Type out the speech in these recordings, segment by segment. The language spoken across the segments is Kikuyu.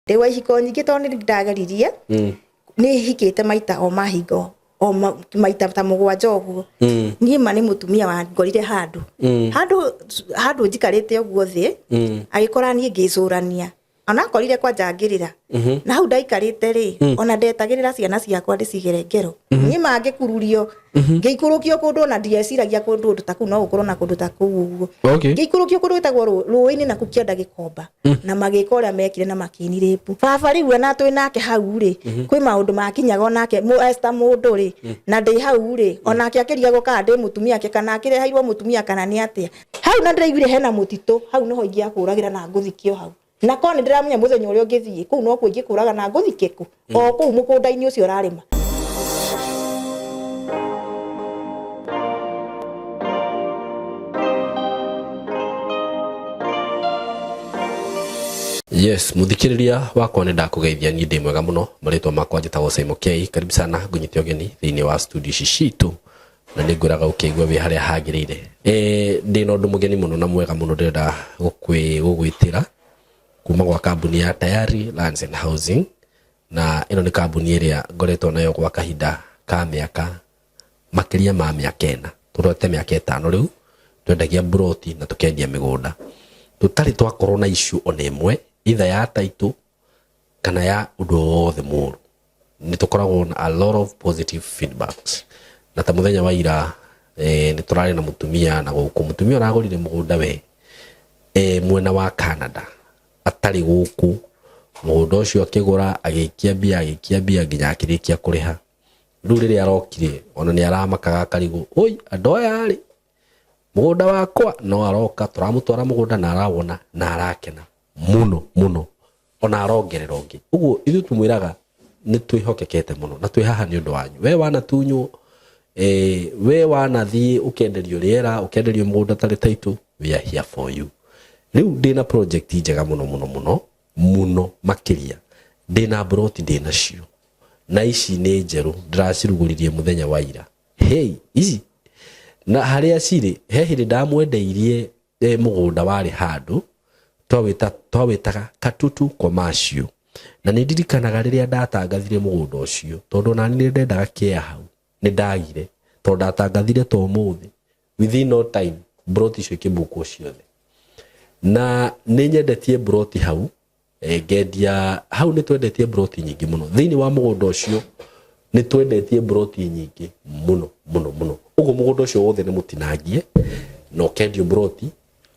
Ndĩ wa ihiko nyingĩ tondũ nĩ ndageririe. Nĩ hikĩte maita o mahingo o maita ta 7 ũguo. Niĩ ma nĩ mũtumia wangorire handũ. Handũ handũ njikarĩte ũguo thĩ, agĩkora niĩ ngĩcũrania. Ona akorire kwanja ngĩrĩra. Na hau ndaikarĩte rĩ, ona ndetagĩrĩra ciana ciakwa ndĩcigere ngero. Niĩ ma ngĩkururio, ngĩikũrũkio kũndũ ona ndieciragia kũndũ ta kũu no gũkorwo na kũndũ ta kũu ũguo. Ngĩikũrũkio kũndũ gwĩtagwo rũĩ-inĩ na kũu kĩanda Gĩkomba. Na magĩka ũrĩa mekire na makĩnirĩpu. Baba rĩu ona twĩ nake hau rĩ, kwĩ maũndũ makinyaga onake Esther mũndũ rĩ, na ndĩ hau rĩ, onake akĩrigagwo kana ndĩ mũtumia wake kana akĩreheirwo mũtumia kana nĩ atĩa. Hau na ndĩraiguire hena mũtitũ, hau nĩho ingĩakũragĩra na ngũthikio hau. Na korwo nĩ ndĩramenya mũthenya ũrĩa ũngĩthiĩ, kũu nokuo ingĩkũraga na ngũthike kũ? O kũu mũgũnda-inĩ ũcio ũrarĩma. Yes, muthikiriria wakwa nĩ ndakũgeithia, niĩ ndĩ mwega mũno. Marĩtwa makwa njĩtagwo Simon K. Karibu sana, ngũnyite ũgeni thĩinĩ wa studio ici citũ na nĩ ngwĩraga ũkĩigua wĩ harĩa hagĩrĩire. Ndĩ na ũndũ mũgeni mũno na mwega mũno ndĩrenda gũgwĩtĩra kuma gwa kambuni ya Tayari Lands and Housing, na ĩno nĩ kambuni ĩrĩa ngoretwo nayo gwa kahinda ka mĩaka makĩria ma mĩaka 4, tũrorete mĩaka 5 rĩu. Twendagia mburoti na tũkendia mĩgũnda, tũtarĩ twakorwo na issue ona ĩmwe, either ya title kana ya ũndũ o wothe mũru. Nĩ tũkoragwo na a lot of positive feedbacks, na ta mũthenya wa ira nĩ tũrarĩ na mũtumia na gũkũ, mũtumia ũragũrire mũgũnda we mwena wa Canada atarĩ gũkũ. Mũgũnda ũcio akĩgũra, agĩikia mbia, agĩikia mbia nginya akĩrĩkia kũrĩha. Rĩu rĩrĩa arokire, ona nĩ aramakaga akarigwo, oi andũ aya rĩ, mũgũnda wakwa no aroka. Tũramũtwara mũgũnda na arawona na arakena mũno mũno, ona arongerera ũngĩ. Ũguo ithuĩ tũmwĩraga nĩ twĩhokekete mũno na twĩ haha nĩ ũndũ wanyu. We wanatunywo, we wanathiĩ ũkenderio rĩera, ũkenderio mũgũnda tarĩ title, we are here for you. Rĩu ndĩna project njega mũno mũno mũno mũno makĩria. Ndĩna mburoti, ndĩnacio na ici nĩ njerũ, ndĩracirugũririe mũthenya wa ira. Hey, ici na harĩa cirĩ, he hĩndĩ ndamwendeirie mũgũnda warĩ handũ twawĩtaga Katutu Commercial, na nĩ ndirikanaga rĩrĩa ndatangathire mũgũnda ũcio, tondũ onani nĩ ndendaga kĩa hau, nĩ ndagire, tondũ ndatangathire ta ũmũthĩ, within no time mburoti icio ikĩbukwo ciothe. Na nĩ nyendetie mburoti hau, ngendia hau. Nĩ twendetie mburoti nyingĩ mũno thĩinĩ wa mũgũnda ũcio, nĩ twendetie mburoti nyingĩ mũno mũno mũno. Ũguo mũgũnda ũcio wothe nĩ mũtinangie na ũkendio mburoti.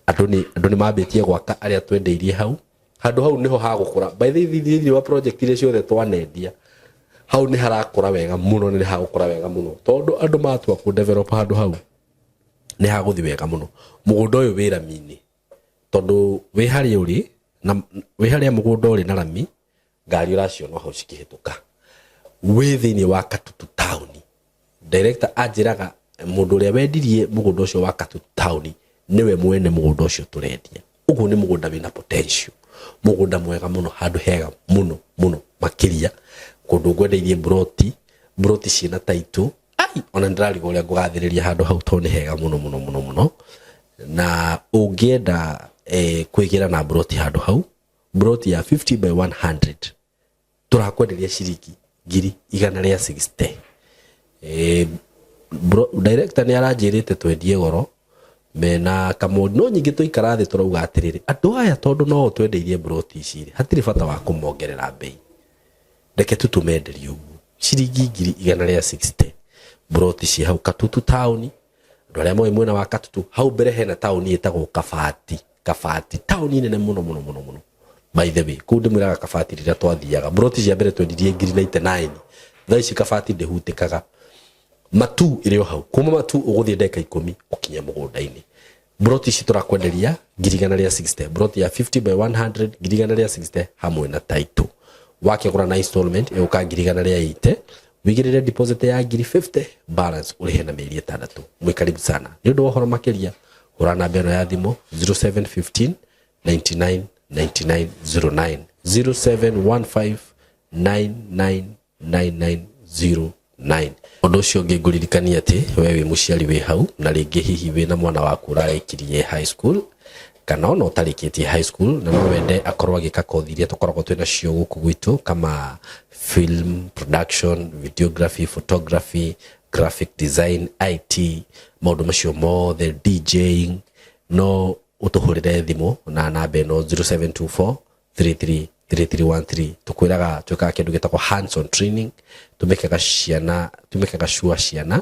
Andũ nĩ mambĩtie gwaka arĩa twendeirie hau. Handũ hau nĩho hagũkũra. By the way, thĩinĩ wa project iria ciothe twanendia, hau nĩ harakũra wega mũno, nĩ hagũkũra wega mũno, tondũ andũ matua kũ develop handũ hau nĩ hagũthi wega mũno. Mũgũnda ũyũ wĩ rami-inĩ, tondũ wĩ harĩa ũrĩ na wĩ harĩa mũgũnda ũrĩ na rami, ngari ũraciona hau cikĩhĩtũka. Wĩ thĩinĩ wa Katutu taũni. Director anjĩraga mũndũ ũrĩa wendirie mũgũnda ũcio wa Katutu taũni nĩwe mwene mũgũnda ũcio tũrendia. Ũguo nĩ mũgũnda wĩna potential, mũgũnda mwega mũno, handũ hega mũno mũno makĩria, kũndũ ngwendeirie mburoti, mburoti ciĩna title. Ai, ona ndĩrarigwo ũrĩa ngũgathĩrĩria handũ hau, tondũ nĩ hega mũno mũno mũno mũno. Na ũngĩenda kwĩgĩra na mburoti handũ hau, mburoti ya 50 by 100 tũrakwenderia ciringi 160,000. Director nĩ aranjĩrĩte twendie goro mena kamũndi, no nyingĩ tũikara thĩ tũrauga atĩrĩrĩ, andũ aya tondũ no twendeirie mburoti ici rĩ, hatirĩ bata wa kũmongerera mbei, reke tu tũmenderie ũguo ciringi 160,000, mburoti ci hau Katutu taũni. Andũ arĩa moĩ mwena wa Katutu, hau mbere hena taũni ĩtagwo Kabati. Kabati taũni nene mũno mũno mũno mũno. By the way, kũu ndĩmwĩraga Kabati, rĩrĩa twathiaga, mburoti cia mbere twendirie ngiri 99. Thaa ici Kabati ndĩhutĩkaga. Matu ĩrĩ o hau, kuma Matu ũgũthiĩ ndagĩka 10 ũkinye mũgũnda-inĩ. Mburoti ici tũrakwenderia 160,000, mburoti ya 50 by 100, 160,000 hamwe na title. Wakĩgũra na installment ĩgũka 180,000, wigĩrĩre deposit ya 50,000, balance ũrĩhe na mĩeri 6. Mwĩ karibu sana. Nĩ ũndũ wa ũhoro makĩria, hũra namba ĩno ya thimũ, 0715 99 99 09, 0715 99 9909. Ũndũ ũcio ũngĩ ngũririkania atĩ we wĩ mũciari wĩ hau na rĩngĩ hihi wĩna mwana waku ũrarĩkirie high school. Kana ona ũtarĩkĩtie high school na no wende akorwo agĩka kothi iria tũkoragwo twĩ nacio gũkũ gwitũ, kama film production, videography, photography, graphic design, IT, maũndũ macio mothe, DJing, no ũtũhũrĩre thimũ na namba ĩno 0724 33 3313. Tukwĩraga twĩkaga kĩndũ gĩtagwo hands on training. Tũmĩkaga ciana, tũmĩkaga sure ciana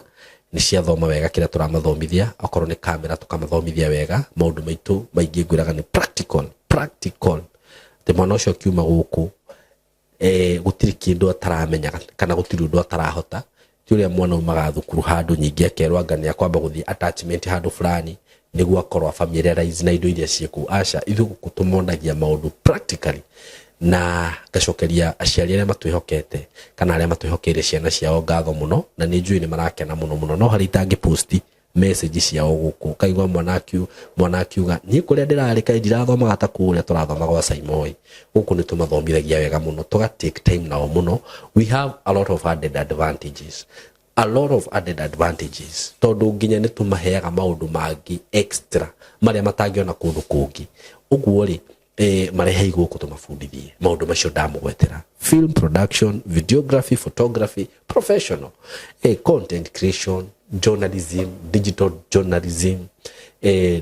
nĩ ciathoma wega kĩrĩa tũramathomithia. Okorwo nĩ kamera, tũkamathomithia wega. Maũndũ maitũ maingĩ ngwĩraga nĩ practical, practical, atĩ mwana ũcio akiuma gũkũ, gũtirĩ kĩndũ ataramenya kana gũtirĩ ũndũ atarahota. Ti ũrĩa mwana umaga thukuru handũ nyingĩ akerwo anga nĩ akwamba gũthiĩ attachment handũ fulani nĩguo akorwo familiarize na indo iria ciĩ kũu. Aca, ithuĩ gũkũ tũmonagia maũndũ practically. Na ngacokeria aciari arĩa matwĩhokete kana arĩa matwĩhokeire ciana ciao ngatho mũno, na nĩ njũĩ nĩ marakena mũno mũno. No harĩ itangĩ post message ciao gũkũ, kaigua mwana akiuga, "Niĩ kũrĩa ndĩrarĩ kaĩ ndirathomaga ta kũrĩa tũrathoma gwa Saimoi." Gũkũ nĩ tũmathomithagia wega mũno, tũga take time nao mũno. We have a lot of added advantages, a lot of added advantages, tondũ nginya nĩ tũmaheaga maũndũ mangĩ extra marĩa matangĩona kũndũ kũngĩ. Ũguo rĩ, marehei gũkũ tũmabundithie maũndũ macio ndamũgwetera: film production, videography, photography, professional, content creation, journalism, digital journalism,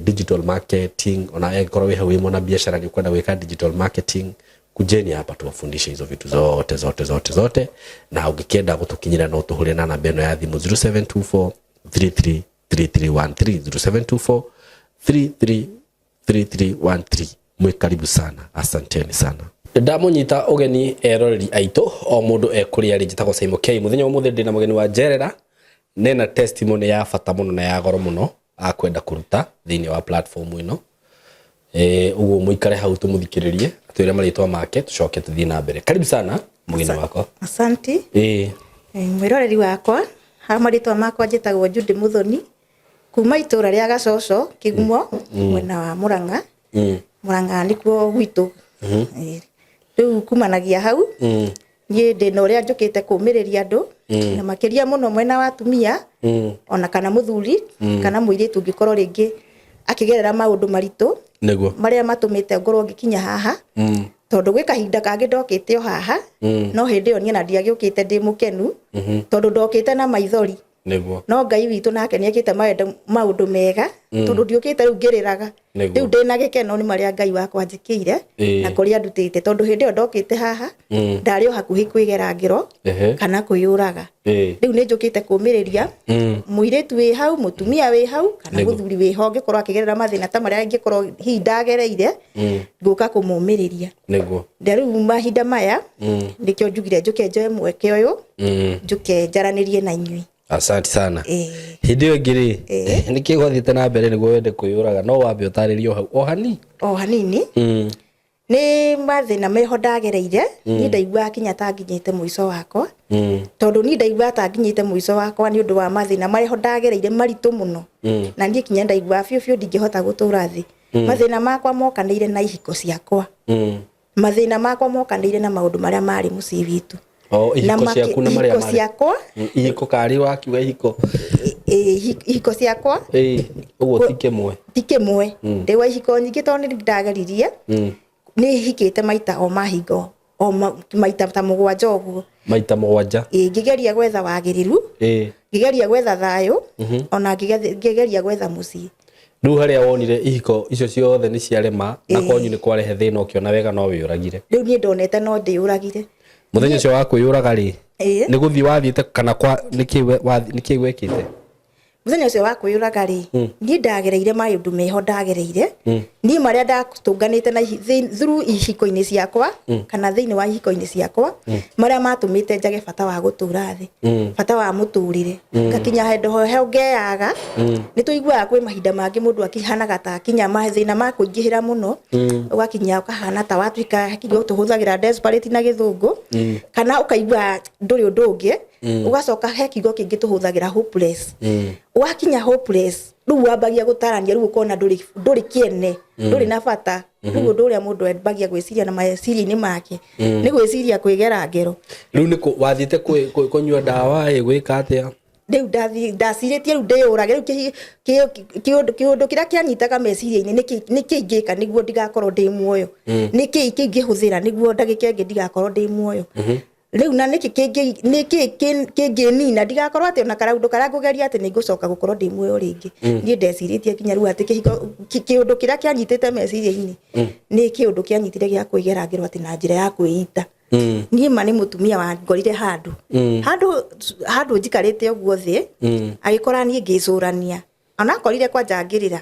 digital marketing. Ona angĩkorwo wĩ hau wĩ mwana biashara, nĩ ũkwenda gwĩka digital marketing, kujeni hapa tuwafundishe hizo vitu zote zote zote zote. Na ũngĩkĩenda gũtũkinyĩra, no tũhũre na namba ĩno ya thimũ 0724 33 3313, 0724 33 3313. Mwĩ karibu sana, asanteni sana. Ndamunyita ũgeni eroreri aitũ, o mũndũ ekũrĩa rĩ. Njĩtagwo Saimo K. Mũthenya wa ũmũthĩ ndĩna mũgeni wa njerera nena testimony ya bata mũno na ya goro mũno akwenda kũruta thĩinĩ wa platform ĩno. Ũguo mũikare hau tũmũthikĩrĩrie, atwĩre marĩtwa make, tũcoke tũthiĩ na mbere. Karibu sana, mũgeni wakwa. Asanti. Mwĩroreri wakwa, ha marĩtwa makwa njĩtagwo Judy Muthoni kuma itũra rĩa Gacoco Kĩgumo, mwena wa Murang'a. Murang'a nĩkuo gwitũ. Rĩu kumanagia hau, niĩ ndĩna ũrĩa njũkĩte kũmĩrĩria andũ, na makĩria mũno mwena wa atumia, ona kana mũthuri kana mũirĩtu ũngĩkorwo rĩngĩ akĩgerera maũndũ maritũ marĩa matũmĩte ngorwo ngĩkinya haha, tondũ gwĩ kahinda kangĩ ndokĩte o haha, no hĩndĩ ĩyo niĩ na ndiagĩũkĩte ndĩ mũkenu, tondũ ndokĩte na maithori. No Ngai witũ nake nĩ ekĩte maũndũ mega, tondũ ndiũkĩte rĩu ngĩrĩraga. Rĩu ndĩna gĩkeno nĩ marĩa Ngai wakwa njĩkĩire na kũrĩa ndutĩte, tondũ hĩndĩ ĩyo ndokĩte haha, ndarĩ o hakuhĩ kwĩgera ngero kana kwĩyũraga. Rĩu nĩ njũkĩte kũmĩrĩria mũirĩtu wĩ hau, mũtumia wĩ hau, kana mũthuri wĩ ho ũngĩkorwo akĩgerera mathĩna ta marĩa ingĩkorwo hihi ndagereire, ngũka kũmũmĩrĩria. Na rĩu mahinda maya nĩkĩo njugire njũke njoe mweke ũyũ, njũke njaranĩrie na inyuĩ. Asante sana. Hĩndĩ ĩyo ĩngĩ rĩ, nĩkĩ gwathiĩte na mbere nĩguo wende kwĩyũraga? No wambe ũtarĩrie o hau o hani. O hanini. Nĩ mathĩna meho ndagereire. Niĩ ndaiguaga kinya ta nginyĩte mũico wakwa, tondũ niĩ ndaiguaga ta nginyĩte mũico wakwa nĩ ũndũ wa mathĩna marĩa ho ndagereire maritũ mũno, na niĩ kinya ndaiguaga biũ biũ ndingĩhota gũtũra thĩ. Mathĩna makwa mokanĩire na ihiko ciakwa. Mathĩna makwa mokanĩire na maũndũ marĩa marĩ mũciĩ witũ. O Na ihiko ciaku na marĩa ihiko marĩ ciakwa. Ihiko karĩ wakiuga ihiko? Ihiko ciakwa. Ũguo ti kĩmwe? Ti kĩmwe. Ndĩ wa ihiko nyingĩ, tondũ nĩ ndageririe, nĩ hikĩte maita o mahingo o maita ta 7 ũguo. Maita 7? Ĩ, ngĩgeria gwetha wagĩrĩru, ngĩgeria gwetha thayũ, ona ngĩgeria gwetha mũciĩ. Rĩu harĩa wonire ihiko icio ciothe nĩ ciarema na kwanyu nĩ kwarehe thĩna, ũkĩona wega no wĩyũragire? Rĩu niĩ ndonete no ndĩyũragire. Mũthenya ũcio wa kwĩyũraga rĩ, nĩ gũthiĩ wathiĩte kana kwa nĩkĩ wekĩte? Mũthenya ũcio wa kwĩyũraga rĩ, niĩ ndagereire maũndũ meho ndagereire niĩ marĩa ndatũnganĩte na through ihiko-inĩ ciakwa, kana thĩinĩ wa ihiko-inĩ ciakwa, marĩa matũmĩte njage bata wa gũtũra thĩ, bata wa mũtũrĩre, ngakinya handũ ho ngeyaga. Nĩ tũiguaga kwĩ mahinda mangĩ mũndũ akihanaga ta akinya mathĩna ma kũingĩhĩra mũno, ũgakinya ũkahana ta watuĩka kiugo tũhũthagĩra desperate na Gĩthũngũ, kana ũkaigua ndũrĩ ũndũ ũngĩ. Ũgacoka he kiugo kĩngĩ tũhũthagĩra, hopeless. Wakinya hopeless, rĩu wambagia gũtarania, rĩu ũkona ndũrĩ kĩene, ndũrĩ na bata. Rĩu ũndũ ũrĩa mũndũ ambagia gwĩciria na meciria-inĩ make nĩ gwĩciria kwĩgera ngero. Rĩu nĩ wathiĩte kũnyua ndawa ĩ gwĩka atĩa? Rĩu ndacirĩtie rĩu ndĩyũrage. Rĩu kĩũndũ kĩrĩa kĩanyitaga meciria-inĩ, nĩkĩ ingĩka nĩguo ndigakorwo ndĩ muoyo, nĩkĩ kĩngĩhũthĩra nĩguo ndagĩka ĩngĩ ndigakorwo ndĩ muoyo rĩu, na nĩkĩ kĩngĩnina ndigakorwo atĩ ona karaũndũ karĩa ngũgeria atĩ nĩ ngũcoka gũkorwo ndĩ muoyo rĩngĩ. Niĩ ndecirĩtie nginya rĩu atĩ kĩhiko, kĩũndũ kĩrĩa kĩanyitĩte meciria-inĩ nĩ kĩũndũ kĩanyitire gĩa kwĩgera ngero atĩ na njĩra ya kwĩita. Niĩ ma nĩ mũtumia wangorire handũ handũ njikarĩte ũguo thĩ, agĩkora niĩ ngĩcũrania, onakorire kwanja ngĩrĩra.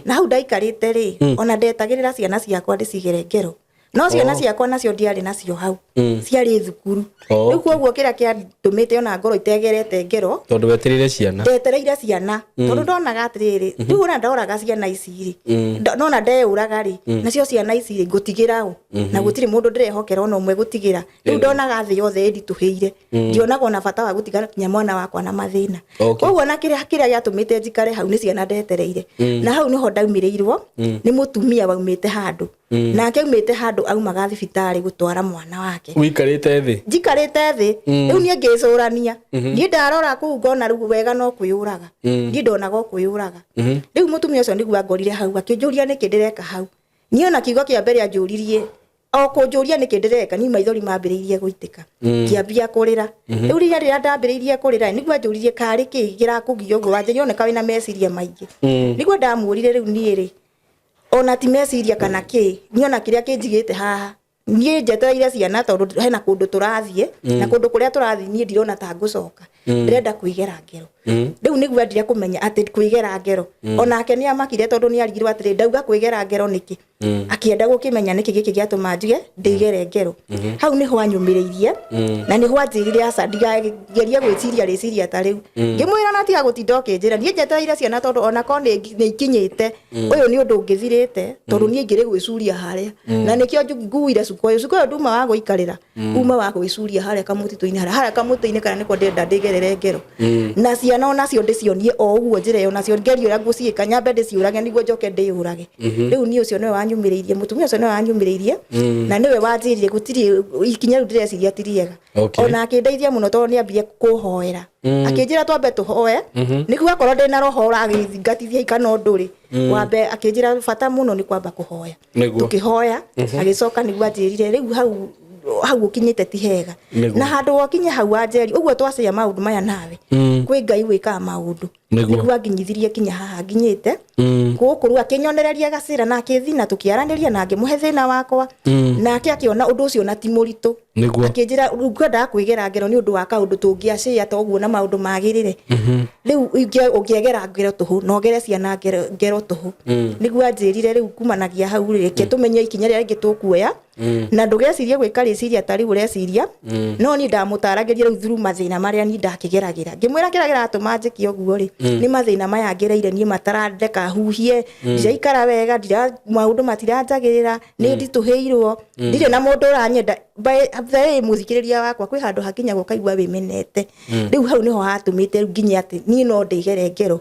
Na hau ndaikarĩte rĩ, ona ndetagĩrĩra ciana ciakwa ndĩcigere ngero, no ciana ciakwa nacio ndiarĩ nacio hau, ciarĩ thukuru. Rĩu koguo kĩrĩa kĩandũmĩte ona ngoro itegerete ngero, Tondũ wetereire ciana. Ndetereire ciana, tondũ ndonaga atĩrĩrĩ, rĩu ona ndoraga ciana ici rĩ, nona ndeyũraga rĩ, nacio ciana ici rĩ, ngũtigĩra ũ? Na gũtirĩ mũndũ ndĩrehokera ona ũmwe gũtigĩra. Rĩu ndonaga thĩ yothe ĩnditũhĩire, ndionaga ona bata wa gũtiga nginya mwana wakwa na mathĩna. Koguo na kĩrĩa gĩatũmĩte njikare hau nĩ ciana ndetereire. Na hau nĩho ndaumĩrĩirwo nĩ mũtumia waumĩte handũ, nake aumĩte handũ aumaga thibitarĩ gũtwara mwana wake. Ũikarĩte thĩ. Njikarĩte thĩ. Rĩu niĩ ngĩcũrania, niĩ ndarora kũu ngona rĩu wega no kwĩyũraga, niĩ ndonaga o kwĩyũraga. Rĩu mũtumia ũcio nĩguo angorire hau, akĩnjũria nĩkĩ ndĩreka hau. Niĩ ona kiugo kĩa mbere anjũririe, o kũnjũria nĩkĩ ndĩreka, niĩ maithori mambĩrĩirie gũitĩka, ngĩambia kũrĩra. Rĩu rĩrĩa ndambĩrĩirie kũrĩra, nĩguo anjũririe karĩ kĩ kĩrakũgia ũguo, wanjĩria oneka wĩna meciria maingĩ. Nĩguo ndamwũrire, rĩu niĩ rĩ, ona ti meciria kana kĩ, niĩ ona kĩrĩa kĩnjigĩte haha, niĩ njetereire ciana, tondũ hena kũndũ tũrathiĩ, na kũndũ kũrĩa tũrathiĩ niĩ ndirona ta ngũcoka, ndĩrenda kwĩgera ngero. Rĩu nĩguo endire kũmenya atĩ kwĩgera ngero. Onake nĩ amakire, tondũ nĩ arigirwo atĩrĩ, ndauga kwĩgera ngero nĩkĩ. Akĩenda gũkĩmenya nĩkĩ gĩkĩ gĩatũma njuge ndĩgere ngero. Hau nĩho anyũmĩrĩirie na nĩho anjĩrire aca, ndigagerie gwĩciria rĩciria ta rĩu. Ngĩmwĩra na tiga gũtinda ũkĩnjĩra, niĩ njetereire ciana, tondũ ona korwo nĩ ikinyĩte, ũyũ nĩ ũndũ ũngĩthirĩte, tondũ niĩ ingĩrĩ gwĩcuria harĩa, na nĩkĩo nguire cuka ũyũ. Cuka ũyũ nduma wa gũikarĩra, uma wa gwĩcuria harĩa kamũtitũ-inĩ, harĩa kamũtĩ-inĩ karĩa nĩko ndĩrenda ndĩgerere ngero, na ciana onacio ndĩcionie o ũguo njĩra ĩyo, nacio ngerie ũrĩa ngũciĩka, nyambe ndĩciũrage nĩguo njoke ndĩyũrage. Rĩu niĩ ũcio nĩwe wanyumĩrĩirie, mũtumia ũcio nĩwe wanyumĩrĩirie, na nĩwe wanjĩrire gũtirĩ ikinya rĩu ndĩreciria ti rĩega. Ona akĩndeithia mũno, tondũ nĩ ambire kũhoera, akĩnjĩra twambe tũhoe nĩguo akorwo ndĩna roho ũragĩthingatithia kana ũndũ rĩ wambe. Akĩnjĩra bata mũno nĩ kwamba kũhoya. Tũkĩhoya, agĩcoka nĩguo anjĩrire rĩu hau ũkinyĩte ti hega. Na handũ wokinye hau wanjeri ũguo twacĩa maũndũ maya nawe, kwĩ Ngai wĩkaga maũndũ. Nĩguo anginyithirie kinya haha nginyĩte gũkũ. Rĩu akĩnyonereria gacĩra na akĩthi na tũkĩaranĩria na ngĩmũhe thĩna wakwa, nake akĩona ũndũ ũcio na ti mũritũ. Akĩnjĩra rĩu ngwendaga kwĩgera ngero nĩ ũndũ wa kaũndũ tũngĩacĩa ta ũguo na maũndũ magĩrĩre. Rĩu ũngĩegera ngero tũhũ na ũgere ciana ngero tũhũ. Nĩguo anjĩrire rĩu kumanagia hau rĩ, reke tũmenye ikinya rĩrĩa rĩngĩ tũkuoya, na ndũgecirie gwĩka rĩciria ta rĩu ũreciria. No niĩ ndamũtaragĩria rĩu through mathĩna marĩa niĩ ndakĩgeragĩra, ngĩmwĩra kĩrĩa kĩratũma njĩke ũguo rĩ, nĩ mathĩna maya ngereire niĩ matarandeka huhie, ndiraikara wega, ndira maũndũ matiranjagĩrĩra, nĩ nditũhĩirwo, ndirĩ na mũndũ ũranyenda. By the way, mũthikĩrĩria wakwa, kwĩ handũ hakinya ũkaigua wĩmenete. Rĩu hau nĩho hatũmĩte rĩu nginye atĩ niĩ no ndĩgere ngero.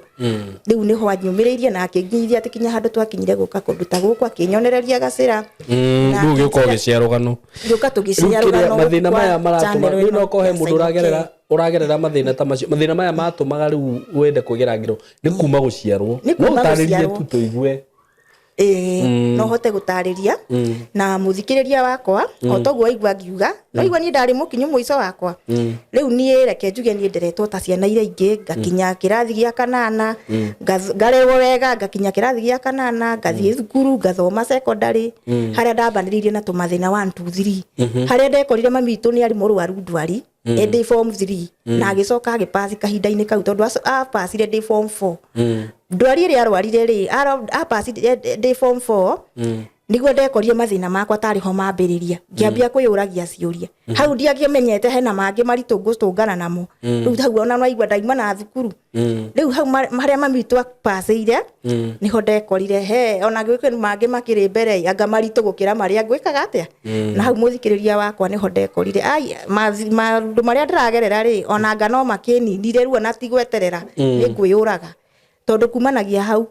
Rĩu nĩho anyũmĩrĩirie na akĩnginyithia atĩ kinya handũ twakinyire gũka kũndũ ta gũkũ, akĩnyonereria gacĩra. Na Rĩu gĩũka ũgĩcia rũgano. Gĩũka Rĩu tũgĩcia kĩrĩa rũgano mathĩna kwa maya maratũma channel rĩu ĩno no kohe ya mũndũ Simon ũragerera K. Ũragerera mathĩna ta macio, mathĩna maya matũmaga rĩu wende kwĩgera ngero nĩ kuma gũciarwo. Nĩ No kuma ũtarĩrie gũciarwo. tu tũigue. Ĩĩ, no hote gũtarĩria na mũthikĩrĩria wakwa o toguo waigua ngiuga. No igua niĩ ndarĩ mũkinyu mũico wakwa. Rĩu niĩ reke njuge niĩ nderetwo ta ciana iria ingĩ, ngakinya kĩrathi gĩa kanana, ngarerwo wega, ngakinya kĩrathi gĩa kanana, ngathiĩ thukuru, ngathoma secondary, harĩa ndambanĩrĩirie na tũmathĩna 1 2 3, harĩa ndekorire mami witũ nĩ arĩ mũrwaru ndwari ndĩ form 3, na agĩcoka agĩpasi kahinda-inĩ kau, tondũ apacire ndĩ form 4. Ndwari ĩrĩa arwarire rĩ, apacire ndĩ form 4. Nĩguo ndekorire mathĩna makwa tarĩ ho mambĩrĩria, ngĩambia kwĩyũragia ciũria. Hau ndiangĩmenyete hena mangĩ maritũ ngũtũngana namo. Rĩu hau ona naigua ndaima na thukuru, rĩu hau harĩa mami witũ apacĩire nĩho ndekorire he ona gwĩka mangĩ makĩrĩ mbere, anga maritũ gũkĩra marĩa ngwĩkaga atĩa. Na hau, mũthikĩrĩria wakwa, nĩho ndekorire ai maũndũ marĩa ndĩragerera rĩ, ona anga no makĩninire ruo na ti gweterera nĩ ngwĩyũraga, tondũ kumanagia hau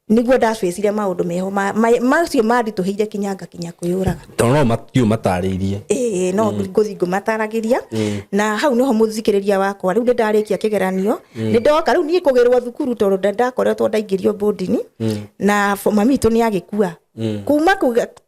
nĩguo ndacwĩcire maũndũ meho macio manditũhĩire kinya ngakinya kwĩyũraga. Tondũ no matiu matarĩirie. Ĩĩ. Ĩĩ, no ngũthiĩ ngũmataragĩria. Na hau nĩho, mũthikĩrĩria wakwa, rĩu nĩ ndarĩkia kĩgeranio, nĩ ndoka rĩu niĩ kũgĩrwo thukuru, tondũ ndakoretwo ndaingĩrio bondini na mami witũ nĩ agĩkua.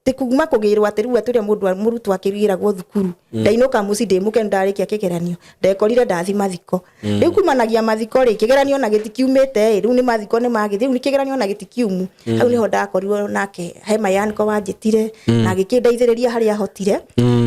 Ti kuma kũgĩrwo atĩ rĩu atĩ ũrĩa mũndũ mũrutwo akĩgĩragwo thukuru, ndainũka mũciĩ ndĩ mũkenu ndarĩkia kĩgeranio, ndekorire ndathi mathiko. Rĩu kumanagia mathiko rĩ, kĩgeranio na gĩtikiumĩte ĩ, rĩu nĩ mathiko nĩ magĩthiĩ, rĩu nĩ kĩgeranio na gĩtikiumu. Hau nĩho ndakorirwo nake he mayaniko wanjĩtire na agĩkĩndeithĩrĩria harĩa ahotire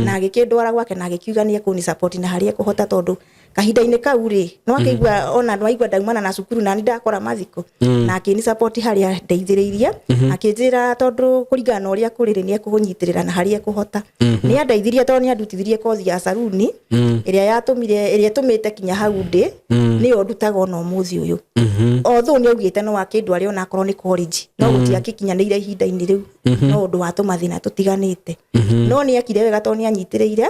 na agĩkĩndwara gwake na agĩkiuga nĩ ekũni support na harĩa ekũhota, tondũ kahinda-inĩ kau rĩ, no akĩigua ona no aigua ndaumana na cukuru na nĩ ndakora mathiko, na akĩni support harĩa ndeithĩrĩirie, akĩnjĩra tondũ kũringana na ũrĩa kũrĩ rĩ, nĩ ekũnyitĩrĩra na harĩa ekũhota. Nĩ andeithirie tondũ nĩ andutithirie kothi ya saruni ĩrĩa yatũmire, ĩrĩa ĩtũmĩte kinya hau ndĩ, nĩyo ndutaga ona ũmũthĩ ũyũ. Although nĩ augĩte no akĩndware ona akorwo nĩ college, no gũtiagĩkinyanĩire ihinda-inĩ rĩu no ũndũ wa tũmathĩna tũtiganĩte. No nĩ ekire wega tondũ nĩ anyitĩrĩire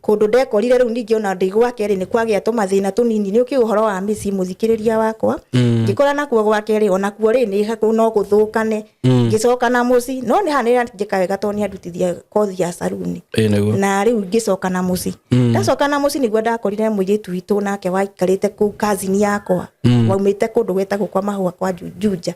kũndũ ndekorire. Rĩu ningĩ ona ndĩ gwake rĩ, nĩ kwagĩa tũmathĩna tũnini, nĩ ũkĩ ũhoro wa mĩciĩ, mũthikĩrĩria wakwa. Ngĩkora nakuo gwake rĩ, onakuo rĩ, nĩ no gũthũkane. Ngĩcoka na mũciĩ, no nĩ haha nĩ njĩka wega tondũ nĩ andutithia kothi ya saruni. Ĩ nĩguo. Na rĩu ngĩcoka na mũciĩ. Ndacoka na mũciĩ nĩguo ndakorire mũirĩtu witũ nake waikarĩte kũu, kazini yakwa, waumĩte kũndũ gwĩtagwo kwa Mahũa kwa Juja.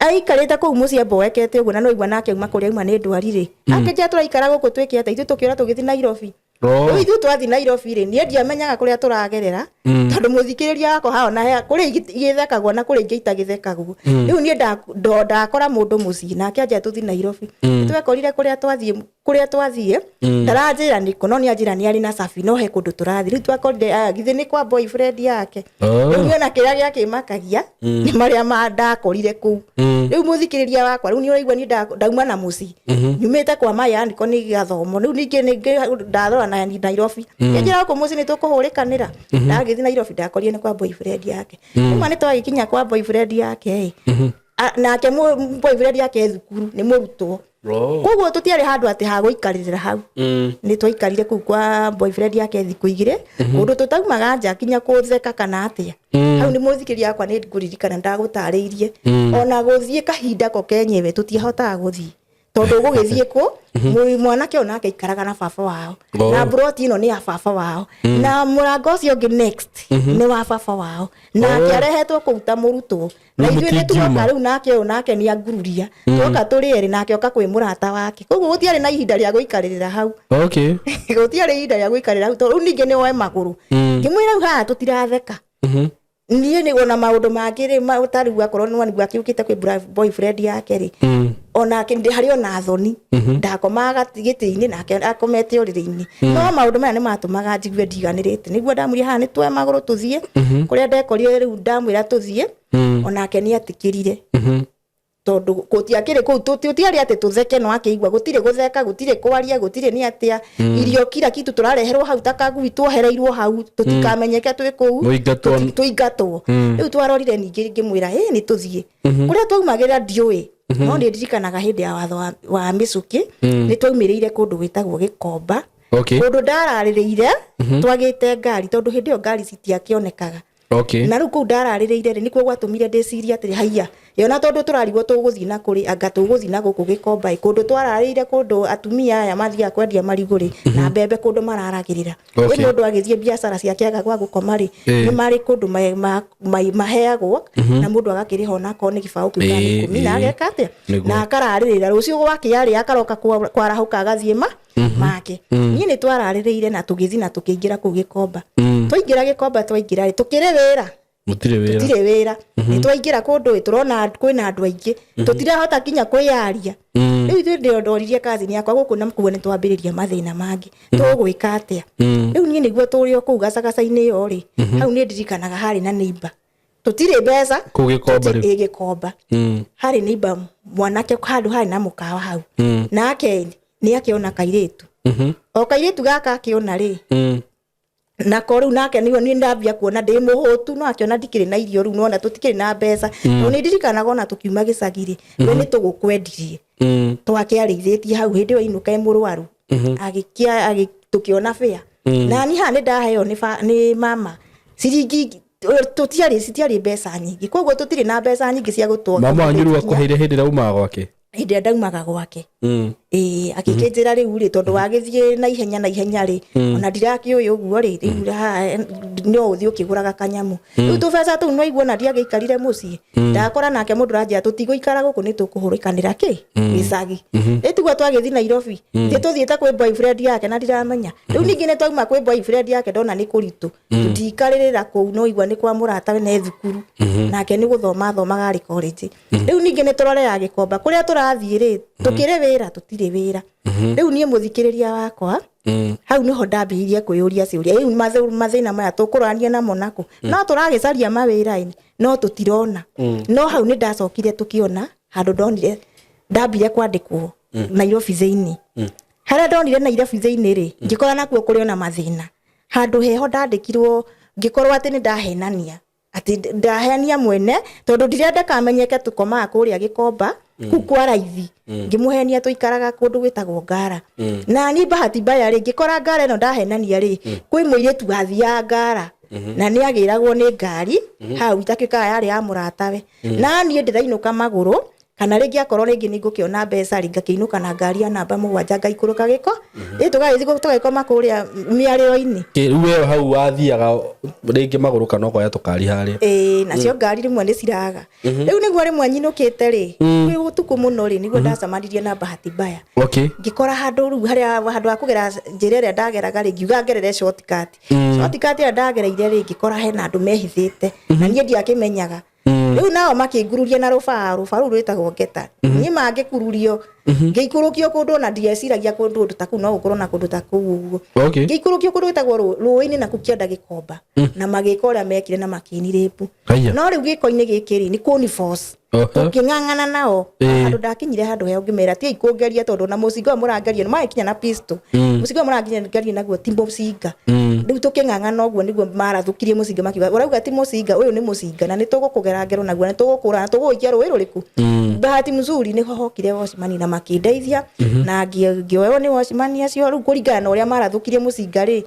Aikarĩte kũu mũciĩ amboekete ũguo, na no igua nake auma kũrĩa auma nĩ ndwari rĩ, akĩnjĩra tũraikara gũkũ twĩke atĩa? Ithuĩ tũkĩũra tũgĩthiĩ Nairobi. Rĩu ithuĩ twathiĩ Nairobi rĩ, niĩ ndiamenyaga kũrĩa tũragerera, tondũ mũthikĩrĩria wakwa, haha ona kũrĩ igĩthekagwo na kũrĩ ingĩ itagĩthekagwo. Rĩu niĩ ndakora mũndũ mũciĩ nake anjĩra tũthiĩ Nairobi. Twekorire kũrĩa twathiĩ, kũrĩa twathiĩ ndaranjĩra nĩkũ, no nĩ anjĩra nĩ arĩ na cabi, no he kũndũ tũrathiĩ. Rĩu twakorire, githĩ nĩ kwa boyfriend yake. Rĩu niĩ ona kĩrĩa gĩakĩmakagia nĩ marĩa ma ndakorire kũu. Rĩu mũthikĩrĩria wakwa, rĩu nĩ ũraigua niĩ ndauma na mũciĩ, nyumĩte kwa mayaniko nĩ gathomo, rĩu ningĩ ningĩ ndarora na Nairobi, kĩnjĩra gũkũ mũciĩ nĩ tũkũhũrĩkanĩra. Ndagĩthiĩ Nairobi ndakorire nĩ kwa boyfriend yake. Rĩu nĩ twagĩkinya kwa boyfriend yake ĩ, nake boyfriend yake e thukuru, nĩ mũrutwo. Koguo tũtiarĩ handũ atĩ ha gũikarĩrĩra hau. Nĩ twaikarire kũu kwa boyfriend yake thikũ 2, kũndũ tũtaumaga nja kinya kũtheka kana atĩa. Hau nĩ mũthikĩria yakwa nĩ ngũririkana ndagũtarĩirie ona gũthiĩ kahinda ko kenyewe tũtiahotaga gũthiĩ, tondũ ũgũgĩthiĩ kũ? Mwanake ũyũ nake aikaraga na baba wao. Na mburoti ĩno nĩ ya baba wao, na mũrango ũcio ũngĩ next nĩ wa baba wao, nake arehetwo kũu ta mũrutwo, na Rĩu ithuĩ nĩ mũtingiuma. tuoka rĩu nake ũyũ nake nĩ angururia, tuoka tũrĩ erĩ, nake oka kwĩ mũrata wake, koguo gũtiarĩ na ihinda rĩa gũikarĩrĩra hau. Gũtiarĩ ihinda rĩa gũikarĩra hau, tondũ rĩu ningĩ nĩ oe magũrũ. Ngĩmwĩra rĩu haha tũtiratheka. Niĩ nĩ ona maũndũ mangĩ rĩ, ta rĩu akorwo nĩ wanigua akĩũkĩte kwĩ boyfriend yake rĩ, onake harĩ ona thoni, ndakomaga gĩtĩ-inĩ nake akomete ũrĩrĩ-inĩ. No maũndũ maya nĩ matũmaga njigue ndiganĩrĩte. Nĩguo ndamwĩra haha nĩ tuoe magũrũ tũthiĩ kũrĩa ndekorire. Rĩu ndamwĩra tũthiĩ, onake nĩ etĩkĩrire, tondũ gũtiakĩrĩ kũu tũtiarĩ atĩ tũtheke, no akĩigua gũtirĩ gũtheka, gũtirĩ kwaria, gũtirĩ nĩ atĩa, irio kila kitu tũrareherwo hau ta kagui, tuohereirwo hau tũtikamenyeke twĩ kũu. Mũingatwo. Tũingatwo. Rĩu twarorire ningĩ ngĩmwĩra ĩ nĩ tũthiĩ kũrĩa twaumagĩrĩra ndiũĩ, no nĩ ndirikanaga hĩndĩ ya watho wa mĩcũkĩ nĩ twaumĩrĩire kũndũ gwĩtagwo Gĩkomba, kũndũ ndararĩrĩire twagĩte ngari, tondũ hĩndĩ ĩyo ngari citiakĩonekaga. Na rĩu kũu ndararĩrĩire rĩ, nĩkuo gwatũmire ndĩcirie atĩrĩ, haiya yona tondũ tũrarigwo tũgũthiĩ na kũrĩ, anga tũgũthiĩ na gũkũ Gĩkomba ĩ, kũndũ twararĩire, kũndũ atumia aya mathiaga kwendia marigũ rĩ na mbembe, kũndũ mararagĩrĩra. Ĩ mũndũ agĩthiĩ biacara ciake aga gwa gũkoma rĩ, nĩ marĩ kũndũ maheagwo na mũndũ agakĩrĩha onakorwo nĩ gĩbaũ kĩu kana 10, na ageka atĩa? Na akararĩrĩra rũciũ gwakĩa rĩ, akaroka kwarahũka agathiĩ ma make. Niĩ nĩ twararĩrĩire na tũgĩthiĩ na tũkĩingĩra kũu Gĩkomba. Twaingĩra Gĩkomba, twaingĩra rĩ, tũkĩrĩ wĩra? Mũtirĩ wĩra. Tũtirĩ wĩra. Nĩ twaingĩra kũndũ ĩ, tũrona kwĩna andũ aingĩ, tũtirahota kinya kwĩyaria. Rĩu ithuĩ ndĩrondoririe kazini yakwa gũkũ na kuo nĩ twambĩrĩria mathĩna mangĩ, tũgwĩka atĩa rĩu? Niĩ nĩguo tũrĩ o kũu gacagaca-inĩ ĩyo rĩ, hau nĩ ndirikanaga harĩ na neighbor, tũtirĩ mbeca. Kũu Gĩkomba rĩu? Ĩ, Gĩkomba. Harĩ neighbor mwanake handũ harĩ na mũkawa hau, nake nĩ akĩona kairĩtu, o kairĩtu gaka akĩona rĩ, nako rĩu nake nĩguo niĩ ndambia kuona ndĩ mũhũtu, no akĩona ndikĩrĩ na irio rĩu, nona tũtikĩrĩ na mbeca. No nĩ ndirikanaga ona tũkiuma gĩcagi rĩ, we nĩ tũgũkwendirie, twakĩarĩithĩtie hau hĩndĩ ĩyo inũka ĩ mũrwaru, agĩkia tũkĩona bĩa na niĩ haha nĩ ndaheo nĩ mama ciringi, tũtiarĩ, citiarĩ mbeca nyingĩ, koguo tũtirĩ na mbeca nyingĩ cia gũtwa. Mama wanyu rĩu akũheire hĩndĩ ĩrĩa umaga gwake? Hĩndĩ ĩrĩa ndaumaga gwake. Ĩĩ, agĩkĩnjĩra rĩu rĩ, tondũ wagĩthiĩ na ihenya na ihenya rĩ, ona ndirakĩũĩ ũguo rĩ, rĩu haha no ũthiĩ ũkĩgũraga kanyamũ. Rĩu tũbeca tũu no igua ona ndiagĩikarire mũciĩ, ndakora nake mũndũ ũranjĩra tũtigũikara gũkũ, nĩ tũkũhũrĩkanĩra kĩ gĩcagi. Rĩu tiguo twagĩthiĩ Nairobi, ithuĩ tũthiĩte kwĩ boyfriend yake na ndiramenya. Rĩu ningĩ nĩ twauma kwĩ boyfriend yake, ndona nĩ kũritũ, tũtiikarĩrĩra kũu, no igua nĩ kwa mũratawe na e thukuru, nake nĩ gũthoma athomaga arĩ college. Rĩu ningĩ nĩ tũrore ya Gĩkomba kũrĩa tũrathiĩ rĩ, tũkĩrĩ wĩra, tũtirĩ wĩra. Rĩu niĩ, mũthikĩrĩria wakwa, hau nĩho ndambĩrĩirie kwĩyũria ciũria. Rĩu mathĩna maya tũkũrania namo nakũ? No tũragĩcaria mawĩra-inĩ, no tũtirona. No hau nĩ ndacokire tũkĩona handũ, ndonire ndambire kwandĩkwo Nairobi thĩinĩ. Harĩa ndonire Nairobi thĩinĩ rĩ, ngĩkora nakuo kũrĩ ona mathĩna. Handũ heho ndandĩkirwo, ngĩkorwo atĩ nĩ ndahenania, atĩ ndaheania mwene, tondũ ndirenda kamenyeke tũkomaga kũrĩa Gĩkomba kũu kwa raithi. Ngĩmũhenia tũikaraga kũndũ gwĩtagwo Ngara. Na niĩ bahati mbaya rĩ, ngĩkora Ngara ĩno ndahenania rĩ, kwĩ mũirĩtu wathiaga Ngara na nĩ agĩragwo nĩ ngari hau, itakĩkaga yarĩ ya mũratawe. Na niĩ ndĩrainũka magũrũ, kana rĩngĩ akorwo rĩngĩ nĩ ngũkĩona mbeca rĩ, ngakĩinũka na ngari ya namba 7, ngaikũrũka gĩko ĩ, tũgagĩthiĩ tũgagĩkoma kũrĩa mĩarĩro-inĩ. Rĩu we hau wathiaga rĩngĩ magũrũ kana ũkoya tũkari harĩa? Ĩĩ, nacio ngari rĩmwe nĩ ciraga. Rĩu nĩguo rĩmwe nyinũkĩte rĩ, kwĩ ũtukũ mũno rĩ, nĩguo ndacemanirie na bahati mbaya. Ngĩkora handũ rĩu harĩa handũ ha kũgera njĩra ĩrĩa ndageraga rĩ, ngiuga ngerere shortcut. Shortcut ĩrĩa ndagereire rĩ, ngĩkora hena andũ mehithĩte na niĩ ndiakĩmenyaga. Rĩu nao makĩngururia na rũbaũ, rũbaũ rũu rwĩtagwo ngeta. Niĩ mangĩkururio, ngĩikũrũkio kũndũ ona ndieciragia kũndũ ta kũu no gũkorwo na kũndũ ta kũu ũguo. Ngĩikũrũkio kũndũ gwĩtagwo rũĩ-inĩ naku kĩanda Gĩkomba, na magĩka ũrĩa mekire na makĩnirĩpu. Haiya. No rĩu gĩko-inĩ gĩkĩ rĩ, nĩ kũni force. Tũkĩng'ang'ana nao. Handũ ndakinyire handũ heo, ngĩmera tiai kũngeria, tondũ na mũcinga ũyũ mũrangeria nĩ magĩkinya na pistol. Mũcinga ũyũ mũrangeria naguo ti mũcinga. Rĩu tũkĩng'ang'ana ũguo, nĩguo marathũkirie mũcinga, makiuga ũrauga ti mũcinga, ũyũ nĩ mũcinga, na nĩ tũgũkũgera ngero naguo, na tũgũkũra na tũgũgũikia rũĩ rũrĩkũ. Bahati mzuri nĩho hokire watchman na makĩndeithia, na ngĩoywo nĩ watchman acio. Rĩu kũringana na ũrĩa marathũkirie mũcinga rĩ,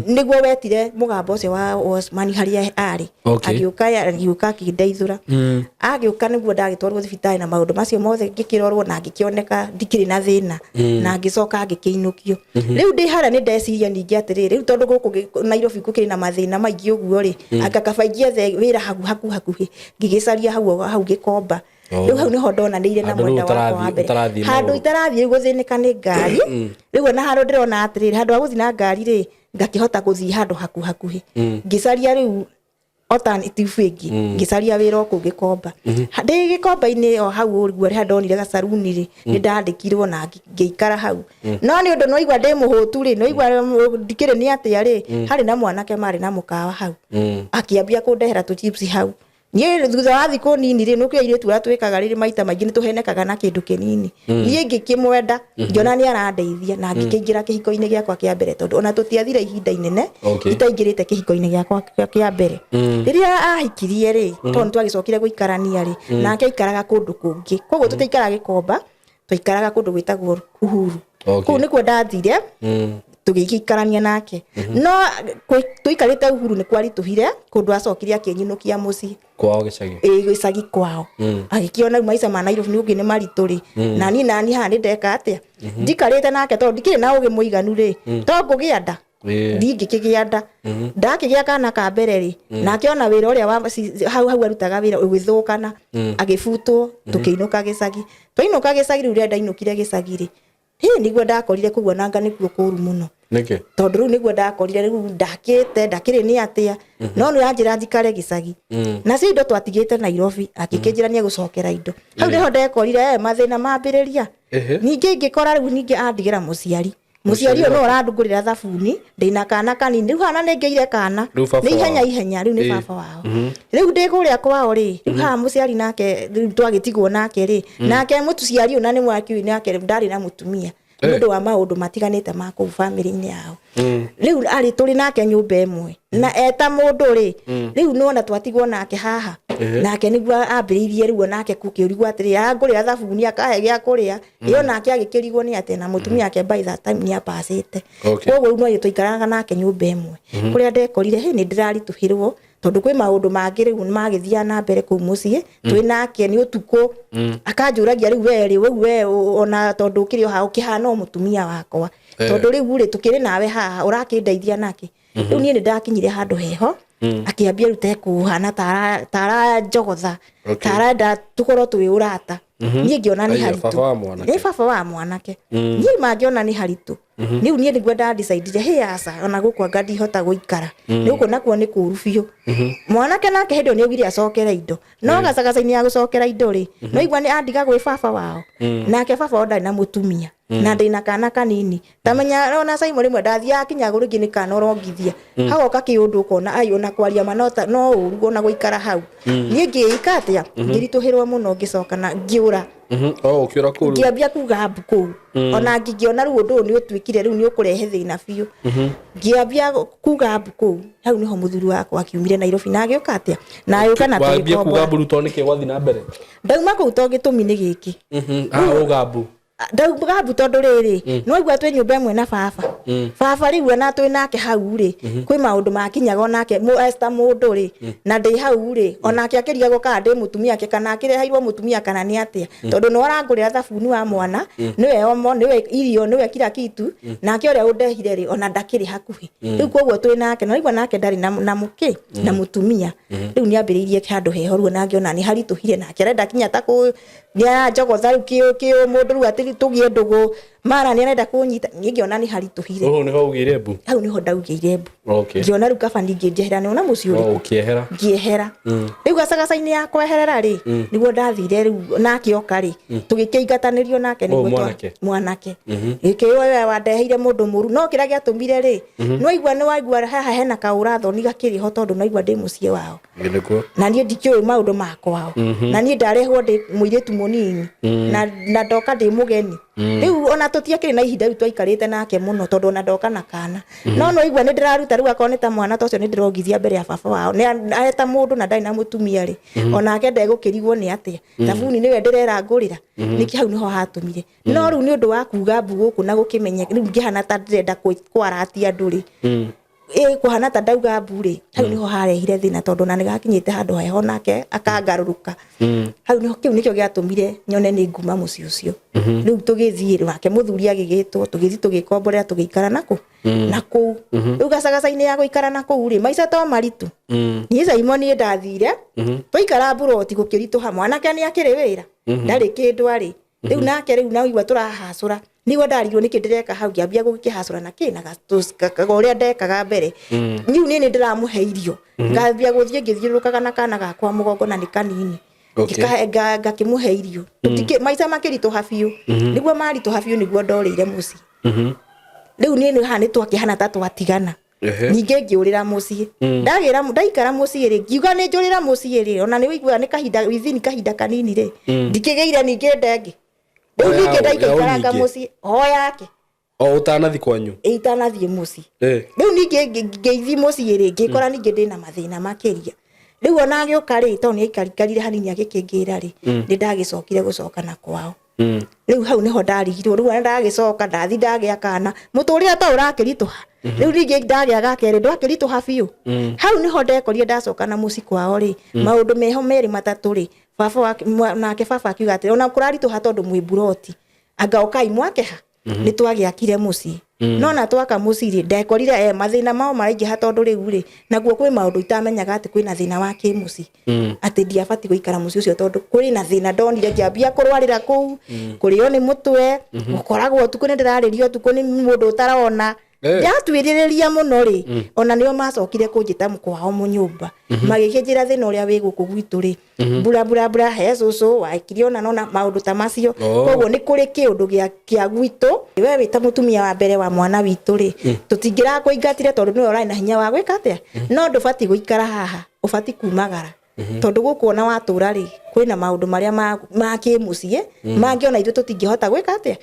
nĩguo wetire mũgambo ũcio wa watchman harĩa arĩ. Agĩũka akĩndeithũra. Agĩũka nĩguo ndagĩtwarwo thibitarĩ na maũndũ macio mothe, ngĩkĩrorwo na ngĩkĩoneka ndikĩrĩ na thĩna, na ngĩcoka ngĩkĩinũkio. Rĩu ndĩ harĩa nĩ ndeciria ningĩ atĩrĩrĩ, rĩu tondũ gũkũ Nairobi gũkĩrĩ na mathĩna maingĩ ũguo rĩ, anga kaba ingĩethe wĩra hau hakuhakuhĩ. Ngĩgĩcaria hau hau Gĩkomba. Rĩu hau nĩho ndonanĩire na Handũ rĩu mwenda wakwa wa ũtarathiĩ- mbere. ũtarathiĩ Handũ magũrũ. itarathiĩ rĩu gũthĩnĩka nĩ ngari. Rĩu ona handũ ndĩrona atĩrĩrĩ, handũ ha gũthiĩ na ngari rĩ, ngakĩhota gũthiĩ handũ haku hakuhĩ. Ngĩcaria rĩu alternative ĩngĩ, ngĩcaria wĩra o kũu Gĩkomba. Ndĩ Gĩkomba-inĩ o hau ũguo rĩrĩa ndonire gacaruni rĩ, nĩ ndandĩkirwo na ngĩikara hau. No nĩ ũndũ nĩwaigua ndĩ mũhũtu rĩ, nĩwaigua ndikĩrĩ nĩ atĩa rĩ, harĩ na mwanake marĩ na mũkawa hau, akĩambia kũndehera tũ chips hau. Niĩ thutha wa thikũ nini rĩ, nĩkĩo airĩtu ũrĩa twĩkaga rĩrĩ, maita maingĩ nĩ tũhenekaga na kĩndũ kĩnini. Niĩ ngĩkĩmwenda, ngĩona nĩ arandeithia, na ngĩkĩingĩra kĩhiko-inĩ gĩakwa kĩa mbere, tondũ ona tũtiathire ihinda inene itaingĩrĩte kĩhiko-inĩ gĩakwa kĩa mbere. Rĩrĩa ahikirie rĩ, tondũ nĩ twagĩcokire gũikarania rĩ, nake aikaraga kũndũ kũngĩ, koguo tũtiaikaraga Gĩkomba, twaikaraga kũndũ gwĩtagwo Uhuru. Kũu nĩkuo ndathire, tũgĩgĩikarania nake. No tũikarĩte Uhuru nĩ kwaritũhire, kũndũ acokire akĩnyinũkia mũciĩ. Kwao gĩcagi? Ĩ, gĩcagi kwao. Agĩkĩona rĩu maica ma Nairobi nĩ ũngĩ nĩ maritũ rĩ, na niĩ nani haha nĩ ndeka atĩa? Njikarĩte nake, tondũ ndikĩrĩ na ũgĩ mũiganu rĩ, to ngũgĩa nda. Ndingĩkĩgĩa nda. Ndakĩgĩa kana ka mbere rĩ, nake ona wĩra ũrĩa wa hau hau arutaga wĩra ũgĩthũkana, agĩbutwo, tũkĩinũka gĩcagi. Twainũka gĩcagi rĩu, rĩrĩa ndainũkire gĩcagi rĩ, hĩ, nĩguo ndakorire kũu onanga nĩkuo kũru mũno. Nĩkĩ? Tondũ rĩu nĩguo ndakorire rĩu ndakĩte ndakĩrĩ nĩ atĩa, no nĩ ũranjĩra njikare gĩcagi, nacio indo twatigĩte Nairobi, akĩkĩnjĩra nĩ egũcokera indo. Hau nĩho ndekorire mathĩna mambĩrĩria. Ningĩ ingĩkora rĩu ningĩ andigĩra mũciari, mũciari ũyũ no ũrandungũrĩra thabuni, ndĩna kana kanini rĩu hana nĩ ngĩire kana. Rĩu baba Nĩ ihenya wao. Ihenya rĩu nĩ baba wao. Rĩu ndĩ kũrĩa kwao rĩ, rĩu haha mũciari nake rĩu twagĩtigwo nake rĩ, nake mũciari ũyũ na nĩ mwaki nake ndarĩ na mũtumia nĩ ũndũ wa maũndũ matiganĩte ma kũu bamĩrĩ-inĩ yao. Rĩu arĩ tũrĩ nake nyũmba ĩmwe na eta mũndũ rĩ, rĩu nĩwona twatigwo nake haha. Nake nĩguo ambĩrĩirie rĩu onake kũkĩrigwo atĩrĩ, angũrĩra thabuni, akahe gĩa kũrĩa ĩyo, nake agĩkĩrigwo nĩ atĩ na mũtumia wake by that time nĩ apacĩte. Koguo rĩu no twaikaraga nake nyũmba ĩmwe, kũrĩa ndekorire hĩ nĩ ndĩraritũhĩrwo. Tondũ kwĩ maũndũ mangĩ rĩu magĩthiaga na mbere kũu mũciĩ twĩ nake nĩ ũtukũ, akanjũragia, "Rĩu we rĩ, rĩu we ona tondũ ũkĩrĩ o haha ũkĩhana o mũtumia wakwa, tondũ rĩu rĩ tũkĩrĩ nawe haha, ũrakĩndeithia nake?" Rĩu niĩ nĩ ndakinyire handũ heho, akĩambia rĩu tekũhana taranjogotha, tarenda tũkorwo twĩ ũrata. Niĩ ngĩona nĩ Aya, haritũ. baba wa mwanake. Nĩ baba wa mwanake. Niĩ mangĩona nĩ haritũ. Rĩu niĩ nĩguo ndandicaidire, hĩ, aca, ona gũkũ anga ndihota gũikara, nĩ gũkũ nakuo nĩ kũru biũ. Mwanake nake hĩndĩ ĩyo nĩ augire acokere indo, no gacagaca-inĩ ya gũcokera indo rĩ, no igua nĩ andiga gwĩ baba wao. Nake baba wao ndarĩ na mũtumia, na ndĩna kana kanini. Tamenya ona Simon, rĩmwe ndathiaga kinya rĩngĩ nĩ kana ũrongithia, hagoka kĩũndũ ũkona ai, ona kwaria ma no ũru ona gũikara hau. Niĩ ngĩika atĩa? Ngĩritũhĩrwo mũno, ngĩcoka na ngĩũra. Oh, ũkĩũra kũu rĩu. Ngĩambia kuga mbu kũu. Ona ngĩona rĩu ũndũ ũyũ nĩ ũtuĩkire rĩu nĩ ũkũrehe thĩna biũ, ngĩambia kuga mbu kũu. Hau nĩho mũthuri wakwa akiumire Nairobi na agĩũka atĩa, na agĩũka na Wambia kuga tũgĩkombora. mbu rĩu tondũ nĩkĩ gwathiĩ na mbere? Ndauma kũu to gĩtũmi nĩ gĩkĩ. Ah, uga mbu. Ndauga mbu tondũ rĩrĩ, no igua twĩ nyũmba ĩmwe na baba. Baba rĩu ona twĩ nake hau rĩ, kwĩ maũndũ makinyaga onake Esther mũndũ rĩ, na ndĩ hau rĩ, onake akĩrigagwo kana ndĩ mũtumia ake, kana akĩreheirwo mũtumia, kana nĩ atĩa, tondũ nĩ arangũrĩra thabuni wa mwana, nĩwe omo, nĩwe irio, nĩwe kila kitu. Nake ũrĩa ũndehire rĩ, ona ndakĩrĩ hakuhĩ rĩu. Koguo twĩ nake na igua nake ndarĩ na mũkĩ na mũtumia. Rĩu nĩ ambĩrĩirie handũ heho rĩu, ona ngĩona nĩ haritũhire, nake arenda kinya ta kũ nĩ aranjogotha rĩu kĩ mũndũ rĩu atĩ tũgĩe ndũgũ, mara nĩ arenda kũnyita. Niĩ ngĩona nĩ haritũhire. Ũũ nĩho ugĩire mbu. Hau nĩho ndaugĩire mbu. Ngĩona rĩu kaba ningĩ njeherane ona mũciĩ Oh, ũrĩkũ. Ũkĩehera. Ngĩehera. Rĩu gacagaca-inĩ ya kweherera rĩ, nĩguo ndathire rĩu nake oka rĩ, tũgĩkĩingatanĩrio nake nĩguo Mwanake. Mwanake gĩkĩrwo, "We wandeheire mũndũ mũru." No kĩrĩa gĩatũmire rĩ, nĩwaigua nĩwaigua haha hena kaũrathoni gakĩrĩ ho, tondũ naigua ndĩ mũciĩ wao Nĩguo. na niĩ ndikĩũĩ maũndũ ma kwao, na niĩ ndarehwo ndĩ mũirĩtu mũnini na ndoka ndĩ mũgeni. Rĩu ona tũtiakĩrĩ na ihinda rĩu twaikarĩte nake mũno, tondũ ona ndoka na kana no igua nĩ ndĩraruta rĩu akorwo nĩ ta mwana ta ũcio nĩ ndĩrongithia mbere ya baba wao, nĩ areta mũndũ na ndarĩ na mũtumia rĩ, onake ndegũkĩrigwo nĩ atĩa thabuni nĩwe ndĩrera ngũrĩra nĩkĩ. Hau nĩho hatũmire. No rĩu nĩ ũndũ wa kuga mbu gũkũ na gũkĩmenya rĩu ngĩhana ta ndĩrenda kwaratia andũ rĩ, ĩ kũhana ta ndauga mbu rĩ, hau nĩho harehire thĩna, tondũ ona nĩgakinyĩte handũ heho nake akangarũrũka. Hau nĩho kĩu nĩkĩo gĩatũmire nyone nĩ nguma mũciĩ ũcio. Rĩu tũgĩthiĩ nake mũthuri agĩgĩtwo, tũgĩthiĩ tũgĩkomborera, tũgĩikara nakũ na kũu. Rĩu gacagaca-inĩ ya gũikara na kũu rĩ, maica to maritũ. Niĩ Simon, niĩ ndathire twaikara mburoti gũkĩritũha. Mwanake nĩ akĩrĩ wĩra, ndarĩ kĩndũ arĩ rĩu nake. Rĩu naigua tũrahacũra, nĩguo ndarigwo nĩkĩ ndĩreka hau. Ngĩambia gũkĩhacũra na kĩ na ũrĩa ndekaga mbere. Rĩu niĩ nĩ ndĩramũhe irio, ngambia gũthiĩ ngĩthiũrũrũkaga na kana gakwa mũgongo, na nĩ kanini. Ngakĩmũhe irio. Maica makĩritũha biũ. Nĩguo maritũha biũ, nĩguo ndorĩire mũciĩ. Rĩu niĩ nĩ haha nĩ twakĩhana ta twatigana. Ningĩ ngĩũrĩra mũciĩ. Ndagĩra ndaikara mũciĩ rĩ, ngiuga nĩ njũrĩra mũciĩ rĩ, ona nĩ ũiguaga nĩ kahinda, within kahinda kanini rĩ, ndikĩgĩire ningĩ ndengĩ rĩu. O Ningĩ ya ndaikaikaranga ũnyingĩ? mũciĩ o yake. O ũtanathi kwanyu? Itanathiĩ mũciĩ. Rĩu ningĩ ngĩithi mũciĩ rĩ, ngĩkora ningĩ ndĩna mathĩna makĩria. Rĩu ona agĩũka rĩ, tondũ nĩ aikarikarire hanini agĩkĩngĩra rĩ, nĩ ndagĩcokire gũcoka na kwao. Rĩu hau nĩho ndarigirwo. Rĩu ona ndagĩcoka ndathi ndagĩa kana, mũtũrĩre to ũrakĩritũha. Rĩu ningĩ ndagĩa gakerĩ ndwakĩritũha biũ. Hau nĩho ndekorire ndacoka na mũciĩ kwao rĩ, maũndũ meho merĩ matatũ rĩ, baba nake baba akiuga atĩrĩ, "Ona kũraritũha tondũ mwĩ mburoti, anga ũkai mwakeha." Nĩ twagĩakire mũciĩ, no na twaka mũciĩ rĩ, ndekorire mathĩna mao maraingĩha, tondũ rĩu rĩ, naguo kwĩ maũndũ itamenyaga atĩ kwĩna thĩna wa kĩmũciĩ, atĩ ndiabatiĩ gũikara mũciĩ ũcio tondũ kũrĩ na thĩna. Ndonire ngĩambia kũrwarĩra kũu, kũrĩo nĩ mũtwe, gũkoragwo ũtukũ nĩ ndĩrarĩrio ũtukũ nĩ mũndũ ũtarona. Ndatuĩrĩrĩria mũno rĩ, ona nĩo macokire kũnjĩta kwao mũnyũmba, magĩkĩnjĩra thĩna ũrĩa wĩ gũkũ gwitũ rĩ, mbura mbura mbura he cũcũ waikire ona nona maũndũ ta macio. Koguo nĩ kũrĩ kĩũndũ gĩa gwitũ. We wĩ ta mũtumia wa mbere wa mwana witũ rĩ, tũtingĩrakũingatire tondũ nĩwe ũrarĩ na hinya wa gwĩka atĩa, no ndũbatiĩ gũikara haha, ũbatiĩ kumagara, tondũ gũkũ ona watũra rĩ, kwĩna maũndũ marĩa ma kĩmũciĩ mangĩ ona ithuĩ tũtingĩhota gwĩka atĩa,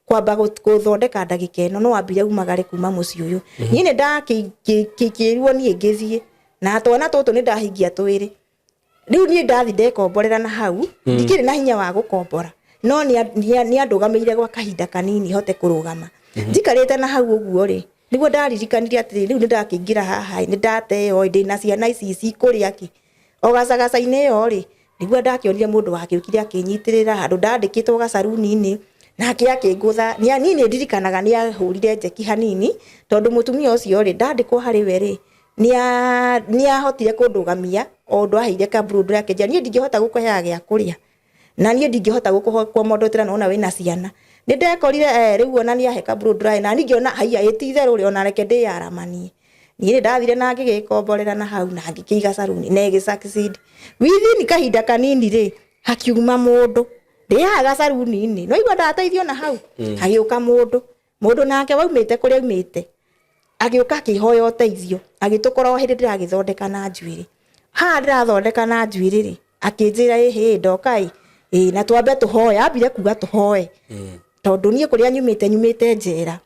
kwamba gũthondeka ndagĩka ĩno. No wambire umagare kuma mũciĩ ũyũ. Niĩ nĩ ndakĩrwo niĩ ngĩthiĩ na twana tũtũ nĩ ndahingia twĩrĩ. Rĩu niĩ ndathi ndekomborera na hau ndikĩrĩ na hinya wa gũkombora, no nĩ andũgamĩire gwa kahinda kanini hote kũrũgama. Njikarĩte na hau ũguo rĩ, Nĩguo ndaririkanire atĩrĩ, rĩu nĩ ndakĩingĩra haha, nĩ ndateo, ndĩna ciana ici cikũrĩa kĩ. O gacagaca-inĩ ĩyo rĩ, nĩguo ndakĩonire mũndũ wakĩũkire akĩnyitĩrĩra handũ ndandĩkĩtwo gacaruni-inĩ, nake akĩngũtha. Niĩ nĩ ndirikanaga nĩ ahũrire njeki hanini, tondũ mũtumia ũcio rĩ, ndandĩkwo harĩ we rĩ, nĩ ahotire kũndũgamia o ũndũ aheire kaburũndũ akĩnjĩra niĩ ndingĩhota gũkũheaga gĩa kũrĩa, na niĩ ndingĩhota gũkũkomondotera nona wĩna ciana. Nĩ ndekorire rĩu ona nĩ ahe kaburũndũ na niĩ ngĩona haiya ĩ ti itherũ rĩ, ona reke ndĩyaramanie. Niĩ nĩ ndathire na ngĩgĩkomborera na hau na ngĩkĩiga caruni na ĩgĩ succeed. Within kahinda kanini rĩ, hakiuma mũndũ ndĩ haha gacaruni-inĩ, no igua ndateithio na hau. Hagĩũka mũndũ, mũndũ nake waumĩte kũrĩa aumĩte, agĩũka akĩhoya ũteithio, agĩtũkora o hĩndĩ ndĩragĩthondeka na njuĩrĩ. Haha ndĩrathondeka na njuĩrĩ rĩ, akĩnjĩra ĩhĩ ndoka ĩ, ĩ na twambe tũhoe, ambire kuga tũhoe. Tondũ niĩ kũrĩa nyumĩte nyumĩte njera.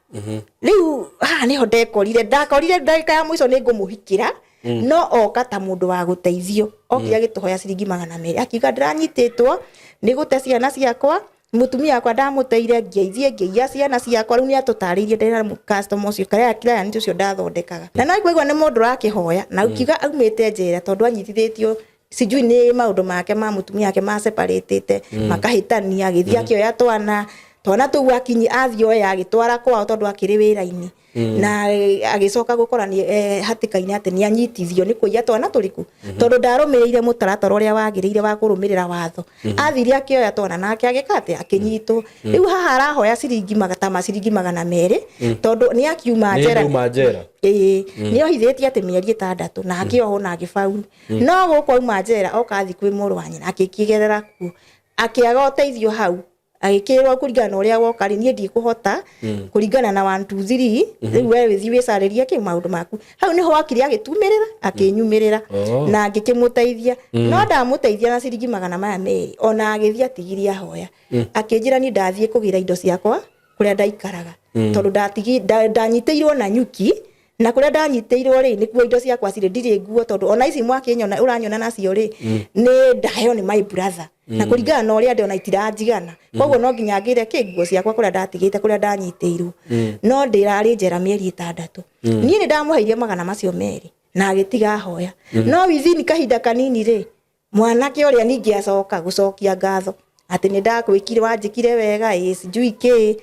Rĩu haha nĩho ndekorire, ndakorire ndagĩka ya mũico nĩ ngũmũhikĩra, no oka ta mũndũ wa gũteithio. Okire agĩtũhoya ciringi 200, akiuga ndĩranyitĩtwo nĩ gũte ciana ciakwa, mũtumia wakwa ndamũteire, ngĩithiĩ ngĩiya ciana ciakwa. Rĩu nĩ atũtarĩirie ndĩra customer ũcio, karĩa client ũcio ndathondekaga. Na no iguaigua nĩ mũndũ ũrakĩhoya, na ũkiuga aumĩte njera tondũ anyitithĩtio sijui nĩ maũndũ make ma mũtumia wake ma separatĩte, makahĩtania, agĩthiĩ akĩoya twana, twana tũu akinyi athiĩ oya agĩtwara kwao tondũ akĩrĩ wĩra-inĩ. Na agĩcoka gũkora nĩ hatĩka-inĩ atĩ nĩ anyitithio nĩ kũiya twana tũrĩkũ, tondũ ndarũmĩrĩire mũtaratara ũrĩa wagĩrĩire wa kũrũmĩrĩra watho. Athire akĩoya twana nake agĩka atĩa, akĩnyitwo. Rĩu haha arahoya ciringi ta maciringi 200, tondũ nĩ akiuma njera. Ĩĩ, nĩ ohithĩtie atĩ mĩeri 6 na akĩohwo na agĩbauru. No gũkũ auma njera oka athiĩ kwĩ mũrũ wa nyina, akĩkĩgerera kuo, akĩaga ũteithio hau, agĩkĩrwo kũringana na ũrĩa woka rĩ, niĩ ndikũhota kũringana na 1 2 3, rĩu we wĩthiĩ wĩcarĩrie kĩ maũndũ maku. Hau nĩho akire agĩtumĩrĩra, akĩnyumĩrĩra na ngĩkĩmũteithia. No ndamũteithia na ciringi 200, ona agĩthiĩ atigirie ahoya. Akĩnjĩra niĩ ndathiĩ kũgĩra indo ciakwa kũrĩa ndaikaraga, tondũ ndanyitĩirwo na nyuki, na kũrĩa ndanyitĩirwo rĩ, nĩkuo indo ciakwa cirĩ, ndirĩ nguo, tondũ ona ici mwakĩnyona ũranyona nacio rĩ, nĩ ndaheo nĩ my brother, na kũringana na ũrĩa ndĩ ona itiranjigana, koguo no nginya ngĩre kĩ nguo ciakwa kũrĩa ndatigĩte, kũrĩa ndanyitĩirwo. No ndĩrarĩ njera mĩeri 6. Niĩ nĩ ndamũheire 200 na agĩtiga ahoya. No within kahinda kanini rĩ, mwanake ũrĩa ningĩ acoka gũcokia ngatho atĩ nĩ ndakwĩkire, wanjĩkire wega, ĩ sijui kĩ.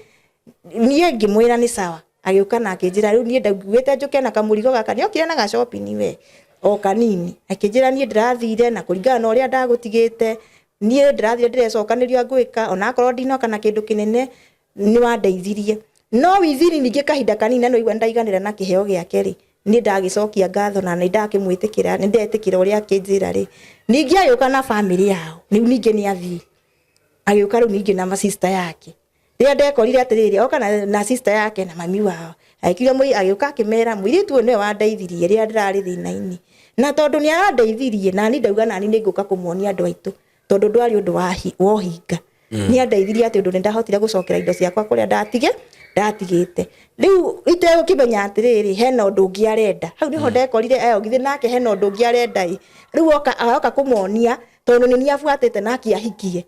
Niĩ ngĩmwĩra nĩ sawa. Agĩũka na akĩnjĩra rĩu niĩ ndaiguĩte njũke na kamũrigo gaka, nĩ okire na gacopini we o kanini, akĩnjĩra niĩ ndĩrathire na kũringana na ũrĩa ndagũtigĩte, niĩ ndĩrathire ndĩrecokanĩria ngwĩka, onakorwo ndinoka na kĩndũ kĩnene, nĩ wandeithirie. No within ningĩ kahinda kanini, na nĩwaigua nĩndaiganĩra na kĩheo gĩake rĩ, niĩ ndagĩcokia ngatho na nĩ ndakĩmwĩtĩkĩra, nĩ ndetĩkĩra ũrĩa akĩnjĩra rĩ. Ningĩ agĩũka na bamĩrĩ yao, rĩu ningĩ nĩ athiĩ, agĩũka rĩu ningĩ na sister yake. Rĩrĩa ndekorire atĩrĩrĩ, oka na sister yake na mami wao, agĩkiuga agĩũka akĩmera mũirĩtu ũyũ nĩwe wandeithirie rĩrĩa ndĩrarĩ thĩna-inĩ, na tondũ nĩ arandeithirie nani ndauga nani nĩ ngũka kũmuonia andũ aitũ, tondũ ndwarĩ ũndũ wa ũhinga. Nĩ andeithirie atĩ ũndũ nĩ ndahotire gũcokera indo ciakwa kũrĩa ndatigĩte. Rĩu itegũkĩmenya atĩrĩrĩ, hena ũndũ ũngĩ arenda. Hau nĩho ndekorire githĩ nake hena ũndũ ũngĩ arenda ĩ. Rĩu oka kũmonia tondũ nĩ niĩ abuatĩte na akĩahikie.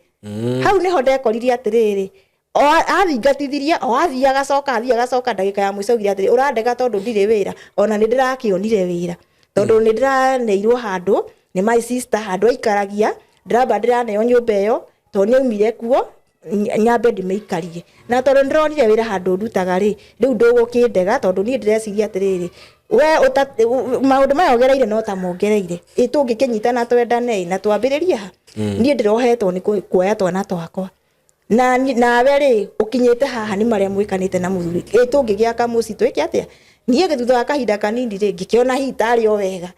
Hau nĩho ndekorire atĩrĩrĩ, o athingatithirie, o athiĩ agacoka, athiĩ agacoka, ndagĩka ya mũico augire atĩrĩ, ũrandega tondũ ndirĩ wĩra, ona nĩ ndĩrakĩonire wĩra, tondũ nĩ ndĩraneirwo handũ nĩ my sister, handũ aikaragia, ndĩramba ndĩraneo nyũmba ĩyo, tondũ nĩ aumire kuo, nyambe ndĩmĩikarie. Na tondũ nĩndĩronire wĩra handũ ndutaga rĩ, rĩu ndũgũkĩndega, tondũ niĩ ndĩreciria atĩrĩrĩ, we maũndũ maya ũgereire no ta mongereire, ĩ tũngĩkĩnyitana twendane na twambĩrĩrie ha? Niĩ ndĩrohetwo nĩ kuoya twana twakwa. Na nawe rĩ, ũkinyĩte haha nĩ marĩa mwĩkanĩte na mũthuri, ĩ tũngĩgĩaka mũciĩ twĩke atĩa? Niĩ thutha wa kahinda kanini rĩ, ngĩkĩona hihi tarĩ o wega,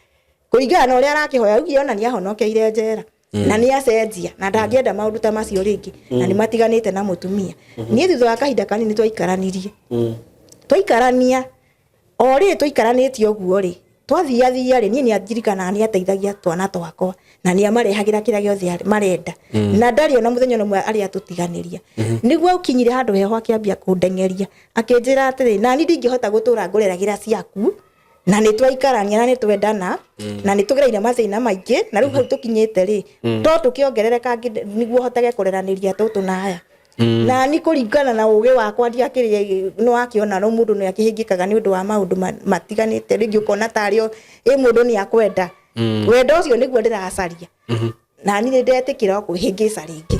kũringana na ũrĩa arakĩhoya, augire ona nĩ ahonokeire njera. Na nĩ acenjia na ndangĩenda maũndũ ta macio rĩngĩ, na nĩ matiganĩte na mũtumia. Niĩ thutha wa kahinda kanini twaikaranirie, twaikarania o rĩ, tũikaranĩtie ũguo rĩ, twathiathia rĩ, niĩ nĩ andirikanaga nĩ ateithagia twana twakwa na nĩ amarehagĩra kĩrĩa gĩothe marenda, na ndarĩ ona mũthenya ũmwe arĩa atũtiganĩria. Nĩguo ũkinyire handũ heho akĩambia kũndengeria, akĩnjĩra atĩrĩ, nani ndingĩhota gũtũra ngũreragĩra ciaku, na nĩ twaikarania na nĩ twendana na nĩ tũgereire mathĩna maingĩ, na rĩu hau tũkinyĩte rĩ, to tũkĩongerereka nĩguo hotage kũreranĩria tũtũ na aya. Na ni kũringana na ũgĩ wakwa ndiakĩrĩ nĩ wakĩona no mũndũ nĩ akĩhĩngĩkaga nĩ ũndũ wa maũndũ matiganĩte, rĩngĩ ũkona tarĩ ĩ mũndũ nĩ akwenda, wendo ũcio nĩguo ndĩracaria, na niĩ nĩ ndetĩkĩra kwĩhĩngĩca rĩngĩ.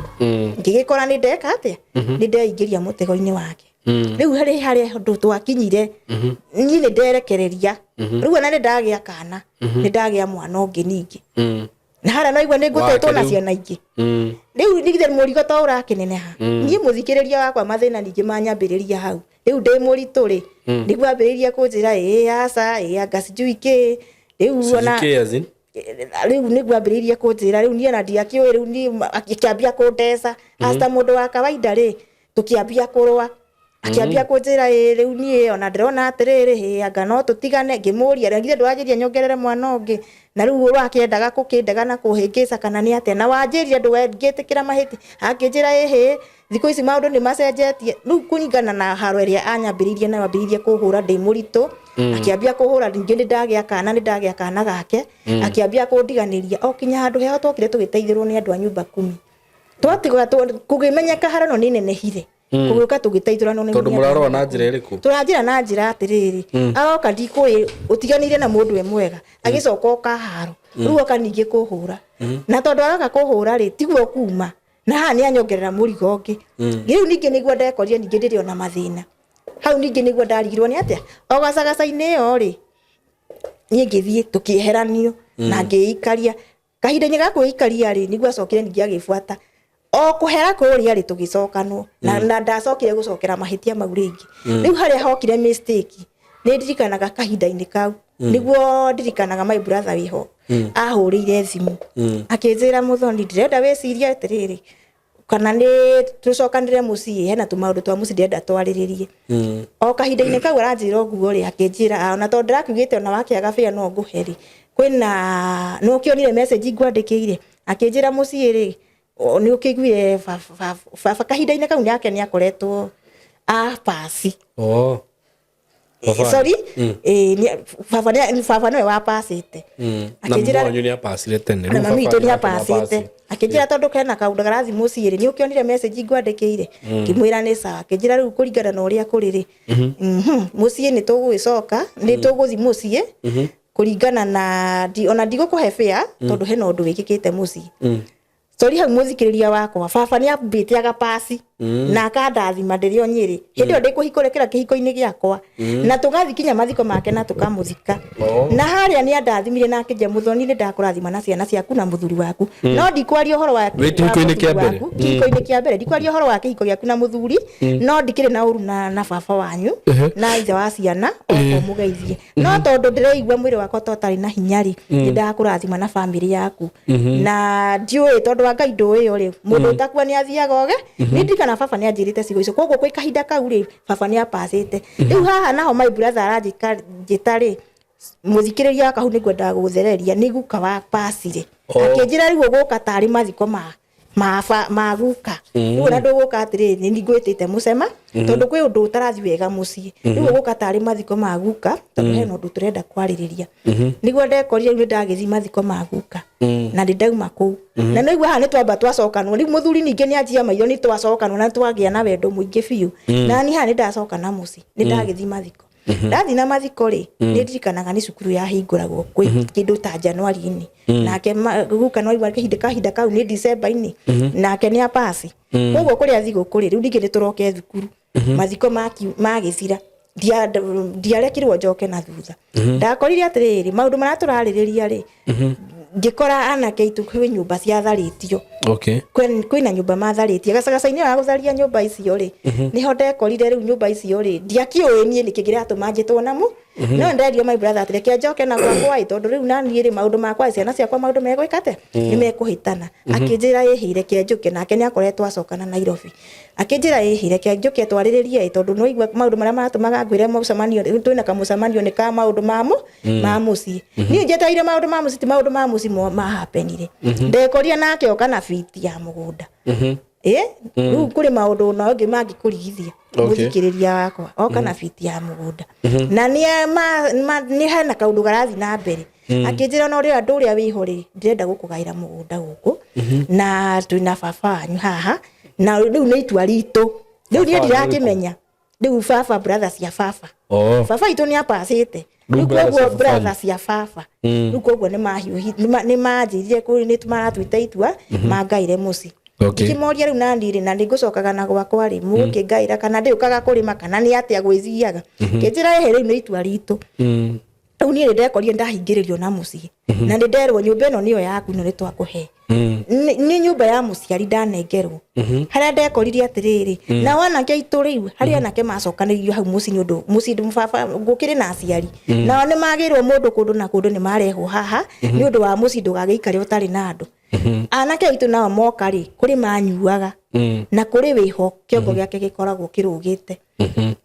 Ngĩgĩkora nĩ ndeka atĩa, nĩ ndeingĩria mũtego-inĩ wake. Rĩu harĩ harĩa ũndũ twakinyire, niĩ nĩ nderekereria rĩu, ona nĩ ndagĩa kana, nĩ ndagĩa mwana ũngĩ ningĩ. Na harĩa no igua nĩ ngũtetwo na Wake rĩu. Ciana ingĩ. Rĩu nigithe mũrigo to ũrakĩneneha. Niĩ mũthikĩrĩria wakwa, mathĩna ningĩ manyambĩrĩria hau. Rĩu ndĩ mũritũ rĩ, nĩguo ambĩrĩria kũnjĩra ĩĩ aca, ĩĩ anga sijui kĩ rĩu ona. Sijui kĩ, as in? Rĩu nĩguo ambĩrĩirie kũnjĩra, rĩu niĩ ona ndiakĩũĩ, rĩu niĩ akĩambia kũndeca asta mũndũ wa kawaida rĩ, tũkĩambia kũrũa, akĩambia kũnjĩra ĩ rĩu niĩ ona ndĩrona atĩrĩrĩ, ĩ anga no tũtigane. Ngĩmũria, rĩngĩ ndũranjĩria nyongerere mwana ũngĩ, na rĩu ũrakĩendaga kũkĩndega na kũhĩngĩca kana nĩ atĩa? Na wanjĩrire ndũngĩtĩkĩra mahĩtia. Akĩnjĩra ĩhĩ, thikũ ici maũndũ nĩ macenjetie. Rĩu kũringana na haro ĩrĩa anyambĩrĩirie nayo, ambĩrĩirie kũhũra ndĩ mũritũ, akĩambia kũhũra ningĩ nĩ ndagĩa kana, nĩ ndagĩa kana gake, akĩambia kũndiganĩria o kinya handũ heho twokire tũgĩteithĩrwo nĩ andũ a nyumba kumi, twatiga kũgĩmenyeka haro ĩno nĩ nenehire, kũgĩũka tũgĩteithũranwo nĩ Tondũ nĩ andũ a mũrarũa na nyũmba njĩra ĩrĩkũ? Tũranjĩra na njĩra atĩrĩrĩ, aroka ndikũĩ ũtiganĩire na mũndũ e mwega, agĩcoka oka haro rĩu, oka ningĩ kũhũra, na tondũ aroka kũhũra rĩ, tiguo kuma na haha nĩ anyongerera mũrigo ũngĩ. Rĩu ningĩ nĩguo ndekorire ningĩ ndĩrĩ ona mathĩna hau, ningĩ nĩguo ndarigirwo nĩ atĩa o gacagaca-inĩ ĩyo rĩ, niĩ ngĩthiĩ tũkĩeheranio na ngĩikaria kahinda-inĩ ga kwĩikaria rĩ, nĩguo acokire ningĩ agĩbuata o kũhera kũrĩa rĩ, tũgĩcokanwo na ndacokire gũcokera mahĩtia mau rĩngĩ. Rĩu harĩa hokire mistake, nĩ ndirikanaga kahinda-inĩ kau nĩguo ndirikanaga my brother wĩho ahũrĩire thimũ akĩnjĩra, "Mũthoni, ndĩrenda wĩcirie atĩrĩrĩ, kana nĩ tũcokanĩre mũciĩ, hena tũmaũndũ twa mũciĩ ndĩrenda twarĩrĩrie." O kahinda-inĩ kau aranjĩra ũguo rĩ, akĩnjĩra, "Ah, ona tondũ ndĩrakiugĩte ona wakĩaga bĩa no ngũhe rĩ, kwĩna nĩ ũkĩonire message ngwandĩkĩire." Akĩnjĩra mũciĩ rĩ, nĩ ũkĩiguire baba kahinda-inĩ kau nake nĩ akoretwo apasi. Oh. Baba. Sorry, baba nĩwe wapacĩte. Na Akĩnjĩra- mami wanyu nĩ apacire tene. Na Rĩu mami baba witũ nĩ nake apacĩte. Akĩnjĩra tondũ kena kaũndũ karathi mũciĩ rĩ, nĩ ũkĩonire message ngwandĩkĩire? Ngĩmwĩra nĩ sawa. Akĩnjĩra rĩu kũringana na ũrĩa kũrĩ rĩ, mũciĩ nĩ tũgũgĩcoka, nĩ tũgũthi mũciĩ kũringana na ona ndigũkũhe fare tondũ hena ũndũ wĩkĩkĩte mũciĩ. Sorry hau mũthikĩrĩria wakwa, baba nĩ ambĩte agapasi na akandathima ndĩrĩ o Nyĩrĩ hĩndĩ ĩyo ndĩ kũhikũrĩkĩra kĩhiko-inĩ gĩakwa, na tũgathiĩ kinya mathiko make na tũkamũthika. Na harĩa nĩ andathimire na akĩnjĩra, "Mũthoni, nĩ ndakũrathima na ciana ciaku na mũthuri waku, no ndikwaria ũhoro wa Wĩ wa kĩhiko-inĩ mũthuri kĩa mbere? waku." Kĩhiko-inĩ kĩa mbere, ndikwaria ũhoro wa kĩhiko gĩaku na mũthuri, no ndikĩrĩ na ũru na baba wanyu na ithe wa ciana, oka ũmũgeithie, no tondũ ndĩreigua mwĩrĩ wakwa to ũtarĩ na hinya rĩ, nĩ ndakũrathima na bamĩrĩ yaku, na ndiũĩ tondũ wa Ngai ndũĩyo rĩ, mũndũ ũtakua nĩ athiaga oge. Nĩ ndirikana baba nĩ anjĩrĩte ciugo icio, koguo kwĩ kahinda kau rĩ, baba nĩ apacĩte. Rĩu haha naho my brother aranjĩka njĩta rĩ, mũthikĩrĩria wakwa, hau nĩ ngwendaga gũthereria nĩ guka wa pacire. Oh. Akĩnjĩra rĩu ũgũka tarĩ mathiko ma guka rĩu, ona ndũgũka atĩrĩrĩ, nĩ ngwĩtĩte mũcema tondũ kwĩ ũndũ ũtarathi wega mũciĩ, rĩu ũgũka tarĩ mathiko ma guka tondũ hena ũndũ tũrenda kwarĩrĩria. Nĩguo ndekorire rĩu nĩ ndagĩthiĩ mathiko ma guka na nĩ ndauma kũu, na nĩ igua haha nĩ twamba twacokanwo. Rĩu mũthuri ningĩ nĩ anjia maitho, nĩ twacokanwo na twagĩa na wendo mũingĩ biũ, na niĩ haha nĩ ndacoka na mũciĩ, nĩ ndagĩthiĩ mathiko. Ndathiĩ na mathiko rĩ, nĩ ndirikanaga nĩ cukuru yahingũragwo kwĩ kĩndũ ta Januari-inĩ, nake guka no aigua kahinda kau nĩ December-inĩ, nake nĩ apasi, koguo kũrĩa thigũkũ rĩ, rĩu ningĩ nĩ tũroke thukuru. Mathiko magĩthira, ndiarekirwo njoke na thutha. Ndakorire atĩrĩrĩ, maũndũ marĩa tũrarĩrĩria rĩ, ngĩkora anake aitũ kwĩ nyũmba ciatharĩtio. Kwĩna nyũmba matharĩtie gacagaca-inĩ ya gũtharia nyũmba icio rĩ, nĩho ndekorire rĩu nyũmba icio rĩ, ndiakĩũĩ niĩ nĩkĩ kĩratũma njĩtwo namo, no nderio my brother atĩ reke njoke na gwakwa ĩ, tondũ rĩu naniĩ rĩ, maũndũ makwa, ciana ciakwa, maũndũ megwĩka atĩa, nĩ mekũhĩtana. Akĩnjĩra ĩhĩ, reke njũke. Nake nĩ akoretwo acokana Nairobi. Akĩnjĩra ĩhĩ, reke njũke twarĩrĩrie ĩ, tondũ nĩ waigua maũndũ marĩa maratũmaga ngwĩre mũcemanio twĩna kamũcemanio nĩ ka maũndũ ma mũciĩ. Niĩ njetereire maũndũ ma mũciĩ, ti maũndũ ma mũciĩ mo mahapenire. Ndekorire nake oka na biti ya mũgũnda. Ĩ rĩu kũrĩ maũndũ na ũngĩ mangĩkũrigithia. Mũthikĩrĩria wakwa, oka na biti ya mũgũnda na nĩ hena kaũndũ garathiĩ na mbere. Akĩnjĩra na ũrĩa andũ ũrĩa wĩho rĩ, ndĩrenda gũkũgaĩra mũgũnda gũkũ, na twĩna baba wanyu haha. Na rĩu nĩ itua ritũ rĩu niĩ Baba nĩ ndirakĩmenya rĩu baba, brother cia baba. Oh. Baba itũ nĩ apacĩte. Rĩu Rĩu brother koguo cia baba. brother cia baba, rĩu koguo nĩ nĩ manjĩrire kũrĩ nĩ maratuĩte itua mangaire mũciĩ. Ngĩkĩmoria rĩu nani rĩ, na nĩ ngũcokaga na gwakwa rĩ, mũgũkĩngaĩra kana ndĩũkaga kũrĩma kana nĩ atĩa gwĩthiaga? Kĩnjĩra ĩhĩ, rĩu nĩ itua ritũ. Rĩu niĩ nĩ ndekorire ndahingĩrĩrio na mũciĩ na nĩ nderwo nyũmba ĩno nĩyo yaku, no nĩ twakũhe. Nĩ nyũmba ya mũciari ndanengerwo harĩa ndekorire atĩrĩrĩ, nao anake aitũ rĩu harĩa anake macokanĩrĩirio hau mũciĩ nĩ ũndũ mũciĩ baba gũkĩrĩ na aciari, nao nĩ magĩrwo mũndũ kũndũ na kũndũ, nĩ marehwo haha nĩ ũndũ wa mũciĩ ndũgagĩikare ũtarĩ na andũ. Anake aitũ nao moka rĩ, kũrĩ manyuaga na kũrĩ wĩho kĩongo gĩake gĩkoragwo kĩrũgĩte.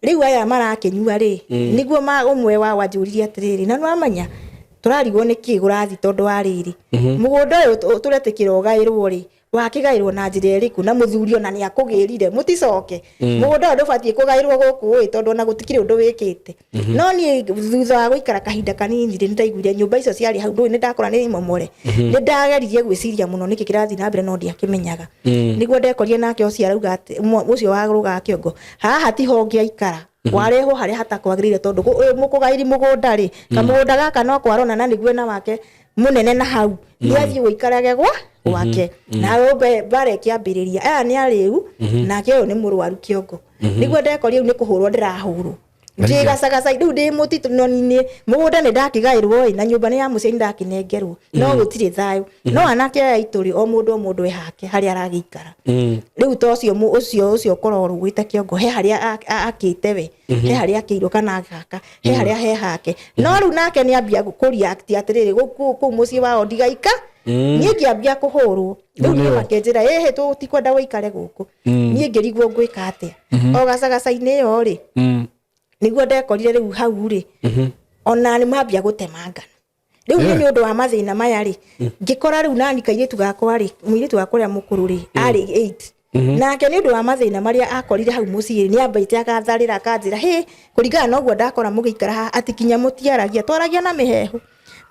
Rĩu aya marakĩnyua rĩ, nĩguo ma ũmwe wao anjũririe atĩrĩrĩ, na nĩwamenya tũrarigwo nĩ kĩ gũrathi tondũ wa rĩrĩ mũgũnda ũyũ tũretĩkĩra ũgaĩrwo rĩ, wakĩgaĩrwo na njĩra ĩrĩkũ? Na mũthuri ona nĩ akũgĩrire mũticoke mũgũnda ũyũ ndũbatiĩ kũgaĩrwo gũkũ ĩ, tondũ ona gũtikĩrĩ ũndũ wĩkĩte. No niĩ thutha wa gũikara kahinda kanini rĩ, nĩndaiguire nyũmba icio ciarĩ hau ndũĩ nĩ ndakora nĩ momore. Nĩ ndageririe gwĩciria mũno nĩkĩ kĩrathiĩ na mbere, no ndiakĩmenyaga. Nĩguo ndekorire nake ũcio arauga atĩ ũcio warũgaga kĩongo haha tiho ngĩaikara, warehwo harĩa hatakwagĩrĩire, tondũ ũyũ mũkũgaĩri mũgũnda rĩ, kamũgũnda gaka no kwarona na nĩguo na wake mũnene na hau nĩ athiĩ gũikarage gwa gwake. Nayo mbara ĩkĩambĩrĩria, aya nĩ arĩu nake ũyũ nĩ mũrwaru kĩongo. Nĩguo ndekorire rĩu nĩ kũhũrwo ndĩrahũrwo ndĩ gacagaca rĩu ndĩ mũtitũ, no nĩ mũgũnda nĩ ndakĩgaĩrwo ĩ, na nyũmba nĩ ya mũciari ndakĩnengerwo, no gũtirĩ thayũ. No anake aya aitũ rĩ, o mũndũ o mũndũ e hake harĩa aragĩikara. Rĩu ta ũcio ũcio ũkoragwo rũgĩte kĩongo he harĩa akĩte we, he harĩa akĩirwo kana agaka, he harĩa he hake. No rĩu nake nĩ ambia kũ-react atĩrĩrĩ, gũkũ kũu mũciĩ wao ndigaika niĩ ngĩambia kũhũrwo. Rĩu niĩ makĩnjĩra ĩhĩ, tũtikwenda ũikare gũkũ. Niĩ ngĩrigwo ngwĩka atĩa o gacagaca-inĩ ĩyo rĩ. Nĩguo ndekorire rĩu hau rĩ, ona nĩ mambia gũtemangana rĩu niĩ nĩ ũndũ wa mathĩna maya rĩ. Ngĩkora rĩu nani kairĩtu gakwa rĩ, mũirĩtu wakwa ũrĩa mũkũrũ rĩ, arĩ 8, nake nĩ ũndũ wa mathĩna marĩa akorire hau mũciĩ nĩ ambĩte agatharĩra akanjĩra hĩ, kũringana na ũguo ndakora mũgĩikara haha atĩ kinya mũtiaragia, twaragia na mĩhehu.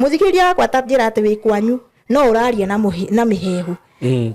Mũthikĩrĩria wakwa, ta njĩra atĩ wĩ kwanyu no ũraria na mĩhehu,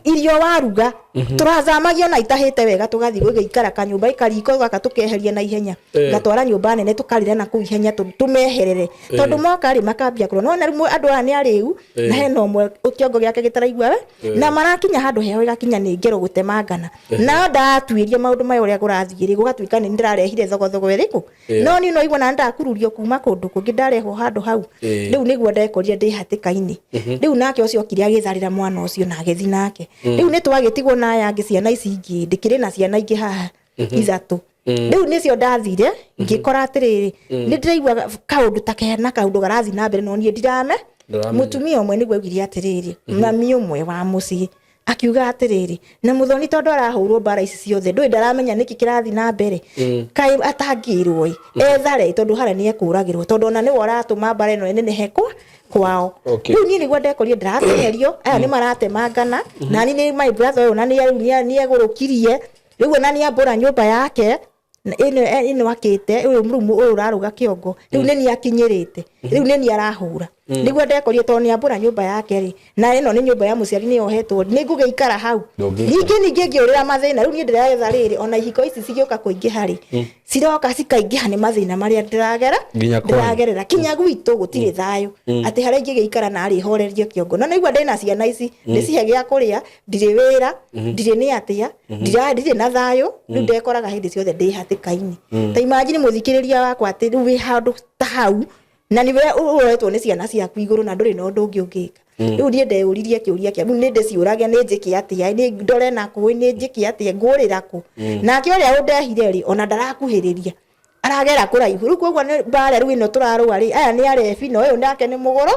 irio waruga tũrathamagia na itahĩte wega, tũgathiĩ gũgĩikara kanyũmba kariko gaka tũkeheria na ihenya, ngatwara nyũmba nene tũkarĩra na kũu ihenya tũmeherere, tondũ moka rĩ makambia kũrora no na rĩu andũ aya nĩ arĩu na hena ũmwe kĩongo gĩake gĩtaraigua we, na marakinya handũ heho ĩgakinya nĩ ngero gũtemangana. Na ndatuĩria maũndũ maya ũrĩa kũrathiĩ rĩ, gũgatuĩka nĩ ndĩrarehire thogothogo ĩrĩkũ. No niĩ no igua na ndakururio kuma kũndũ kũngĩ ndarehwo handũ hau. Rĩu nĩguo ndekorire ndĩ hatĩka-inĩ. Rĩu nake ũcio okire agĩtharĩra mwana ũcio na agĩthi nake. Rĩu nĩ twagĩtigwo na aya angĩ, ciana ici ingĩ ndĩkĩrĩ na ciana ingĩ haha ithatũ. Rĩu nĩcio ndathire ngĩkora atĩrĩrĩ, nĩ ndĩraigua kaũndũ ta kena kaũndũ garathiĩ na mbere, no niĩ ndirame. Ndũramenya. Mũtumia ũmwe nĩguo augire atĩrĩrĩ, mami ũmwe wa mũciĩ akiuga atĩrĩrĩ, na mũthoni tondũ arahũrwo mbara ici ciothe ndũĩ ndaramenya nĩkĩ kĩrathiĩ na mbere, kaĩ atangĩrwo ĩ ethare, tondũ harĩa nĩ ekũragĩrwo, tondũ ona nĩwe ũratũma mbara ĩno ĩnenehe kwa kwao. Rĩu niĩ nĩguo ndekorire ndĩratengerio, aya nĩ maratemangana na niĩ nĩ my brother ũyũ na nĩ nĩ egũrũkirie rĩu ona nĩ ambũra nyũmba yake na ĩno akĩte ũyũ rĩu ũyũ ũrarũga kĩongo rĩu nĩ niĩ akinyĩrĩte, rĩu nĩ niĩ arahũra. Nĩguo ndekorire tondũ nĩ ambũra nyũmba yake rĩ, na ĩno nĩ nyũmba ya mũciari nĩ yohetwo, nĩ ngũgĩikara hau? Ndũngĩikara. Ningĩ ngĩũrĩra mathĩna rĩu niĩ ndĩretha rĩrĩ, ona ihiko ici cigĩũka kũingĩha rĩ, ciroka cikaingĩha nĩ mathĩna marĩa ndĩragera. Nginya kwanyu. Ndĩragerera kinya gwitũ gũtirĩ thayũ atĩ harĩa ingĩgĩikara na arĩ horerie kĩongo, no nĩigua ndĩna ciana ici ndĩcihe gĩa kũrĩa, ndirĩ wĩra, ndirĩ nĩ atĩa, ndirĩ na thayũ. Rĩu ndekoraga hĩndĩ ciothe ndĩ hatĩka-inĩ. Ta imagine, mũthikĩrĩria wakwa, atĩ rĩu wĩ handũ ta hau na nĩwe ũroetwo nĩ ciana ciaku igũrũ na ndũrĩ na ũndũ ũngĩ ũngĩka. Rĩu niĩ ndeyũririe kĩũria kĩa rĩu nĩ ndĩciũrage, nĩ njĩke atĩa, nĩ ndore na kũ, nĩ njĩke atĩa, ngũrĩra kũ? Nake ũrĩa ũndehire rĩ, ona ndarakuhĩrĩria, aragera kũraihu. Rĩu koguo nĩ mbara rĩu ĩno tũrarũa rĩ, aya nĩ arebi na ũyũ nake nĩ mũgũrũ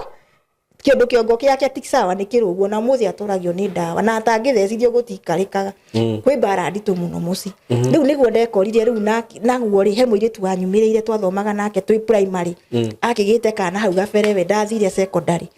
kĩndũ kĩongo gĩake ti sawa, nĩ kĩrũguo na ũmũthĩ atũragio nĩ ndawa na atangĩthecithio gũtikarĩkaga. Kwĩ mbara nditũ mũno mũciĩ. Rĩu nĩguo ndekorire rĩu naguo rĩ, he mũirĩtu wanyumĩrĩire twathomaga nake twĩ primary, akĩgĩte kana hau gabere we ndathire secondary,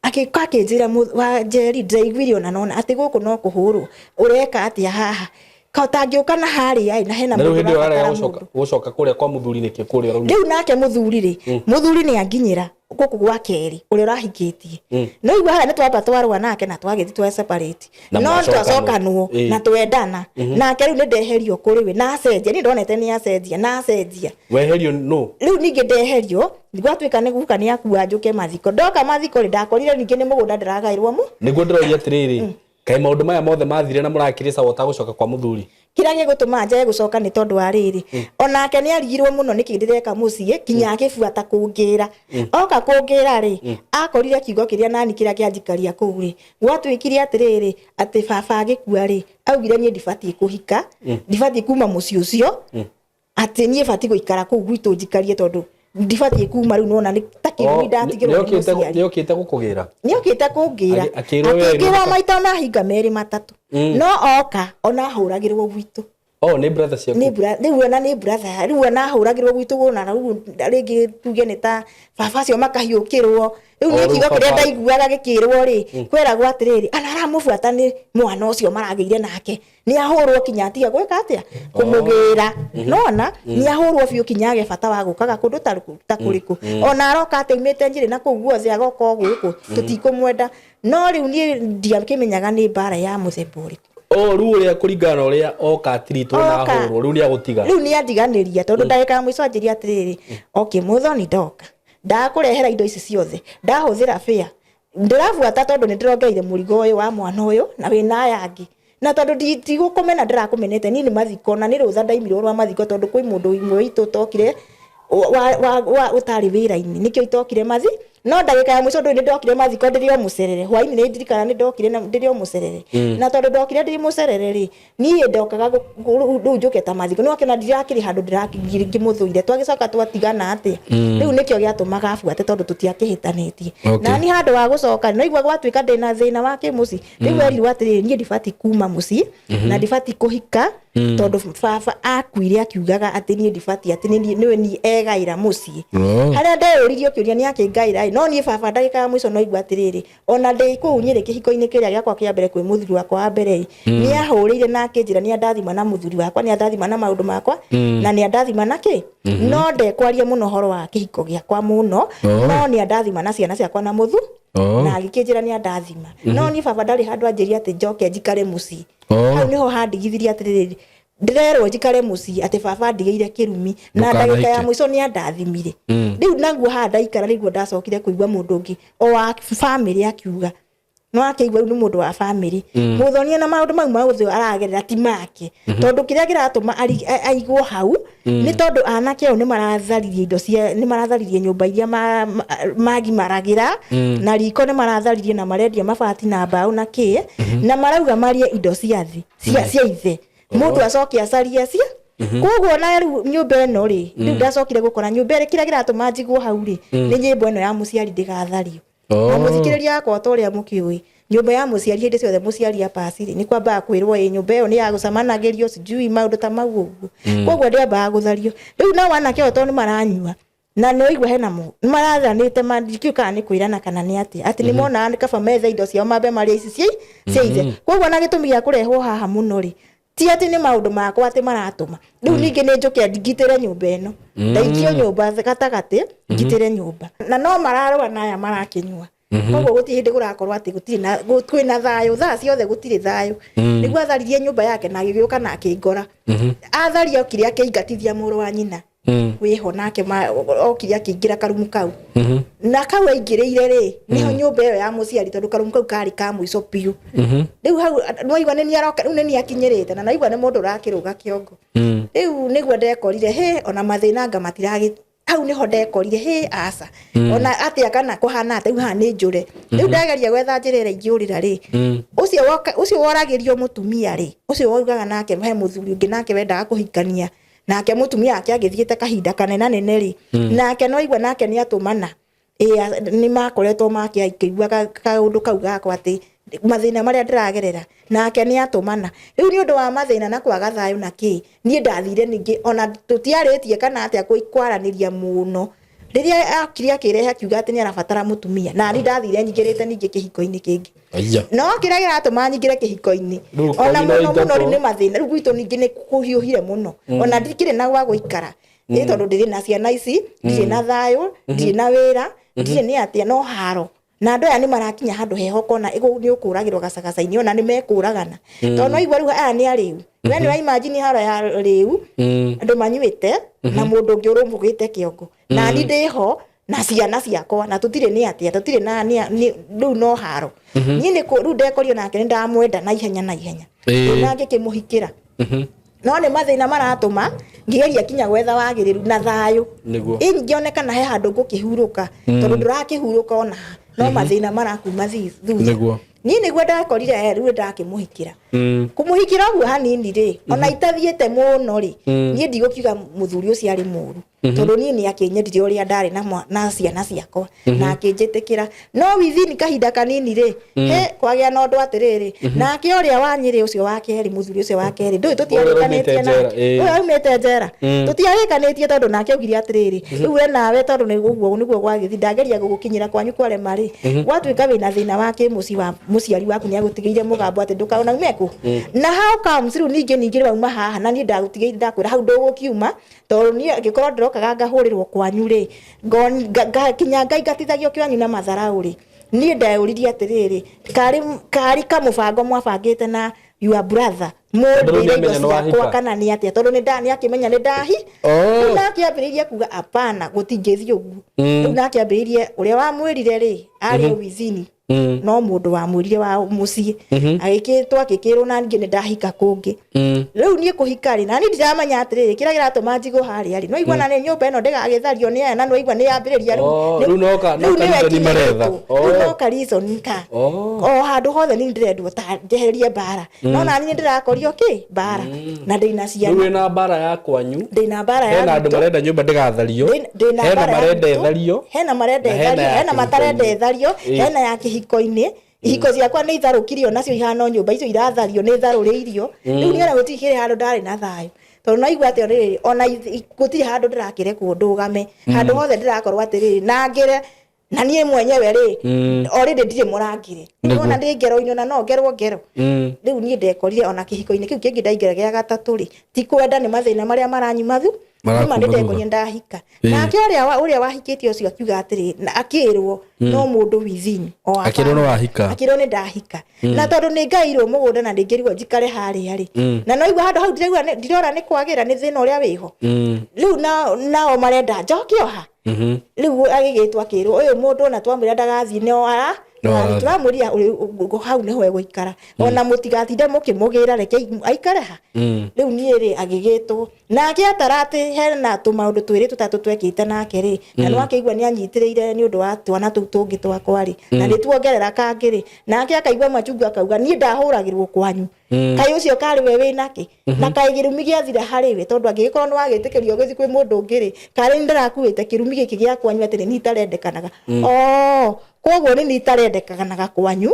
akĩũka akĩnjĩra, wa Njeri, ndĩraiguire ona nona atĩ gũkũ no kũhũrwo, ũreka atĩa haha ka ũtangĩũka na harĩa ĩ, na hena Na rĩu mũndũ hĩndĩ ĩyo ũrabatara arega gũcoka mũndũ. Gũcoka kũrĩa kwa mũthuri nĩkĩ kũrĩa ũrauma? Rĩu nake mũthuri rĩ, mũthuri nĩ anginyĩra. Gũkũ gwa kerĩ ũrĩa ũrahikĩtie no igua harĩa nĩ twamba twarũa nake na twagĩthiĩ twa separate. Na No mwacokanwo. twacokanwo na twendana nake. Rĩu nĩ ndeherio kũrĩ we na acenjia. Niĩ ndonete nĩ acenjia na acenjia. Weherio no? Rĩu ningĩ ndeherio, gwatuĩka nĩ guka nĩ akua, njũke mathiko. Ndoka mathiko rĩ, ndakorire ningĩ nĩ mũgũnda ndĩragaĩrwo mu. Nĩguo ndĩroria atĩrĩrĩ, kaĩ maũndũ maya mothe mathire na mũrakĩrĩ sawa ũtagũcoka kwa mũthuri? Kĩrĩa gĩgũtũma njage gũcoka nĩ tondũ wa rĩrĩ, onake nĩ arigirwo mũno nĩkĩ ndĩreka mũciĩ, kinya agĩbuata kũngĩra. Oka kũngĩra rĩ, akorire kiugo kĩrĩa nani kĩrĩa kĩanjikaria kũu rĩ, gwatuĩkire atĩrĩrĩ, atĩ baba agĩkua rĩ, augire niĩ ndibatiĩ kũhika, ndibatiĩ kuma mũciĩ ũcio, atĩ niĩ batiĩ gũikara kũu gwitũ njikarie tondũ ndibatiĩ kuma. Rĩu nona nĩ ta kĩrumi ndatigĩrwo nĩ mũciari. Nĩokĩte gũkũgĩra? Nĩokĩte kũngĩra. Akĩrwo we Akĩngĩra maita mahinga merĩ matatũ, no oka ona ahũragĩrwo gwitũ. Oh, nĩ brother ciaku? Nĩ rĩu ona nĩ brother. Rĩu ona ahũragĩrwo gwitũ wona rĩu rĩngĩ tuge nĩ ta baba acio makahiũkĩrwo rĩu. O, Nĩ rĩu kiugo kĩrĩa ndaiguaga gĩkĩrwo rĩ, kweragwo atĩrĩrĩ, ana aramũbuata nĩ mwana ũcio maragĩire nake, nĩ ahũrwo kinya atiga gwĩka atĩa kũmũgĩra. Nona nĩ ahũrwo biũ kinya age bata wa gũkaga kũndũ ta kũrĩkũ. Ona aroka atĩ aumĩte Njĩrĩ na kũu guothe agoka o gũkũ, tũtikũmwenda. No rĩu niĩ ndiakĩmenyaga nĩ mbara ya mũthemba ũrĩkũ. Oh, rĩu ũrĩa kũringana na ũrĩa oka atiritwo na Oka. ahũrwo, rĩu nĩ agũtiga. Rĩu nĩ andiganĩria tondũ ndagĩka ya mũico anjĩria atĩrĩrĩ, okay mũthoni, ndoka ndakũrehera indo ici ciothe, ndahũthĩra bĩa ndĩrabuata tondũ nĩ ndĩrongereire mũrigo ũyũ wa mwana ũyũ na wĩna aya angĩ, na tondũ ndigũkũmena, ndĩrakũmenete niĩ nĩ mathiko na nĩ rũtha ndaimirwo rwa mathiko tondũ kwĩ mũndũ ũmwe witũ ũtokire wa ũtarĩ wĩra-inĩ, nĩkĩo itokire mathi. No ndagĩka ya mũico ndũĩ nĩ ndokire mathiko ndĩrĩ o mũcerere hwainĩ. Nĩ ndirikana nĩ ndokire na ndĩrĩ o mũcerere, na tondũ ndokire ndĩ mũcerere rĩ, niĩ ndokaga rĩu njũke ta mathiko nĩ wakĩona ndirakĩrĩ handũ ndĩrakĩmũthũire. Twagĩcoka twatigana atĩa, rĩu nĩkĩo gĩatũmaga abuate tondũ tũtiakĩhĩtanĩtie. Okay. Na ni handũ wa gũcoka no igua gwatuĩka ndĩna thĩna wa kĩmũciĩ. Rĩu erirwo atĩrĩrĩ, niĩ ndibatiĩ kuma mũciĩ na ndibatiĩ kũhika tondũ baba akuire akiugaga atĩ niĩ ndibatiĩ, atĩ nĩwe niĩ egaĩra mũciĩ. Oh. Harĩa ndeyũririe kĩũria nĩ akĩngaĩra ĩ, no niĩ baba ndagĩka ya mũico no igua atĩrĩrĩ, ona ndĩ kũu Nyĩrĩ kĩhiko-inĩ kĩrĩa gĩakwa kĩa mbere kwĩ mũthuri wakwa wa mbere ĩ, nĩ ahũrĩire na akĩnjĩra nĩ andathima na mũthuri wakwa, nĩ andathima na maũndũ makwa, na nĩ andathima na kĩ. No ndekwaria mũno ũhoro wa kĩhiko gĩakwa mũno. Oh. No nĩ andathima na ciana ciakwa na mũthu Oh. na agĩkĩnjĩra nĩ andathima, no niĩ baba ndarĩ handũ anjĩria atĩ njoke njikare mũciĩ. Oh. Hau nĩho handigithirie atĩrĩrĩ, ndĩrerwo njikare mũciĩ atĩ baba andigĩire kĩrumi na ndagĩka ya Ndũkanahike. mũico nĩ andathimire. Rĩu naguo haha ndaikara nĩguo ndacokire kũigua mũndũ ũngĩ o wa bamĩrĩ akiuga, no akĩigua rĩu nĩ mũndũ wa bamĩrĩ mũthonia na maũndũ mau maũthĩ aragerera ti make, tondũ kĩrĩa kĩratũma aigwo hau nĩ tondũ anake ao nĩ maratharirie indo cia, nĩ maratharirie nyũmba iria magimaragĩra na riko, nĩ maratharirie na marendia mabati na mbaũ na kĩ, na marauga marie indo cia thĩ cia ithe mũndũ acoke acarie cia. Koguo na rĩu nyũmba ĩno rĩ, rĩu ndacokire gũkora nyũmba ĩrĩ, kĩrĩa kĩratũma njigwo hau rĩ, nĩ nyĩmbo ĩno ya mũciari ndĩgathario. Oh. Na mũthikĩrĩria wakwa, ta ũrĩa mũkĩũĩ, nyũmba ya mũciari hĩndĩ ciothe mũciari apaci rĩ, nĩ kwambaga kwĩrwo ĩ nyũmba ĩyo nĩ ya gũcamanagĩrio, sijui maũndũ ta mau ũguo. Koguo ndĩambaga gũthario. Rĩu nao anake ao tondũ nĩ maranyua na nĩ waigua hena mo nĩ marathanĩte, ndikĩũĩ kana nĩ kwĩrana kana nĩ atĩa, atĩ nĩ monaga nĩ kaba methe indo ciao mambe marĩe ici cia ithe. Koguo na gĩtũmi gĩa kũrehwo haha mũno rĩ, ti atĩ nĩ maũndũ makwa atĩ maratũma rĩu ningĩ nĩ njũke ngitĩre nyũmba ĩno, ndaikio nyũmba gatagatĩ ngitĩre nyũmba, na no mararũa na aya marakĩnyua. Koguo gũtirĩ hĩndĩ kũrakorwo atĩ gũtirĩ na kwĩna thayũ thaa ciothe, gũtirĩ thayũ. Nĩguo atharirie nyũmba yake na agĩgĩũka na akĩngora atharia, okire akĩingatithia mũrũ wa nyina wĩho nake okire akĩingĩra karumu kau, na kau aingĩrĩire rĩ, nĩho nyũmba ĩyo ya mũciari, tondũ karumu kau karĩ ka mũico biũ. Rĩu hau nĩwaigua nĩ niĩ aroka, rĩu nĩ niĩ akinyĩrĩte, na naigua nĩ mũndũ ũrakĩrũga kĩongo. Rĩu nĩguo ndekorire hĩ, ona mathĩna anga matiragĩ hau nĩho ndekorire hĩ, aca ona atĩa kana kũhana atĩa, rĩu haha nĩ njũre. Rĩu ndageria gwetha njĩra ĩrĩa ingĩũrĩra rĩ, ũcio ũcio woragĩrio mũtumia rĩ, ũcio waugaga nake he mũthuri ũngĩ nake wendaga kũhikania nake, mũtumia wake agĩthiĩte kahinda kanenanene rĩ, nake no igua nake nĩ atũmana ĩ nĩ makoretwo makĩigua kaũndũ kau gakwa atĩ mathĩna marĩa ndĩragerera, nake nĩ atũmana. Rĩu nĩ ũndũ wa mathĩna na kwaga thayũ na kĩ, niĩ ndathire ningĩ ona tũtiarĩtie kana atĩa kwaranĩria mũno, rĩrĩa akire akĩrehe akiuga atĩ nĩ arabatara mũtumia, na niĩ ndathire nyingĩrĩte ningĩ kĩhiko-inĩ kĩngĩ. Aya. No kĩrĩa kĩratũma nyingĩre kĩhiko-inĩ Rĩu ona kwanyu no mũno mũno ingatwo. rĩu nĩ mathĩna. Rĩu gwitũ ningĩ nĩ kũhiũhire mũno, ona ndikĩrĩ na gwa gũikara ĩ, tondũ ndĩrĩ na ciana ici, ndirĩ na thayũ, ndirĩ na wĩra. Ndirĩ nĩ atĩa no haro na andũ aya nĩ marakinya handũ heho kona nĩ ũkũragĩrwo gacagaca-inĩ, ona nĩ mekũragana, tondũ no igua rĩu aya nĩ arĩu. We nĩ ũraimagine haro ya rĩu, andũ manyuĩte na mũndũ ũngĩ ũrũmbũgĩte kĩongo, na ni ndĩho na ciana ciakwa, na tũtirĩ nĩ atĩa, tũtirĩ na rĩu no haro. Niĩ nĩ rĩu ndekorio nake nĩ ndamwenda na ihenya na ihenya. Rĩu na ngĩkĩmũhikĩra, no nĩ mathĩna maratũma ngĩgeria kinya gwetha wagĩrĩru na thayũ. Ingĩonekana he handũ ngũkĩhurũka, tondũ ndũrakĩhurũka ona ha, no mathĩna marakuma thutha. Niĩ nĩguo ndakorire rĩu ndakĩmũhikĩra. Kũmũhikĩra ũguo hanini rĩ, ona itathiĩte mũno rĩ, niĩ ndigũkiuga mũthuri ũcio arĩ mũru, tondũ niĩ nĩ akĩnyendire ũrĩa ndarĩ na ciana ciakwa na akĩnjĩtĩkĩra. No within kahinda kanini rĩ, he kwagĩa na ũndũ atĩrĩrĩ, nake ũrĩa wa Nyĩrĩ ũcio wa kerĩ, mũthuri ũcio wa kerĩ, ndũĩ tũtiarĩkanĩtie ũrĩa nake. Njera, ĩĩ. Ũyũ aumĩte njera, tũtiarĩkanĩtie, tondũ nake augire atĩrĩrĩ, rĩu we nawe, tondũ nĩ ũguo nĩguo gwagĩthi, ndageria gũgũkinyĩra kwanyu kwarema rĩ, gwatuĩka wĩna thĩna wa kĩmũciĩ wa mũciari waku nĩ agũtigĩire mũgambo atĩ ndũkaona ume kũ. Na how comes rĩu ningĩ wauma haha na niĩ ndagũtigĩire, ndakwĩra hau ndũgũkiuma, tondũ niĩ angĩkorwo ndĩrokaga ngahũrĩrwo kwanyu rĩ, kinya ngaingatithagio kwanyu na matharaũ rĩ, niĩ ndeyũririe atĩrĩrĩ, karĩ kamũbango mwabangĩte na your brother Tondũ rĩu mũndĩre indo nĩamenya nĩ ciakwa wahika. kana nĩ atĩa? Tondũ nĩ akĩmenya nĩ ndahi. Rĩu nake ambĩrĩirie kuga apana, gũtingĩthiĩ ũguo. Rĩu nake ambĩrĩirie ũrĩa wamwĩrire rĩ, arĩ o within, no mũndũ wamwĩrire wa mũciĩ agĩkĩtwo, akĩkĩrwo na ningĩ nĩ ndahika kũngĩ. Rĩu niĩ kũhika rĩ, na niĩ ndiramenya atĩrĩrĩ, kĩrĩa kĩratũma njigwo harĩa rĩ, no igua na nĩ nyũmba ĩno ndĩgagĩthario nĩ aya, na no igua nĩ yambĩrĩria rĩu. Rĩu no Rĩu ka nĩwe reason maretha. kinyĩtwo. Rĩu no ka reason ka o handũ hothe nĩ ndĩrendwo ta njehererie mbara, no nani nĩ ndĩrakorio kĩ mbara na ndĩna Rĩu ciana. wĩna mbara ya kwanyu. Ndĩna mbara ya Hena andũ gwitũ. marenda nyũmba ndĩgathario. Ndĩna Hena mbara ya marenda gwitũ, ĩthario. hena marenda Na hena ĩthario, ya hena matarenda kĩhiko-inĩ. ĩthario. Hena ya kĩhiko-inĩ. Ihiko ciakwa nĩ itharũkirio, nacio ihana nyũmba icio irathario, nĩ tharũrĩirio. Rĩu niĩ ona gũtirĩ kĩrĩ handũ ndarĩ na thayũ, tondũ naigua atĩ rĩrĩ, ona gũtirĩ handũ ndĩrakĩrekwo ndũgame, handũ hothe ndĩrakorwo atĩrĩrĩ na ngĩre na niĩ mwenyewe rĩ, already ndirĩ mũrangĩre. Nĩwona ndĩ ngero-inĩ, ona no ngerwo ngero. Rĩu niĩ ndekorire ona kĩhiko-inĩ kĩu kĩngĩ ndaingĩra gĩa gatatũ rĩ, ti kwenda, nĩ mathĩna marĩa maranyuma thu Marakuma nĩma nĩ thutha. ndekorire ndahika. Nake ũrĩa wahikĩtie ũcio akiuga atĩrĩ, na akĩrwo no mũndũ within o wa Akĩrwo nĩ family. wahika. Akĩrwo nĩ ndahika, na tondũ nĩ ngairwo mũgũnda na ndĩngĩrigwo njikare harĩa rĩ, na no igua handũ hau ndiraigua ndirora nĩ kwagĩra, nĩ thĩna ũrĩa wĩho. Rĩu nao marenda njoke oha. Rĩu agĩgĩtwo akĩrwo ũyũ mũndũ ona twamwĩra ndagathiĩ no ara No arathiĩ. Tũramwĩria hau nĩho egũikara, ona mũtigatinde mũkĩmũgĩra, reke aikare ha. Rĩu niĩ rĩ, agĩgĩtwo nake atara atĩ hena tũmaũndũ twĩrĩ tũtatũ twekĩte nake rĩ, na no akĩigua nĩ anyitĩrĩire nĩ ũndũ wa twana tũu tũngĩ twakwa rĩ, na nĩ tuongerera kangĩ rĩ, nake akaigua machungu, akauga niĩ ndahũragĩrwo kwanyu, kaĩ ũcio karĩ we wĩnake, na kaĩ kĩrumi gĩathira harĩ we, tondũ angĩgĩkorwo nĩ wagĩtĩkĩrio ũgĩthiĩ kwĩ mũndũ ũngĩ rĩ, karĩ nĩ ndĩrakuĩte kĩrumi gĩkĩ gĩa kwanyu atĩ nĩ niĩ itarendekanaga. Oh, koguo nĩ niĩ itarendekanaga kwanyu,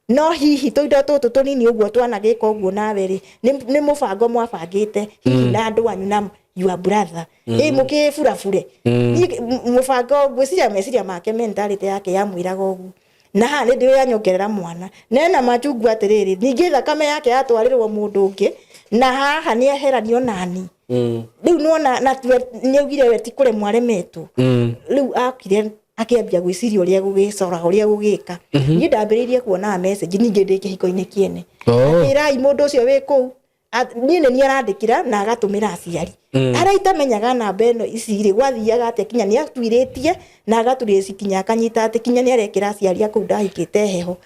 no hihi tũindo tũtũ tũnini ũguo twanagĩka ũguo nawe rĩ, nĩ mũbango mwabangĩte hihi na andũ anyu na your brother ĩ mũkĩburabure. Niĩ mũbango ngwĩciria meciria make, mentality yake yamwĩraga ũguo, na haha nĩ ndĩranyongerera mwana nena machungu atĩrĩrĩ, ningĩ thakame yake yatwarĩrwo mũndũ ũngĩ, na haha nĩ eheranio nani. Rĩu nĩwona na nĩ augire we ti kũremwo aremetwo. Rĩu akire akĩambia gwĩciria ũrĩa gũgĩcora, ũrĩa gũgĩka. Niĩ ndambĩrĩirie kuonaga message ningĩ ndĩ kĩhiko-inĩ kĩene. Akĩrai mũndũ ũcio wĩ kũu, niĩ nĩ niĩ arandĩkĩra na agatũmĩra aciari arĩa itamenyaga namba ĩno ici rĩ, gwathiaga atĩa kinya nĩ atuirĩtie na agaturĩci kinya akanyita atĩ kinya nĩ arekĩra aciari a kũu ndahikĩte heho.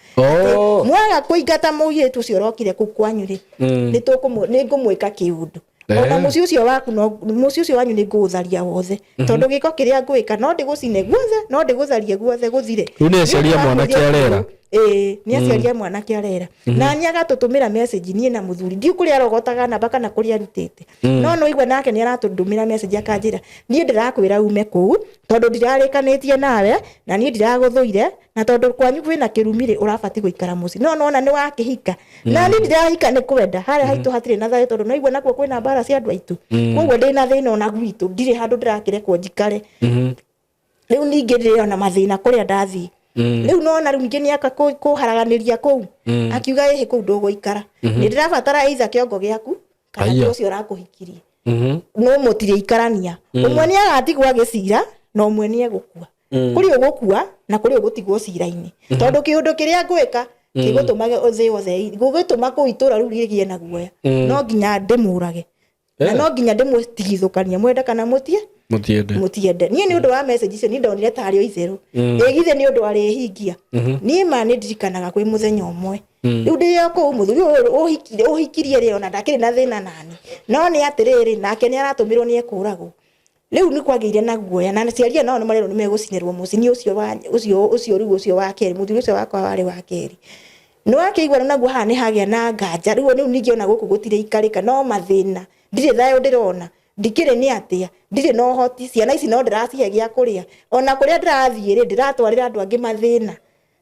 Mwaga kũingata mũirĩtu ũcio ũrokire kũu kwanyu rĩ, nĩ ngũmwĩka kĩũndũ ona mũciĩ ũcio waku, no mũciĩ ũcio wanyu nĩ ngũũtharia wothe, tondũ gĩko kĩrĩa ngwĩka no ndĩgũcine guothe, no ndĩgũtharie guothe gũthire. Rĩu nĩ aciari a mwanake arera. Ĩĩ, nĩ aciari a mwanake arera, na nĩ agatũtũmĩra message niĩ na mũthuri, ndiũ kũrĩa arogotaga namba kana kũrĩa arutĩte, no no igua nake nĩ aratũndũmĩra message akanjĩra niĩ ndĩrakwĩra ume kũu, tondũ ndirarĩkanĩtie nawe na niĩ ndiragũthũire, na tondũ kwanyu kwĩna kĩrumi rĩ, ũrabatiĩ gũikara mũciĩ, no nona nĩ wakĩhika na niĩ ndirahika nĩ kwenda. Harĩa haitũ hatirĩ na thayũ, tondũ naigua nakuo kwĩna mbara cia andũ aitũ, koguo ndĩna thĩna ona gwitũ, ndirĩ handũ ndĩrakĩrekwo njikare. Rĩu ningĩ ndĩrona mathĩna kũrĩa ndathiĩ. Rĩu nona rĩu ningĩ nĩaka kũharaganĩria kũu, akiuga ĩhĩ kũu ndũgũikara, nĩ ndĩrabatara either kĩongo gĩaku kana Aya. ti ũcio ũrakũhikirie, no mũtirĩikarania, ũmwe nĩ agatigwo agĩcira na ũmwe nĩ egũkua. Kũrĩ ũgũkua na kũrĩ ũgũtigwo cira-inĩ, tondũ kĩũndũ kĩrĩa ngwĩka gĩgũtũma thĩ yothe, gũgũtũma kũu itũra rĩu rĩgĩe na guoya. No nginya ndĩmũrage na no nginya ndĩmũtigithũkanie, mwende kana mũtie Mũtiende. Mũtiende. Niĩ nĩ ũndũ wa message icio, niĩ ndonire tarĩ o itherũ, ĩ githĩ nĩ ũndũ arĩhingia. Niĩ ma nĩ ndirikanaga kwĩ mũthenya ũmwe rĩu ndĩ o kũu, mũthuri ũyũ ũhikire ũhikirie rĩ, ona ndakĩrĩ na thĩna nani, no nĩ atĩrĩrĩ, nake nĩ aratũmirwo nĩ ekũragwo. Rĩu nĩ kwagĩire na guoya, na aciari nao nĩ marerwo nĩ megũcinĩrwo mũciĩ. Niĩ ũcio wa ũcio ũcio rĩu ũcio wa kerĩ, mũthuri ũcio wakwa warĩ wa kerĩ, nĩ wakĩigua naguo haha nĩ hagĩa na nganja. Rĩu ningĩ ona gũkũ gũtirĩ ikarĩka, no mathĩna, ndirĩ thayũ ndĩrona, ndikĩrĩ nĩ atĩa, ndirĩ na ũhoti. Ciana ici no ndĩracihe gĩa kũrĩa, ona kũrĩa ndĩrathiĩ rĩ, ndĩratwarĩra andũ angĩ mathĩna,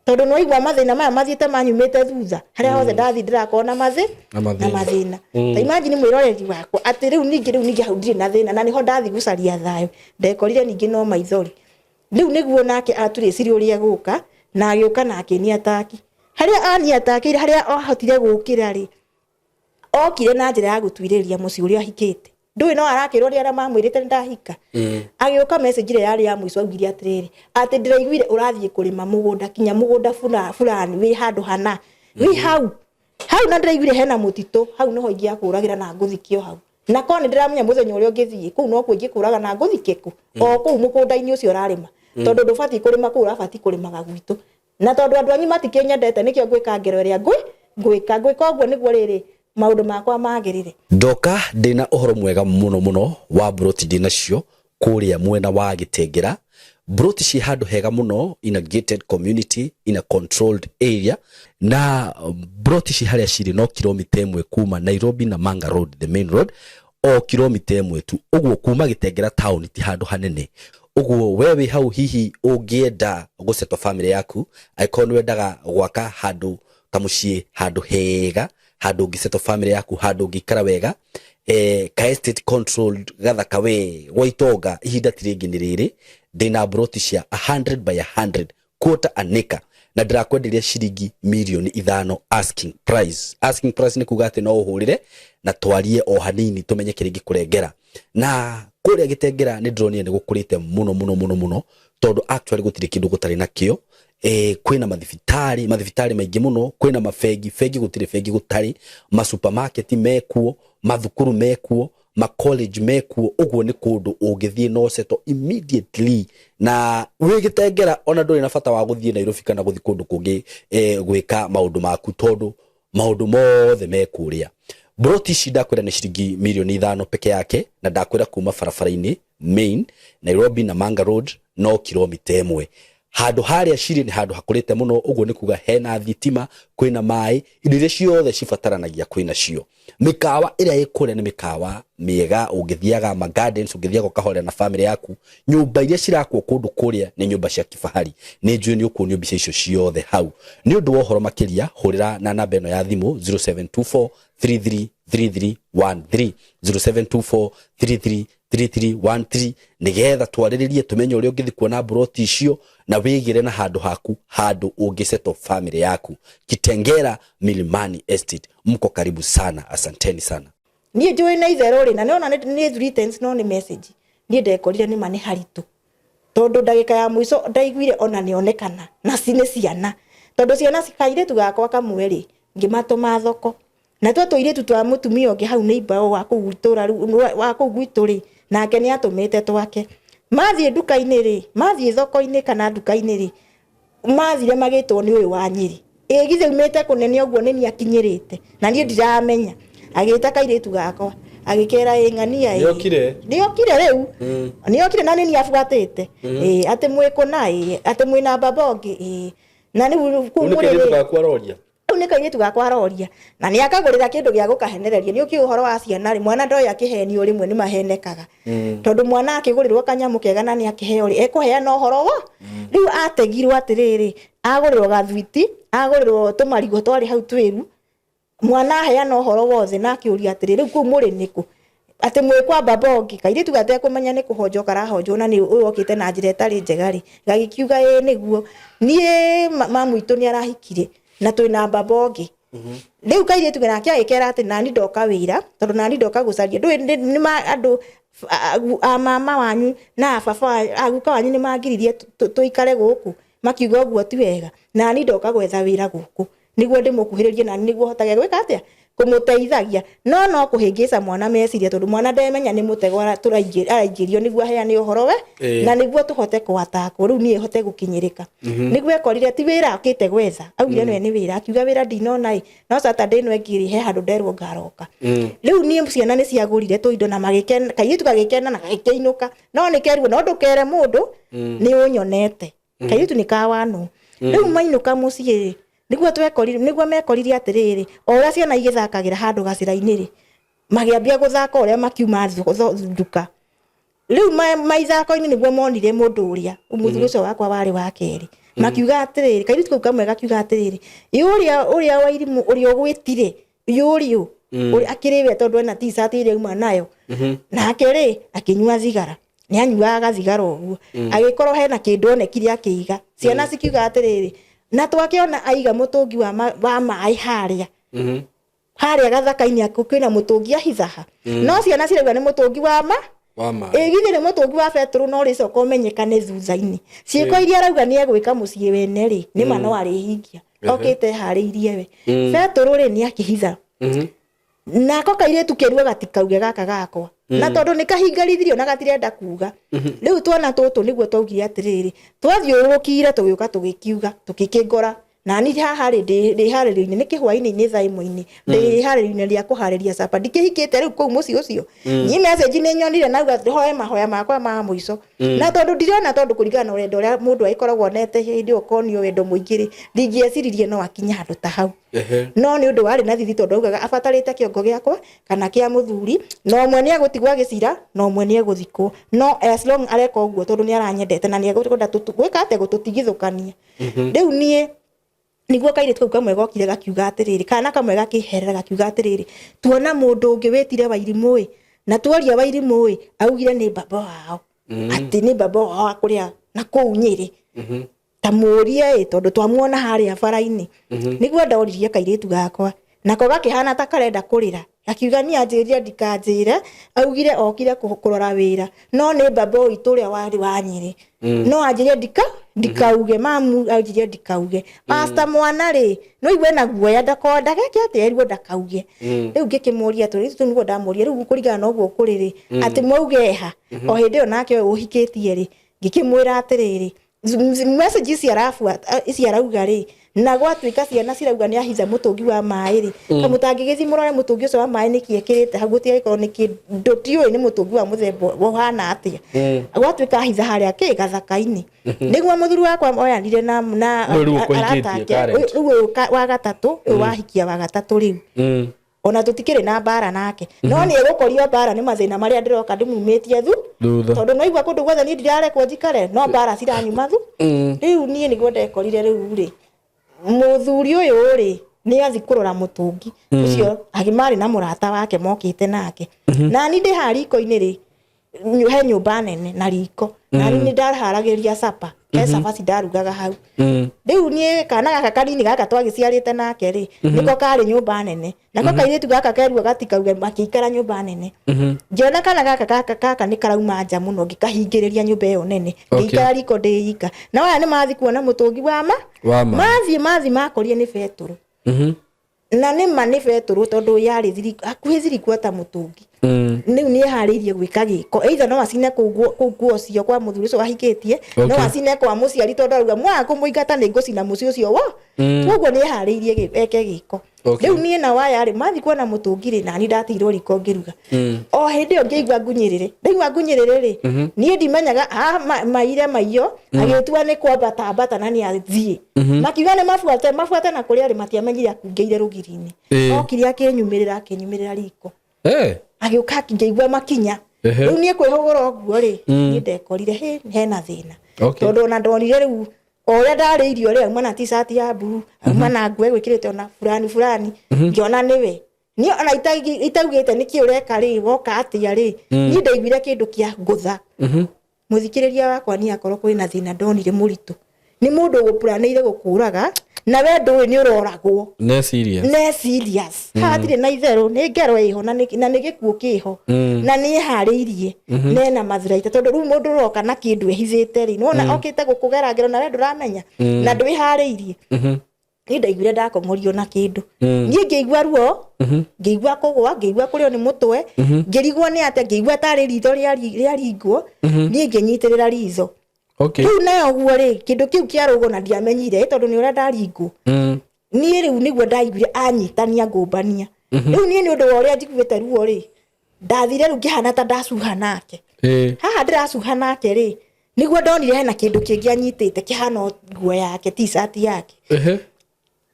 tondũ nĩ waigua mathĩna maya mathiĩte manyumĩte thutha. Harĩa hothe ndathiĩ ndĩrakorwo na mathĩ Na na mathĩna. Mathĩna. Ta imagine, mwĩroreri wakwa, atĩ rĩu ningĩ hau ndirĩ na thĩna, na nĩho ndathiĩ gũcaria thayũ, ndekorire ningĩ no maithori. Rĩu nĩguo nake aturĩcirie ũrĩa egũka, na agĩũka na akĩni ataki harĩa ani atakĩire, harĩa ahotire gũkĩra rĩ, okire na njĩra ya gũtuirĩria mũciĩ ũrĩa ahikĩte. Ndũĩ no arakĩrwo ũrĩa arĩa mamwĩrĩte nĩ ndahika. Agĩũka, message ĩrĩa yarĩ ya mũico augire atĩrĩrĩ, atĩ ndĩraiguire ũrathiĩ kũrĩma mũgũnda, kinya mũgũnda fulani wĩ handũ hana, wĩ hau hau, na ndĩraiguire hena mũtitũ hau, nĩho ingĩakũragĩra na ngũthikio hau. Na korwo nĩ ndĩramenya mũthenya ũrĩa ũngĩthiĩ kũu, no kuo ingĩkũraga na ngũthike kũ o kũu mũgũnda-inĩ ũcio ũrarĩma, tondũ ndũbatiĩ kũrĩma kũu, ũrabatiĩ kũrĩmaga gwitũ. Na tondũ andũ anyu matikĩnyendete, nĩkĩo ngwĩka ngero ĩrĩa ngwĩka ũguo, nĩguo rĩrĩ maũndũ makwa magĩrĩre. Ndoka ndĩna ũhoro mwega mũno mũno wa mburoti ndĩnacio kũrĩa mwena wa Gĩtengera. Mburoti ciĩ handũ hega mũno, in a gated community, in a controlled area, na mburoti ci harĩa cirĩ no kilomita 1 kuma Nairobi na Manga Road, the main road, o kilomita 1 tu ũguo kuma Gĩtengera town, ti handũ hanene ũguo. We wĩ hau, hihi ũngĩenda gũsettle family yaku, angĩkorwo nĩ wendaga gwaka handũ kamũciĩ, handũ hega, handũ ũngĩsettle family yaku, handũ ũngĩikara wega, ka estate controlled, gathaka we gwa itonga, ihinda ti rĩngĩ nĩ rĩrĩ. Ndĩna mburoti cia 100 by 100, quarter an acre, na ndĩrakwenderia ciringi mirioni 5 asking price. Asking price nĩ kuga atĩ no ũhũrĩre na twarie o hanini tũmenye kĩrĩa ingĩkũrengera. Na kũrĩa Gĩtengera nĩ ndĩronire nĩ gũkũrĩte mũno mũno mũno mũno, tondũ actually gũtirĩ kĩndũ gũtarĩ nakĩo. Kwĩna mathibitarĩ, mathibitarĩ maingĩ mũno, kwĩna mabengi, bengi gũtirĩ bengi gũtarĩ, masupermarket mekuo, mathukuru mekuo, macollege mekuo. Ũguo nĩ kũndũ ũngĩthiĩ no settle immediately na wĩ Gĩtengera, ona ndũrĩ na bata wa gũthiĩ Nairobi kana gũthiĩ kũndũ kũngĩ gwĩka maũndũ maku, tondũ maũndũ mothe me kũrĩa. Mburoti ici ndakwĩra nĩ ciringi mirioni 5 peke yake, na ndakwĩra kuma barabara-inĩ main Nairobi na Manga Road no kilomita 1. Handũ harĩa cirĩ nĩ handũ hakũrĩte mũno, ũguo nĩ kuga hena thitima, kwĩna maĩ, indo iria ciothe cibataranagia kwĩna cio. Mĩkawa ĩrĩa ĩ kũrĩa nĩ mĩkawa mĩega, ũngĩthiaga ma gardens, ũngĩthiaga ũkahorera na family yaku. Nyũmba iria cirakwo kũndũ kũrĩa nĩ nyũmba cia kifahari. Nĩ njũĩ nĩ ũkuonio mbica icio ciothe hau. Nĩ ũndũ wa ũhoro makĩria, hũrĩra na namba ĩno ya thimũ, 0724 333313, 0724 333313, nĩgetha twarĩrĩrie tũmenye ũrĩa ũngĩthiĩ kuona mburoti icio na wĩgĩre na handũ haku, handũ ũngĩsettle family yaku. Kitengera Milimani Estate, mko karibu sana, asanteni sana. Niĩ njũĩ na itherũ rĩ, na nĩona nĩ threatens, no nĩ message. Niĩ ndekorire nĩma nĩ haritũ, tondũ ndagĩka ya mũico ndaiguire ona nĩonekana na ci nĩ ciana, tondũ ciana kairĩtu gakwa kamwe rĩ, ngĩmatũma thoko na twa tũirĩtu twa mũtumia ũngĩ hau neighbor wa kũu itũra rĩu wa kũu gwitũ rĩ, nake nĩ atũmĩte twake. Mathiĩ nduka-inĩ rĩ, mathiĩ thoko-inĩ kana nduka-inĩ rĩ, mathire magĩtwo nĩ ũyũ wa Nyĩrĩ. Ĩ githĩ umĩte kũnene ũguo nĩ niĩ akinyĩrĩte na niĩ ndiramenya. Agĩta kairĩtu gakwa, agĩkera, ĩ ng'ania ĩ. Nĩokire? Nĩokire rĩu, nĩokire na nĩ niĩ abuatĩte. Ĩ atĩ mwĩ kũna, ĩ atĩ mwĩna baba ũngĩ, ĩ na rĩu kũu nĩ mũrĩ kairĩtu rĩ. Gaku aroria. Rĩu nĩ kairĩtu gakwa aroria, na nĩ akagũrĩra kĩndũ gĩa gũkahenereria. Nĩ ũkĩũĩ ũhoro wa ciana rĩ, mwana ndoĩ akĩhenio, rĩmwe nĩ mahenekaga, tondũ mwana akĩgũrĩrwo kanyamũ kega na nĩ akĩheo rĩ, ekũheana ũhoro wa rĩu ategirwo atĩrĩrĩ, agũrĩrwo gathwiti, agũrĩrwo tũmarigũ twarĩ hau twĩru. Mwana aheana ũhoro wothe na akĩũria atĩrĩ, rĩu kũu mũrĩ nĩkũ, atĩ mwĩ kwa baba ũngĩ. Kairĩtu gatekũmenya nĩ kũhonjwo karahonjwo, na nĩ ũyũ okĩte na njĩra ĩtarĩ njega rĩ, gagĩkiuga ĩĩ nĩguo niĩ mamu witũ nĩ arahikire na twĩna baba ũngĩ. Rĩu kairĩtu nake agĩkera atĩ nani ndoka wĩra, tondũ nani ndoka gũcaria, ndũĩ nĩ andũ. A mama wanyu na a baba a guka wanyu nĩ mangiririe tũikare gũkũ, makiuga ũguo ti wega, na ni ndoka gwetha wĩra gũkũ nĩguo ndĩmũkuhĩrĩrie na nĩguo hotage gwĩka atĩa, kũmũteithagia. No kũhĩngĩca mwana meciria, tondũ mwana ndemenya nĩ mũtego araingĩrio nĩguo aheane ũhoro we na nĩguo tũhote kũatakwo. Rĩu niĩ hote gũkinyĩrĩka nĩguo ekorire ti wĩra okĩte gwetha, augire nĩwe nĩ wĩra, akiuga wĩra ndinona ĩ, no Saturday ĩno ĩngĩ rĩ, he handũ nderwo ngaroka. Rĩu niĩ ciana nĩ ciagũrire tũindo na magĩkena, kairĩtu gagĩkena na gagĩkĩinũka, no nĩ kerirwo no ndũkere mũndũ nĩ ũnyonete. Kairĩtu nĩ kawanũ. Rĩu mainũka mũciĩ rĩ, nĩguo twekorire, nĩguo mekorire atĩrĩrĩ, o ũrĩa ciana igĩthakagĩra handũ gacĩra-inĩ rĩ, magĩambia gũthaka ũrĩa makiuma nduka. Rĩu maithako-inĩ nĩguo monire mũndũ ũrĩa mũthuri ũcio wakwa warĩ wa kerĩ, makiuga atĩrĩrĩ, kairĩtu kau kamwe gakiuga atĩrĩrĩ, ĩ ũrĩa ũrĩa wa irimũ ũrĩa ũgwĩtire yũriũ ũrĩa akĩrĩ we, tondũ ena t-shirt ĩrĩa auma nayo, nake rĩ akĩnyua thigara, nĩ anyuaga gathigara ũguo, agĩkorwo hena kĩndũ onekire akĩiga. Ciana cikiuga atĩrĩrĩ, na twakĩona aiga mũtũngi wa maĩ harĩa harĩa gathaka-inĩ, ako kwĩna mũtũngi ahithaha, no ciana cirauga nĩ mũtũngi wa ma wa maĩ. Ĩ githĩ nĩ mũtũngi wa betũrũ, no rĩcoka ũmenyekane thutha-inĩ ciĩko iria arauga nĩ egwĩka mũciĩ wene rĩ, nĩ ma no arĩhingia. Okĩte harĩirie we betũrũ rĩ, nĩ akĩhitha. Nako kairĩtu kĩrua gatikauge gaka gakwa, na tondũ nĩ kahingarithirio na gatirenda kuga. Rĩu twana tũtũ nĩguo twaugire atĩrĩrĩ, twathiũrũrũkire tũgĩũka tũgĩkiuga tũgĩkĩngora na ni haha rĩ, ndĩ harĩrio-inĩ nĩ kĩhwainĩ-inĩ thaa ĩmwe-inĩ, ndĩ harĩrio-inĩ rĩa kũharĩria capa, ndikĩhikĩte rĩu kũu mũciĩ ũcio. Niĩ message nĩ nyonire nauga hoe mahoya makwa ma mũico, na tondũ ndirona, tondũ kũringana na wendo ũrĩa mũndũ agĩkoragwo onete hĩndĩ ĩyo konio wendo mũingĩ rĩ, ndingĩeciririe no akinye handũ ta hau. No nĩ ũndũ warĩ na thithi, tondũ augaga abatarĩte kĩongo gĩakwa kana kĩa mũthuri, na ũmwe nĩ egũtigwo agĩcira na ũmwe nĩ egũthikwo, no as long areka ũguo tondũ nĩ aranyendete na nĩ egũkwenda gwĩka atĩa, gũtũtigithũkania. Rĩu niĩ nĩguo kairĩtu kau kamwe gokire gakiuga atĩrĩrĩ, kana kamwe gakĩherera gakiuga atĩrĩrĩ, tuona mũndũ ũngĩ wĩtire Wairimũ ĩ, na tuoria Wairimũ ĩ, augire nĩ baba wao, atĩ nĩ baba wao wa kũrĩa na kũu Nyĩrĩ, ta mũrie ĩ, tondũ twamuona harĩa bara-inĩ. Nĩguo ndoririe kairĩtu gakwa, nako gakĩhana ta karenda kũrĩra, gakiuga niĩ anjĩrire ndikanjĩre, augire okire kũrora wĩra, no nĩ baba witũ ũrĩa warĩ wa Nyĩrĩ, no anjĩrire ndikauge, mamu anjĩrire ndikauge. Pastor mwana rĩ, no igue na guoya ndako ndageke atĩa, erwo ndakauge. Rĩu ngĩkĩmũria atĩrĩ, rĩu nĩguo ndamũria rĩu kũringana na ũguo kũrĩ rĩ, atĩ mwauge ha o hĩndĩ ĩyo nake ũyũ ũhikĩtie rĩ, ngĩkĩmwĩra atĩrĩrĩ, message ici arabuata ici arauga rĩ, na gwatuĩka ciana cirauga nĩ ahitha mũtũngi wa maĩ rĩ, ta mũtangĩgĩthiĩ mũrore mũtũngi ũcio wa maĩ nĩkĩ ekĩrĩte hau, gũtigagĩkorwo nĩ kĩndũ tiũĩ nĩ mũtũngi wa mũthemba ũhana atĩa, gwatuĩka ahitha harĩa kĩ gathaka-inĩ. Nĩguo mũthuri wakwa oyanire na Ũyũ rĩu ũkũhikĩtie, arata ake. current. Rĩu ũyũ wa gatatũ, ũyũ wahikia wa gatatũ rĩu, ona tũtikĩrĩ na mbara nake, no nĩ egũkorio mbara nĩ mathĩna marĩa ndĩroka ndĩmumĩtie thu thutha. Tondũ no igua kũndũ guothe niĩ ndirarekwo njikare, no mbara ciranyuma thu. Rĩu niĩ nĩguo ndekorire rĩu rĩ, mũthuri ũyũ rĩ, nĩ athi kũrora mũtũngi ũcio marĩ na mũrata wake mokĩte nake, na ni ndĩ haha riko-inĩ rĩ, he nyũmba nene na riko, na ni ndaharagĩria capa, he cabaci ndarugaga hau. Rĩu niĩ kana gaka kanini gaka twagĩciarĩte nake rĩ, nĩko karĩ nyũmba nene, nako kairĩtu gaka kerua gatikauge, makĩikara nyũmba nene. Ngĩona kana gaka nĩ karauma nja mũno, ngĩkahingĩrĩria nyũmba ĩyo nene, ngĩikara riko ndĩ ika. Na aya nĩ mathi kuona mũtũngi wa ma Wa ma. Mathiĩ makorire nĩ betũrũ, na nĩ ma nĩ betũrũ, tondũ yarĩ hakuhĩ thirikuota mũtũngi. Rĩu nĩ eharĩirie gwĩka gĩko, either no acine kũu nguo cio kwa mũthuri ũcio wahikĩtie, no acine kwa mũciari, tondũ arauga mwaga kũmũingata nĩ ngũcina mũciĩ ũcio wo. Koguo nĩ eharĩirie eke gĩko. Rĩu niĩ na waya rĩ, mathi kuona mũtũngi rĩ, nani ndatigirwo riko ngĩruga. O hĩndĩ ĩyo ngĩigua ngunyĩrĩrĩ, ndaigua ngunyĩrĩrĩ rĩ, niĩ ndimenyaga maire maiyo, agĩtua nĩ kwambata ambata na nĩ athiĩ. Makiuga nĩ mabuate mabuate na kũrĩa rĩ, matiamenyire akungĩire rũgiri-inĩ. Okire akĩnyumĩrĩra, akĩnyumĩrĩra riko. Agĩũka ngĩigua makinya. Rĩu niĩ kwĩhũgũra ũguo rĩ, niĩ ndekorire hĩ hena thĩna, tondũ ona ndonire rĩu o ũrĩa ndarĩ irio rĩ, auma na t-shirt ya blue, auma na nguo egwĩkĩrĩte ona fulani fulani, ngĩona nĩwe. Niĩ ona itaugĩte nĩkĩ ũreka rĩ, woka atĩa rĩ, niĩ ndaiguire kĩndũ kĩa ngũtha. Mũthikĩrĩria wakwa, niĩ akorwo kwĩna thĩna ndonire mũritũ, nĩ mũndũ ũgũpuranĩire gũkũraga Na we ndũĩ nĩ ũroragwo. Ne serious. Ne serious. Haha hatirĩ na itherũ, nĩ ngero ĩho na nĩ gĩkuũ kĩho na nĩ ĩharĩirie nena mathuraita, tondũ rĩu mũndũ ũroka na kĩndũ ehithĩte rĩ, nĩwona okĩte gũkũgera ngero na we ndũramenya na ndwĩharĩirie. Niĩ ndaiguire ndakong'orio na kĩndũ. Niĩ ngĩigua ruo, ngĩigua kũgwa, ngĩigua kũrĩo nĩ mũtwe, ngĩrigwo nĩ atĩa, ngĩigua tarĩ ritho rĩaringwo. Niĩ ngĩnyitĩrĩra ritho. Rĩu nayo ũguo rĩ, kĩndũ kĩu kĩarũgwo na ndiamenyire tondũ nĩ ũrĩa ndaringwo. Niĩ rĩu nĩguo ndaiguire anyitania ngũmbania. Rĩu niĩ nĩ ũndũ wa ũrĩa njiguĩte ruo rĩ, ndathire rĩu ngĩhana ta ndacuha nake. Haha ndĩracuha nake rĩ, nĩguo ndonire hena kĩndũ kĩngĩ anyitĩte kĩhana nguo yake, t-shirt yake.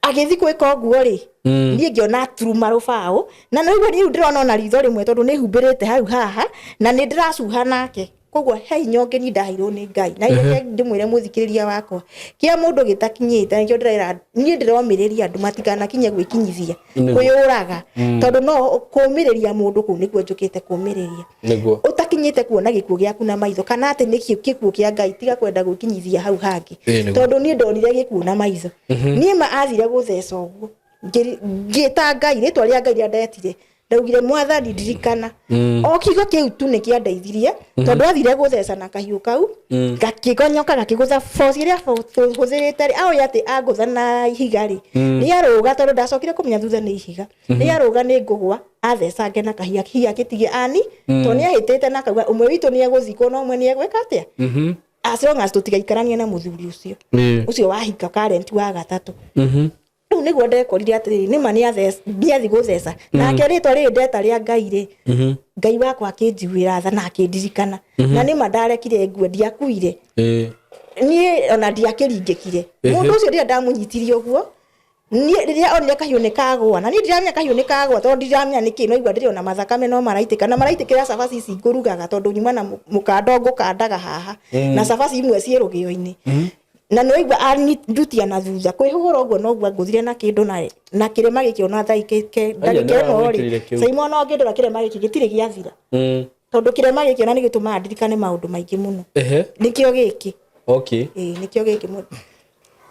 Agĩthiĩ gwĩka ũguo rĩ, niĩ ngĩona aturuma rũbaũ na nĩguo rĩu ndĩrona ona ritho rĩmwe tondũ nĩ humbĩrĩte hau haha na nĩ ndĩracuha nake. Koguo he hinya ũngĩ niĩ ndaheirwo nĩ Ngai na reke ndĩmwĩre mũthikĩrĩria wakwa, kĩa mũndũ gĩtakinyĩte, nĩkĩo ndĩrera niĩ ndĩromĩrĩria andũ matikanakinye gwĩkinyithia kwĩyũraga, tondũ no kũmĩrĩria mũndũ kũu nĩkuo njũkĩte kũmĩrĩria. Ũtakinyĩte kuona gĩkuũ gĩaku na maitho kana atĩ nĩ gĩkuũ kĩa Ngai, tiga kwenda gwĩkinyithia hau hangĩ. Tondũ niĩ ndonire gĩkuũ na maitho. Niĩ ma athire gũtheca ũguo, ngĩta Ngai, rĩtwa rĩa Ngai rĩrĩa ndetire, ndaugire, "Mwathani, ndirikana." O kiugo kĩu tu nĩ kĩandeithirie, tondũ athire gũtheca na kahiũ kau gakĩgonyoka gakĩgũtha force ĩrĩa hũthĩrĩte rĩ, aoĩ atĩ angũtha na ihiga rĩ, nĩarũga, tondũ ndacokire kũmenya thutha nĩ ihiga, nĩarũga nĩ ngũgwa. Athecange na kahiũ, hihi akĩtigie ani, tondũ nĩahĩtĩte na akauga ũmwe witũ nĩegũthikwo na ũmwe nĩegwĩka atĩa, as long as tũtigaikaranie na mũthuri ũcio ũcio wahika current wa gatatũ. Rĩu nĩguo ndekorire atĩrĩrĩ, nĩma nĩathi gũtheca nake, rĩtwa rĩrĩ ndeta rĩa Ngai rĩ, Ngai wakwa akĩnjiguĩra tha na akĩndirikana, na nĩma ndarekire ngue, ndiakuire. Niĩ ona ndiakĩringĩkire. Mũndũ ũcio rĩrĩa ndamũnyitirie ũguo, niĩ rĩrĩa onire kahiũ nĩ kagũa, na niĩ ndiramenya kahiũ nĩ kagũa tondũ ndiramenya nĩkĩ, no igua ndĩrĩ ona mathakame no maraitĩka na maraitĩkĩra cabaci ici ngũrugaga, tondũ nyuma na mũkanda ngũkandaga haha na cabaci imwe ciĩ rũgĩo-inĩ, na nĩ waigua andutia na thutha kwĩhũgũra ũguo noguo angũthire na kĩndũ na kĩrema gĩkĩ ona thaa ndagĩka ĩno rĩ. Nĩwamwĩkĩrire kĩu. Simon, ũngĩndora kĩrema gĩkĩ gĩtirĩ gĩathira, tondũ kĩrema gĩkĩ ona nĩ gĩtũmaga ndirikane maũndũ maingĩ mũno. Nĩkĩo gĩkĩ. Ĩĩ, nĩkĩo gĩkĩ mũno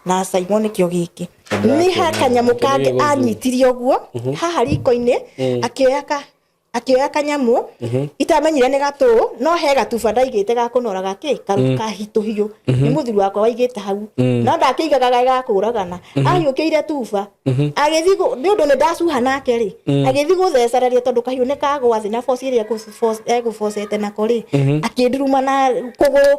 na Simon, nĩkĩo gĩkĩ. Nĩ ha kanyamũ kangĩ Gũkũ. Anyitirie ũguo haha riko-inĩ, akĩoya kanyamũ itamenyire nĩ gatũ, no he gatuba ndaigĩte ga kũnora gakĩ kahitũhiũ, nĩ mũthuri wakwa waigĩte hau, no ndakĩigaga ga gakũragana. Ahiũkĩire tuba agĩthiĩ nĩ ũndũ nĩ ndacuha nake rĩ, agĩthiĩ gũthecereria, tondũ kahiũ nĩ kagwa thĩ na boci ĩrĩa egũbocete nako rĩ, akĩnduruma na kũgũrũ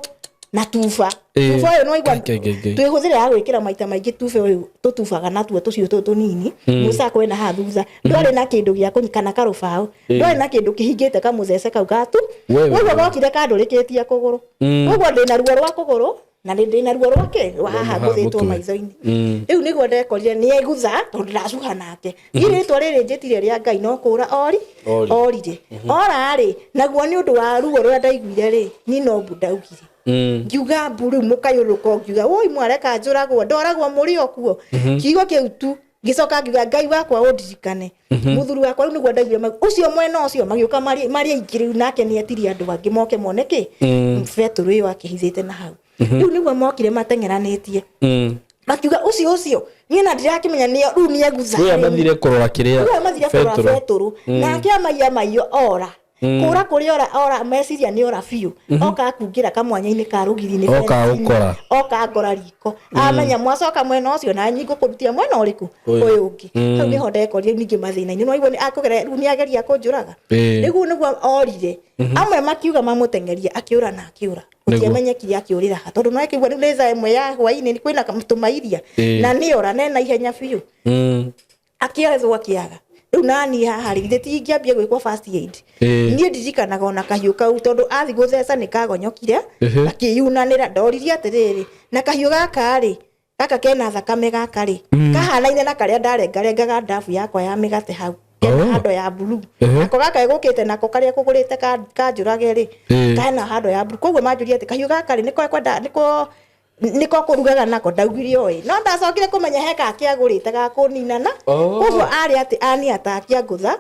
na tuba. Tuba ũyũ nĩwaigua. Ngai, Ngai, Ngai. Twĩhũthĩre ya gwĩkĩra maita maingĩ. Tuba ũyũ tũtubaga natuo tũcio tũtũ tũnini, mũcako wĩna haha thutha, ndwarĩ na kĩndũ gĩa kũnyi kana karũbaũ, ndwarĩ na kĩndũ kĩhingĩte kamũcece kau gatu. Wewe. Koguo gokire kandũrĩkĩtie kũgũrũ. Koguo ndĩna ruo rwa kũgũrũ na nĩ ndĩna ruo rwake rwa haha haha ngũthĩtwo mũtwe. maitho-inĩ. Rĩu nĩguo ndekorire nĩ egutha, tondũ ndacuha nake. Niĩ rĩtwa rĩrĩ njĩtire rĩa Ngai no kũra ori. Ori. Orire ora rĩ, naguo nĩ ũndũ wa ruo rũrĩa ndaiguire rĩ, niĩ no mbu ndaugire. Ngiuga mbu rĩu mũkayũrũka, ngiuga, "Woi, mwareka njũragwo, ndoragwo mũrĩ o kuo." Kiugo kĩu tu. Ngĩcoka ngiuga, "Ngai wakwa, ũndirikane mũthuri wakwa." Rĩu nĩguo ndaiguire ũcio mwena ũcio magĩũka marĩ aingĩ. Rĩu nake nĩ etirie andũ angĩ moke mone kĩ betũrũ ĩyo akĩhithĩte na hau. Rĩu nĩguo mokire mateng'eranĩtie, makiuga ũcio niĩ na ndirakĩmenya nĩ rĩu nĩ egutha. Rĩu mathire kũrora kĩrĩa? Rĩu mathire kũrora betũrũ. Betũrũ nake amaiya maiyo ora kũra kũrĩa ora ora, meciria nĩ ora biũ, oka akungĩra kamwanya-inĩ ka rũgiri-inĩ Oka fence-inĩ. gũkora. Oka ngora riko, amenya mwacoka mwena ũcio na nyingũ kũrutia mwena ũrĩkũ ũyũ ũngĩ. Hau nĩho ndekorire ningĩ mathĩna-inĩ. No igua akũgera rĩu nĩ ageria kũnjũraga. Rĩu nĩguo orire, amwe makiuga mamũteng'erie, akĩũra na akĩũra. Gũtiamenyekire akĩũrĩra ha, tondũ no akĩigua rĩu nĩ thaa 1 ya hwaĩ-inĩ, kwĩna tũmairia na nĩ ora nena ihenya biũ. Akĩethwo akĩaga. Rĩu nani haha rĩ, githĩ ti ingĩambia gwĩkwo first aid? Niĩ ndirikanaga ona kahiũ kau, tondũ athi gũtheca nĩ kagonyokire, gakĩyunanĩra. Ndoririe atĩrĩrĩ, na kahiũ gaka rĩ, gaka kena thakame gaka rĩ, kahanaine na karĩa ndarengarengaga ndabu yakwa ya mĩgate hau, kena handũ ya blue. Nako gaka gũkĩte nako karĩa kũgũrĩte kanjũrage rĩ, kena handũ ya blue. Koguo manjũria atĩ kahiũ gaka rĩ, nĩko kwenda nĩko kũrugaga nako. Ndaugire oĩ, no ndacokire kũmenya he kakĩagũrĩte ga kũninana. Koguo arĩ atĩ ani atakĩangũtha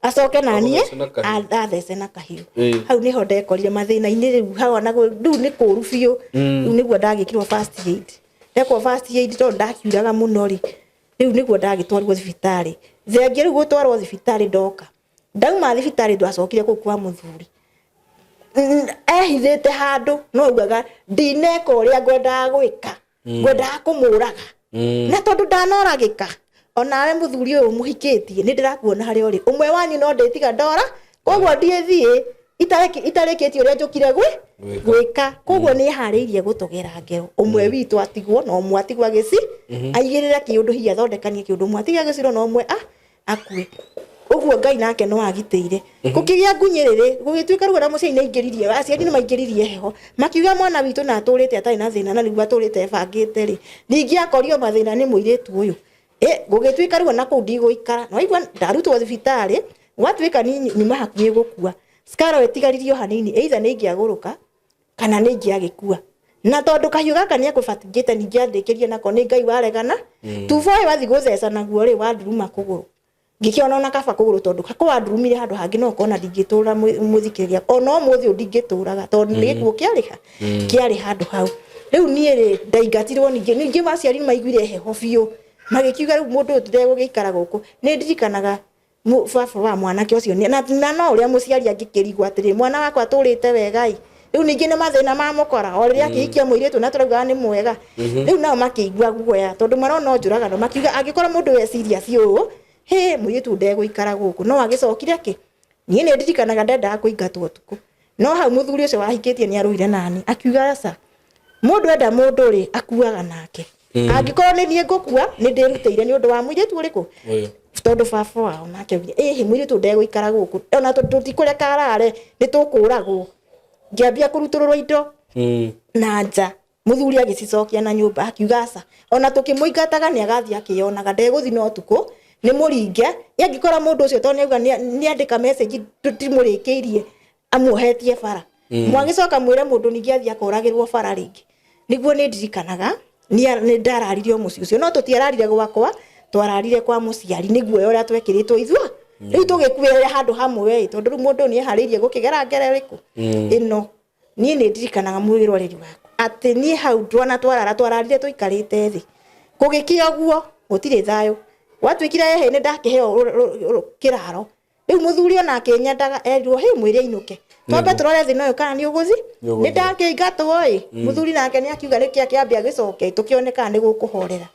acoke na niĩ Athece na kahiũ. Athece na kahiũ. Hau nĩho ndekorire mathĩna-inĩ. Rĩu hau ona rĩu nĩ kũru biũ. Rĩu nĩguo ndagĩkirwo first aid. Ndekwo first aid tondũ ndakiuraga mũno rĩ, rĩu nĩguo ndagĩtwarirwo thibitarĩ. Thengia rĩu gũtwarwo thibitarĩ, ndoka ndauma thibitarĩ, ndwacokire kũu kwa mũthuri. Ehithĩte handũ, no augaga ndineka ũrĩa ngwendaga gwĩka, ngwendaga kũmũraga. Na tondũ ndanoragĩka, onawe mũthuri ũyũ mũhikĩtie, nĩ ndĩrakuona harĩa ũrĩ, ũmwe wanyu no ndĩtiga ndora, koguo ndiĩthiĩ itarĩkĩtie ũrĩa njũkire gwĩ Gwĩka. Gwĩka. Koguo nĩ eharĩirie gũtũgera ngero, ũmwe witũ atigwo na ũmwe atigwo agĩci aigĩrĩre kĩũndũ, hihi athondekanie kĩũndũ, ũmwe atige agĩcirwo na ũmwe akue. Ũguo Ngai nake no agitĩire. Gũkĩgĩa ngunyĩrĩrĩ, gũgĩtuĩka rĩu ona mũciari nĩ aingĩririe, aciari nĩ maingĩririe heho, makiuga mwana witũ na atũrĩte atarĩ na thĩna, na nĩguo atũrĩte ebangĩte rĩ, ningĩ akorio mathĩna nĩ mũirĩtu ũyũ. Gũgĩtuĩka rĩu ona kũu ndigũikara. Na waigua ndarutwo thibitarĩ, gwatuĩka niĩ nyuma hakuhĩ gũkua, Scarlett ĩtigaririe o hanini, either nĩ ingĩagũrũka kana nĩ ingĩagĩkua. Na tondũ kahiũ gaka nĩ ekũbatingĩte, ningĩ andĩkĩrie nako, nĩ Ngai waregana. Tuba ũyũ athiĩ gũtheca naguo rĩ, wanduruma kũgũrũ, ngĩkĩona ona kaba kũgũrũ, tondũ ko wandurumire handũ hangĩ no ũkona ndingĩtũra. Mũthikĩrĩria, ona ũmũthĩ ũyũ ndingĩtũraga, tondũ nĩ gĩkuũ kĩarĩ ha kĩarĩ handũ hau. Rĩu niĩ rĩ, ndaingatirwo. Ningĩ aciari nĩ maiguire heho biũ, magĩkiuga rĩu mũndũ ũyũ ndegũgĩikara gũkũ. Nĩ ndirikanaga baba wa mwanake ũcio na no ũrĩa mũciari angĩkĩrigwo atĩrĩ, mwana wakwa atũrĩte wega ĩ, rĩu ningĩ nĩ mathĩna mamũkora o rĩrĩa akĩhikia mũirĩtu na tũraugaga nĩ mwega. Rĩu nao makĩigua guoya, tondũ marona o njũragano, makiuga angĩkorwo mũndũ we serious ũũ, hĩ, mũirĩtu ndegũikara gũkũ. No agĩcokire kĩ, niĩ nĩ ndirikanaga ndendaga kũingatwo ũtukũ, no hau mũthuri ũcio wahikĩtie nĩ arũire nani, akiuga aca, mũndũ enda mũndũ rĩ, akuaga nake. Angĩkorwo nĩ niĩ ngũkua, nĩ ndĩrutĩire nĩ ũndũ wa mũirĩtu ũrĩkũ. Ũyũ. Tondũ baba wao nake augire ĩhĩ, mũirĩtu ndegũikara gũkũ, ona tũtikũreka arare, nĩ tũkũragwo. Ngĩambia kũrutũrũrwo indo na nja, mũthuri agĩcicokia na nyũmba, akiuga aca, ona tũkĩmũingataga nĩ agathiĩ akĩyonaga, ndegũthi na ũtukũ, nĩ mũringe. Angĩkorwo mũndũ ũcio, tondũ nĩauga nĩandĩka message timũrĩkĩirie, amuohetie bara, mwagĩcoka mwĩre mũndũ ningĩ athiĩ akoragĩrwo bara rĩngĩ. Nĩguo nĩ ndirikanaga nĩ ndararire o mũciĩ ũcio, no tũtiararire gwakwa, twararire kwa mũciari, nĩguo ũrĩa twekĩrĩtwo ithuĩ rĩu tũgĩkuĩrĩra handũ hamwe ĩ, tondũ rĩu mũndũ nĩ eharĩirie gũkĩgera ngero ĩrĩkũ ĩno. Niĩ nĩ ndirikanaga, mwĩroreri wakwa, atĩ niĩ hau twana twarara, twararire tũikarĩte thĩ, gũgĩkĩa ũguo gũtirĩ thayũ. Gwatuĩkire ĩhĩ, nĩ ndakĩheo kĩraro. Rĩu mũthuri ona akĩnyendaga, erirwo hĩ, mwĩre ainũke, twambe tũrore thĩna ũyũ kana nĩ ũgũthi. Nĩ ũgũthira. Nĩ ndakĩingatwo ĩ, mũthuri nake nĩ akiuga nĩkĩ akĩambia agĩcoke, tũkĩone kana nĩ gũkũhorera.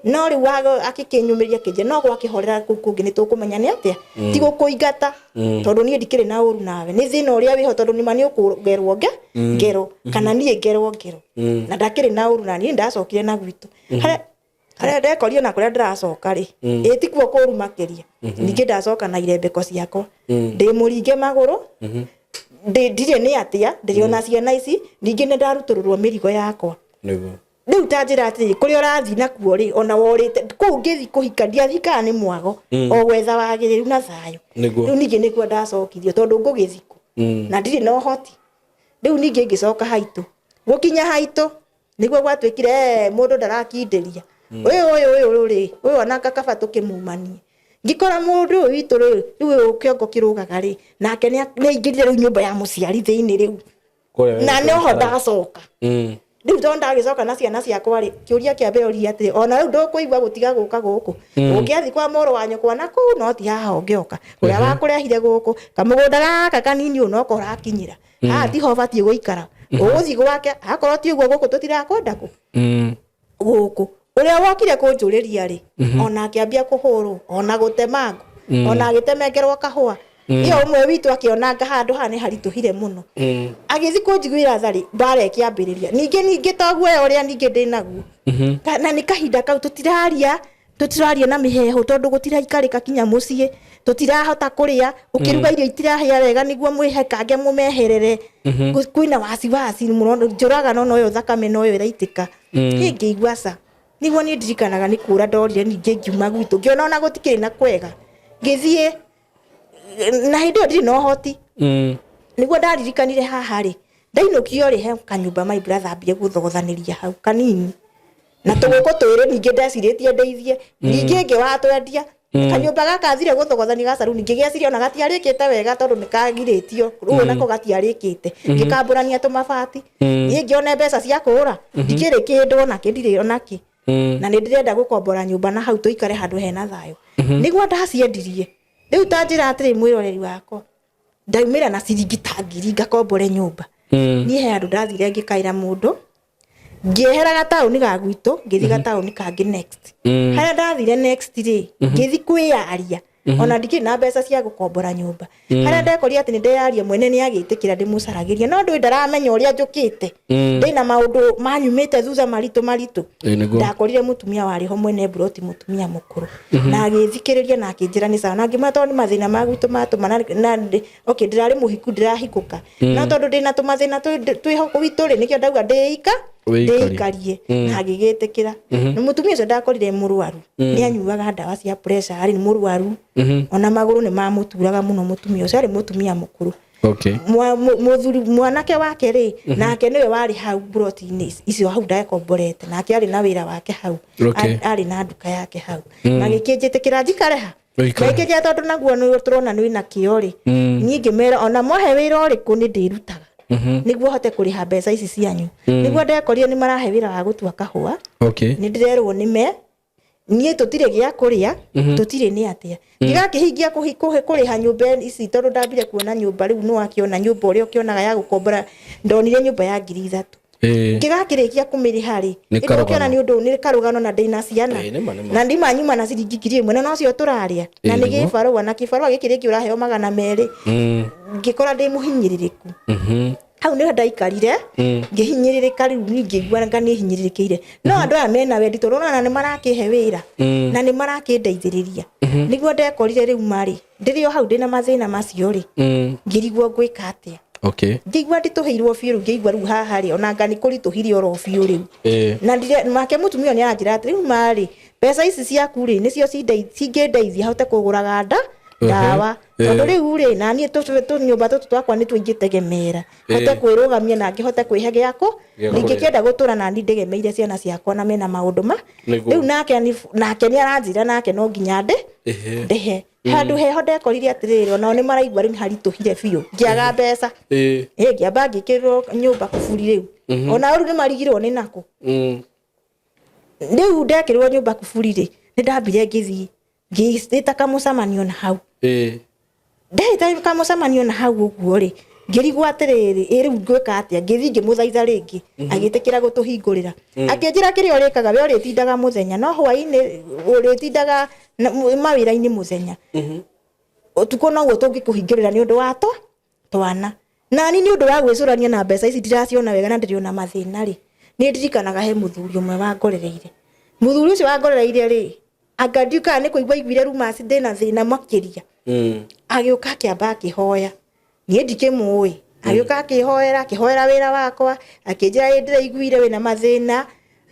No rĩu akĩkĩnyũmĩria, akĩnjĩra no gwakĩhorera kũu kũngĩ nĩ tũkũmenya nĩ atĩa, ti gũkũingata, tondũ niĩ ndikĩrĩ na ũru nawe, nĩ thĩna ũrĩa wĩho, tondũ nĩma nĩ ũkũgerwo ngero kana niĩ ngerwo ngero, na ndakĩrĩ na ũru na niĩ. Ndacokire na gwitũ harĩa ndekorire na kũrĩa ndĩracoka rĩ, ĩ tikuo kũru makĩria. Ningĩ ndacoka na irembeko ciakwa, ndĩ mũringe magũrũ, ndirĩ nĩ atĩa, ndĩrĩ ona ciana ici, ningĩ nĩ ndarutũrũrwo mĩrigo yakwa. Rĩu ta njĩra atĩrĩ, kũrĩa ũrathiĩ nakuo rĩ, ona worĩte kũu ngĩthiĩ kũhika, ndiahikaga nĩ mwago, o gwetha wagĩrĩru na thayũ. Rĩu ningĩ nĩkuo ndacokirio, tondũ ngũgĩthikũ na ndirĩ na ũhoti. Rĩu ningĩ ngĩcoka haitũ, gũkinya haitũ nĩguo gwatuĩkire, mũndũ ndarakindĩria ũyũ ũyũ rĩ, ũyũ ona kaba tũkĩmumanie. Ngĩkora mũndũ ũyũ witũ rĩ, rĩu ũyũ kĩongo kĩrũgaga rĩ, nake nĩ aingĩrire rĩu nyũmba ya mũciari thĩinĩ rĩu. Kũrĩa Na noho ndacoka. Rĩu tondũ ndagĩcoka na ciana ciakwa rĩ, kĩũria kĩa mbere ũria atĩrĩ, ona rĩu ndũkũigua gũtiga gũka gũkũ, ũngĩathiĩ kwa mũrũ wa nyũkwa na kũu, no ti haha ũngĩoka, ũrĩa wakũrehire gũkũ, kamũgũnda gaka kanini ũũ noko ũrakinyĩra haha, tiho ũbatiĩ gũikara, ũgũthiĩ gwake. Akorwo ti ũguo, gũkũ tũtirakwenda kũ gũkũ. Ũrĩa wokire kũnjũrĩria rĩ, ona akĩambia kũhũrwo, ona gũtemangwo, ona agĩtemengerwo kahũa. Ĩyo ũmwe witũ akĩonanga handũ haha nĩ haritũhire mũno, agĩthiĩ kũnjiguĩra tha rĩ, mbara ĩkĩambĩrĩria ningĩ to guoya ũrĩa ningĩ ndĩ naguo. Na nĩ kahinda kau tũtiraria na mĩheehũ, tondũ gũtiraikarĩka kinya mũciĩ, tũtirahota kũrĩa, ũkĩruga irio itirahĩa wega nĩguo mwĩhekange mũmeherere. Kwĩna wasiwasi mũno, njũragano noyo, thakame noyo ĩraitĩka. Ngĩigua aca. Nĩguo niĩ ndirikanaga nĩ kũra ndorire, ningĩ ngiuma gwitũ, ngĩona ona gũtikĩrĩ na kwega, ngĩthiĩ na hĩndĩ ĩyo ndirĩ na ũhoti. Nĩguo ndaririkanire haha rĩ, ndainũkio rĩ, he kanyũmba my brother ambire gũthogothanĩria hau kanini na tũgũkũ twĩrĩ, ningĩ ndecirĩtie ndeithie, ningĩ ĩngĩ watwendia. Kanyũmba gaka thire gũthogothania ga saruni, ngĩgeciria ona gatiarĩkĩte wega tondũ nĩ kagirĩtio rĩu, onako gatiarĩkĩte, ngĩkambũrania tũmabati. Niĩ ngĩone mbeca cia kũgũra, ndikĩrĩ kĩndũ onakĩ, ndirĩ onakĩ. Na nĩ ndĩrenda gũkombora nyũmba na hau tũikare handũ hena thayũ. Nĩguo ndaciendirie rĩu, ta njĩra atĩrĩ, mwĩroreri wakwa, ndaumĩra na ciringi ta 1000 ngakombore nyũmba. Niĩ he handũ ndathire ngĩkaĩra mũndũ, ngĩehera gataũni ga gwitũ, ngĩthiĩ gataũni kangĩ next. Harĩa ndathire next rĩ, ngĩthiĩ kwĩyaria, ona ndikĩrĩ na mbeca cia gũkombora nyũmba. Harĩa ndekorire atĩ nĩ ndeyaria, mwene nĩ agĩtĩkĩra ndĩmũcaragĩria, no ndũĩ ndaramenya ũrĩa njũkĩte ndĩna maũndũ manyumĩte thutha maritũ maritũ. Ĩĩ, nĩguo. Ndakorire mũtumia warĩ ho, mwene mburoti, mũtumia mũkũrũ, na agĩthikĩrĩria na akĩnjĩra nĩ sawa, na ngĩmwĩra tondũ nĩ mathĩna ma gwitũ matũma na okay, ndĩrarĩ mũhiku, ndĩrahikũka, no tondũ ndĩna tũmathĩna twĩho gwitũ rĩ, nĩkĩo ndauga ndĩika. Wĩikarie. Ndĩikarie, na agĩgĩtĩkĩra. Na mũtumia ũcio ndakorire mũrwaru, nĩ anyuaga ndawa cia pressure, arĩ mũrwaru, ona magũrũ nĩ mamũturaga mũno. Mũtumia ũcio arĩ mũtumia mũkũrũ. Mũthuri mwanake wake rĩ, nake nĩwe warĩ hau mburoti-inĩ icio hau ndakomborete, nake arĩ na wĩra wake hau. Arĩ na nduka yake hau. Magĩkĩnjĩtĩkĩra njikare ha. Ũikare. Magĩkĩnjĩra tondũ naguo nĩ tũrona nĩ na kĩo rĩ, niĩ ngĩmera ona mwahe wĩra ũrĩkũ nĩ ndĩrutaga nĩguo hote kũrĩha mbeca ici cianyu. Nĩguo ndekorire nĩ marahe wĩra wa gũtua kahũa. Nĩ ndĩrerwo nĩme niĩ tũtirĩ gĩa kũrĩa, tũtirĩ nĩ atĩa ngĩgakĩhingia kũrĩha nyũmba ici, tondũ ndambire kuona nyũmba rĩu, nĩ wakĩona nyũmba ũrĩa ũkĩonaga ya gũkombora, ndonire nyũmba ya 3000. Ngĩgakĩrĩkia kũmĩrĩha rĩ, Nĩ ĩndĩ karũgano. ũkĩona nĩ ũndũ nĩ karũgano na ndĩna ciana. Ĩĩ, nĩma, nĩma. Na ndima nyuma na ciringi 1000 na nocio tũrarĩa na Ĩĩ, nĩ nĩguo. gĩbarũa, na kĩbarũa gĩkĩ rĩngĩ ũraheo 200. Ngĩkora ndĩ mũhinyĩrĩrĩku. Hau nĩho ndaikarire ngĩhinyĩrĩrĩka. Rĩu niĩ ngĩigua nga nĩ hinyĩrĩrĩkĩire, no andũ aya mena wendi, tondũ ũrona nĩ marakĩhe wĩra na nĩ marakĩndeithĩrĩria. Nĩguo ndekorire rĩu marĩ ndĩrĩ o hau ndĩna mathĩna macio rĩ, ngĩrigwo ngwĩka atĩa. Ngĩigua nditũhĩirwo biũ rĩu, ngĩigua rĩu haha rĩ, ona nga nĩ kũritũhire oro biũ rĩu. Na ndire nake mũtumia ũyũ nĩ aranjĩra atĩ rĩu marĩ mbeca ici ciaku rĩ, nĩcio cingĩndeithia hote kũgũraga ndawa, tondũ rĩu rĩ, na niĩ tũnyũmba tũtũ twakwa nĩ tũingĩtegemera hote kwĩrũgamia na ngĩhote kwĩhe gĩakũ. Gĩa kũrĩa. Ndingĩkĩenda gũtũra na niĩ ndegemeire ciana ciakwa na mena maũndũ ma Nĩguo. Rĩu nake nĩ aranjĩra nake no nginya ndĩ ndĩhe handũ heho. Ndekorire atĩrĩrĩ, onao nĩ maraigua rĩu nĩ haritũhire biũ, ngĩaga mbeca. Ĩ ngĩamba ngĩkĩrwo nyũmba kuburi, rĩu ona rĩu nĩ marigirwo nĩ nakũ. Rĩu ndekĩrwo nyũmba kuburi rĩ, nĩ ndambire ngĩthiĩ ngĩĩta kamũcemanio na hau. Ndehĩta kamũcemanio na hau ũguo rĩ, ngĩrigwo atĩrĩrĩ, ĩ rĩu ngwĩka atĩa? Ngĩthiĩ ngĩmũthaitha rĩngĩ, agĩtĩkĩra gũtũhingũrĩra, akĩnjĩra kĩrĩa ũrĩkaga we, ũrĩtindaga mũthenya no hwaĩ-inĩ ũrĩtindaga mawĩra-inĩ mũthenya, ũtukũ noguo tũngĩkũhingũrĩra nĩ ũndũ wa to twana. Nani nĩ ũndũ wa gwĩcũrania na mbeca ici ndiraciona wega na ndĩrĩ ona mathĩna rĩ, nĩ ndirikanaga he mũthuri ũmwe wangorereire. Mũthuri ũcio wangorereire rĩ, anga ndiũĩ kana nĩ kũigua aiguire rumors ndĩna thĩna makĩria, agĩũka akĩamba akĩhoya. Niĩ ndikĩmũĩ. Agĩũka akĩhoera, akĩhoera wĩra wakwa, akĩnjĩra ĩ ndĩraiguire wĩna mathĩna.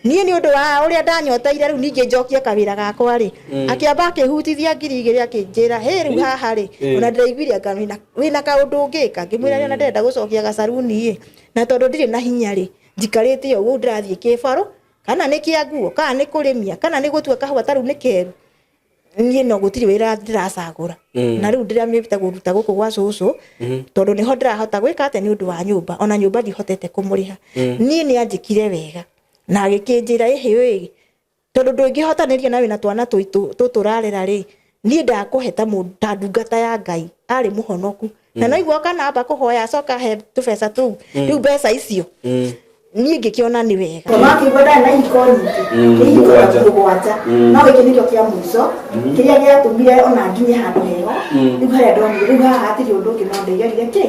Niĩ nĩ ũndũ wa ũrĩa ndanyoteire rĩu ningĩ njokie kawĩra gakwa rĩ, akĩamba akĩhutithia 2000, akĩnjĩra hĩ rĩu haha rĩ, ona ndĩraiguire anga wĩna kaũndũ ũngĩka. Ngĩmwĩra rĩ, ona ndĩrenda gũcokia gacaruni ĩ, na tondũ ndirĩ na hinya rĩ, njikarĩte ũguo ndĩrathiĩ kĩbarũ, kana nĩ kĩa nguo, kana nĩ kũrĩmia, kana nĩ gũtua kahũa, ta rĩu nĩ keru, niĩ no gũtirĩ wĩra ndĩracagũra. Na rĩu ndĩramĩte kũruta gũkũ gwa cũcũ, tondũ nĩho ndĩrahota gwĩka atĩa nĩ ũndũ wa nyũmba, ona nyũmba ndihotete kũmũrĩha. Niĩ nĩ anjĩkire wega na agĩkĩnjĩra ĩhĩ ĩ, tondũ ndũngĩhotanĩria na wĩna twana tũitũ tũtũ ũrarera rĩ, niĩ ndakũhe ta mũndũ, ta ndungata ya Ngai arĩ mũhonoku, na no igua kana amba kũhoya acoka he tũbeca tũu. Rĩu mbeca icio niĩ ngĩkĩona nĩ wega, tondũ akĩigua ndarĩ na ihiko nyingĩ, nĩ ihiko Mũgwanja. Mũgwanja, no gĩkĩ nĩkĩo kĩa mũico kĩrĩa gĩatũmire ona nginye handũ heho rĩu, harĩa ndonire rĩu haha hatirĩ ũndũ ũngĩ, no ndĩgerire kĩ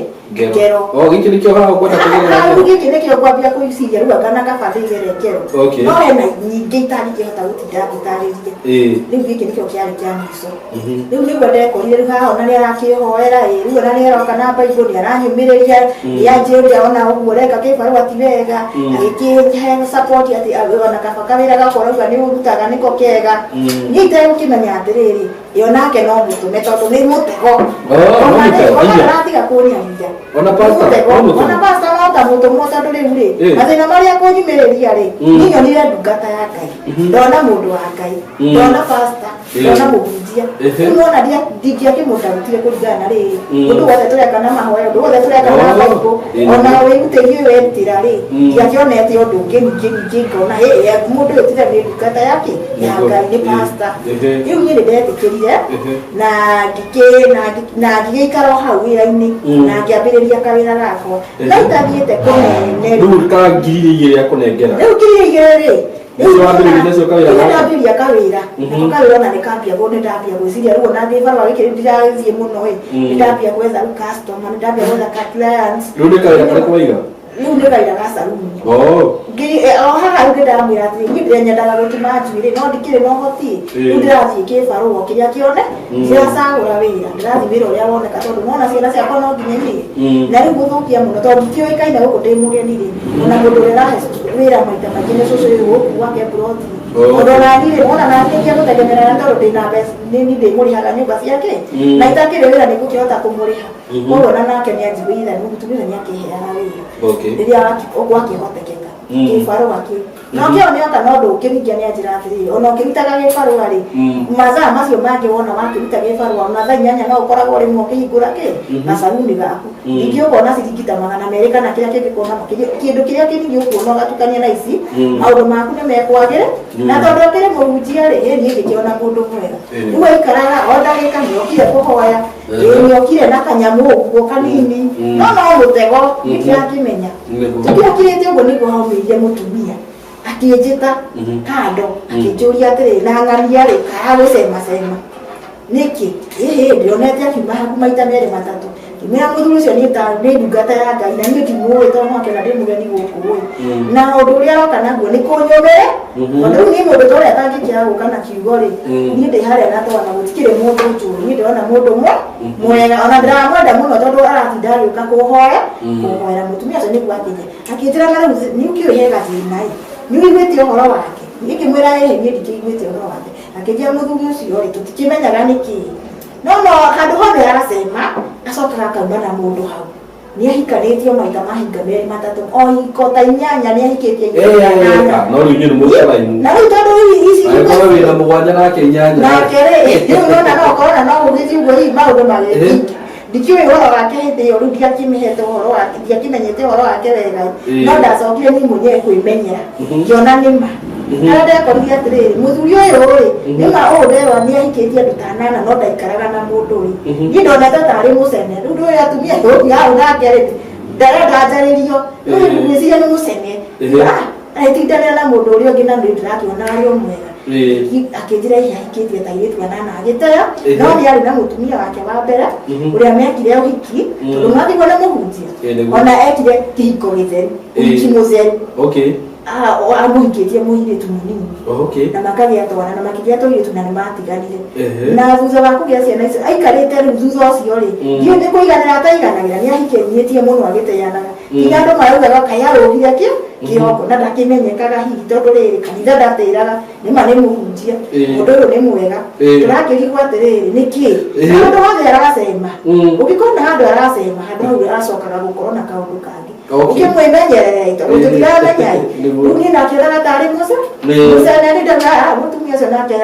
ngero. Oh, gĩkĩ nĩkĩo haha ũkwenda kũgerera Hau ngero? Gĩkĩ nĩkĩo ngwambia kwĩciria rĩu anga na kaba ndĩgere ngero. No hena nyingĩ itangĩkĩhota gũtinda ngĩtarĩria. Rĩu gĩkĩ nĩkĩo kĩarĩ kĩa mũico. Rĩu nĩguo ndekorire rĩu haha, ona nĩ arakĩhoera ĩ, rĩu ona nĩ aroka na baibũ, nĩ aranyũmĩrĩria, nĩ anjĩria ona ũguo ũreka kĩbarũa ti wega, agĩkĩhe support atĩ ona kaba kawĩra gakwa ũrauga nĩ ũrutaga nĩko kega. Niĩ itegũkĩmenya atĩrĩrĩ, ĩ onake no mũtũme, tondũ nĩ mũtego. Oh, no Ona mũtego, rĩ, ona iya. ndatiga kũnyaria. Ona pastor, Nĩ mũtego. no mũtũme. Ona pastor no ta mũtũmwo, tondũ rĩu rĩ, mathĩna marĩa kũnyumĩrĩria rĩ, niĩ nyonire ndungata ya Ngai, ndona mũndũ wa Ngai, ndona pastor, ndona mũhunjia. Mũhunjia. Rĩu nona ndingĩakĩmũndarutire kũringana na rĩrĩ, ũndũ wothe tũreka na mahoya, ũndũ wothe tũreka na Bible, ona wĩrutĩri ũyũ werutĩra rĩ, ndiakĩonete ũndũ ũngĩ. Ningĩ ngona hĩ mũndũ ũyũ tiga nĩ ndungata yake ya Ngai, nĩ pastor. Rĩu niĩ nĩ ndetĩkĩrire na ngĩkĩ na ngĩgĩikara o hau wĩra-inĩ na ngĩambĩrĩria kawĩra gakwa, no itathiĩte kũnene. Rĩu ka 2000 akũnengera? Rĩu 2000 rĩ, Nĩcio wambĩrĩria nacio kawĩra rĩu gaka? Ndambĩrĩria kawĩra. Nako kawĩra ona nĩ kambia nĩ ndambia gwĩciria rĩu ona ndĩ barũa gĩkĩ rĩu ndirathiĩ mũno ĩ, nĩ ndambia gwetha rĩu customer, nĩ ndambia gwetha clients. Rĩu nĩ kawĩra karĩkũ waiga? Rĩu nĩ kawĩra ga saruni. O haha rĩu ndĩramwĩra atĩrĩ, niĩ ndĩrenyendaga gũtuma njuĩrĩ no ndikĩrĩ na ũhoti. Rĩu ndĩrathiĩ kĩbarũa kĩrĩa kĩone, ndiracagũra wĩra, ndĩrathiĩ wĩra ũrĩa woneka, tondũ nona ciana ciakwa no nginya irie. Na rĩu gũthũkia mũno, tondũ ndikĩũĩkaine gũkũ, ndĩ mũgeni rĩ, ona mũndũ ũrĩa ũrahe wĩra maita maingĩ nĩ cũcũ ũyũ gũkũ gwake ploti. Tondũ ona niĩ rĩ, wona naniĩ ndiagũtegemerana, tondũ ndĩna mbeca nĩ niĩ ndĩmũrĩhaga nyũmba ciake, na itakĩrĩ wĩra nĩ ngũkĩhota kũmũrĩha. Koguo ona nake nĩ anjiguire, mũtumia ũcio nĩ akĩheaga wĩra rĩrĩa gwakĩhotekeka. Kĩbarũa kĩu no kĩo nĩoka, no ndũngĩringia. Nĩ anjĩra atĩrĩrĩ, ona ũkĩrutaga gĩbarũa rĩ, mathaa macio mangĩ wona wakĩruta gĩbarũa, ona thaa 8 no ũkoragwo rĩmwe ũkĩhingũra kĩ gacaruni gaku. Ningĩ ũkona ciringi ta 200 kana kĩrĩa kĩngĩkuona makĩria, kĩndũ kĩrĩa kĩnini ũkuona ũgatukania na ici, maũndũ maku nĩ mekwagĩre. Na tondũ akĩrĩ mũhunjia rĩ, ĩ niĩ ngĩkĩona mũndũ mwega. Rĩu aikaraga o ndagĩka nĩokire kũhoya, ĩ nĩokire na kanyamũ ũguo kanini, no mũtego, niĩ ndirakĩmenya. Tũkĩakĩrĩte ũguo nĩguo haumĩrire mũtumia akĩnjĩta kando, akĩnjũria atĩrĩ, na ng'ania rĩ, karagũcemacema nĩkĩ? Ĩhĩ, ndĩronete akiuma haku maita merĩ matatũ. Ngĩmwĩra mũthuri ũcio nĩ ta nĩ ndungata ya Ngai na niĩ ndimũĩ, tondũ no akĩona ndĩ mũgeni gũkũ ĩ, na ũndũ ũrĩa aroka naguo nĩ kũnyũmĩre, tondũ rĩu niĩ mũndũ ta ũrĩa atangĩkĩaga gũka na kiugo rĩ, niĩ ndĩ harĩa na twana, gũtikĩrĩ mũndũ njũĩ, niĩ ndĩrona mũndũ mwe mwega, ona ndĩramwenda mũno tondũ aratinda agĩũka kũhoya, kũhoera. Mũtumia ũcio nĩguo akĩnjĩra, akĩnjĩra, na rĩu nĩ ũkĩũĩ he gathĩna ĩ, nĩ ũiguĩte ũhoro wake? Niĩ ngĩmwĩra, ĩhĩ, niĩ ndikĩiguĩte ũhoro wake. Akĩnjĩra mũthuri ũcio rĩ, tũtikĩmenyaga nĩkĩ, no handũ hothe aracema acokaga akauma na mũndũ hau. Nĩ ahikanĩtio maita mahinga merĩ matatũ, o hiko ta inyanya nĩ ahikĩtie hiko ta anana. No rĩu inyuĩ nĩ mũcarainu. Na rĩu tondũ rĩu ici Angĩkorwo wĩna mũgwanja nake inyanya. Nake rĩ, rĩu nona no ũkorwo na no gũgĩthiĩ ũguo hihi maũndũ magĩthiĩ, ndikĩũĩ ũhoro wake hĩndĩ ĩyo. Rĩu ndiakĩmĩhete ũhoro wake, ndiakĩmenyete ũhoro wake wega, no ndacokire niĩ mwenyewe kwĩmenyera, ngĩona nĩma harĩa ndekorire atĩrĩrĩ, mũthuri ũyũ rĩ, nĩma ũũ nderwa nĩ ahikĩtie andũ ta anana, no ndaikaraga na mũndũ rĩ, niĩ ndonete tarĩ mũcene. Rĩu ndũĩ atumia ũngĩ hau nake rĩ, ndarenda njarĩrio, rĩu ngwĩciria nĩ mũcene. Agĩtindanĩra na mũndũ ũrĩa ũngĩ, na nĩ ndĩrakĩona arĩ o mwega. Akĩnjĩra hihi ahikĩtie ta airĩtu anana agĩteo, no nĩ arĩ na mũtumia wake wa mbere ũrĩa mekire ũhiki, tondũ mwathigwo nĩ mũhunjia. Ona ekire kĩhiko gĩtheru, ũhiki mũtheru. Amũhikĩtie mũirĩtu mũnini na makagĩa twana na makĩgĩa tũirĩtu na nĩ matiganire. Na thutha wa kũgĩa ciana icio aikarĩte rĩu, thutha ũcio rĩ, ndiũĩ nĩ kũiganĩra ataiganagĩra, nĩ ahikĩrĩtie mũno agĩteanaga, nginya andũ maraugaga kaĩ arũgire kĩ kĩroko na ndakĩmenyekaga hihi, tondũ rĩrĩ kanitha ndatĩraga, nĩma nĩ mũhunjia. Mũndũ ũyũ nĩ mwega. Tũrakĩrigwo atĩrĩrĩ, nĩkĩ handũ hothe aracema? Ũngĩkona handũ aracema, handũ hau aracokaga gũkorwo na kaũndũ kangĩ. Ũkĩmwĩmenyerere, tondũ tũtiramenya ĩ. Rĩu niĩ nakĩonaga tarĩ mũce mũcene, nĩ ndauga, "Ah, mũtumia ũcio nake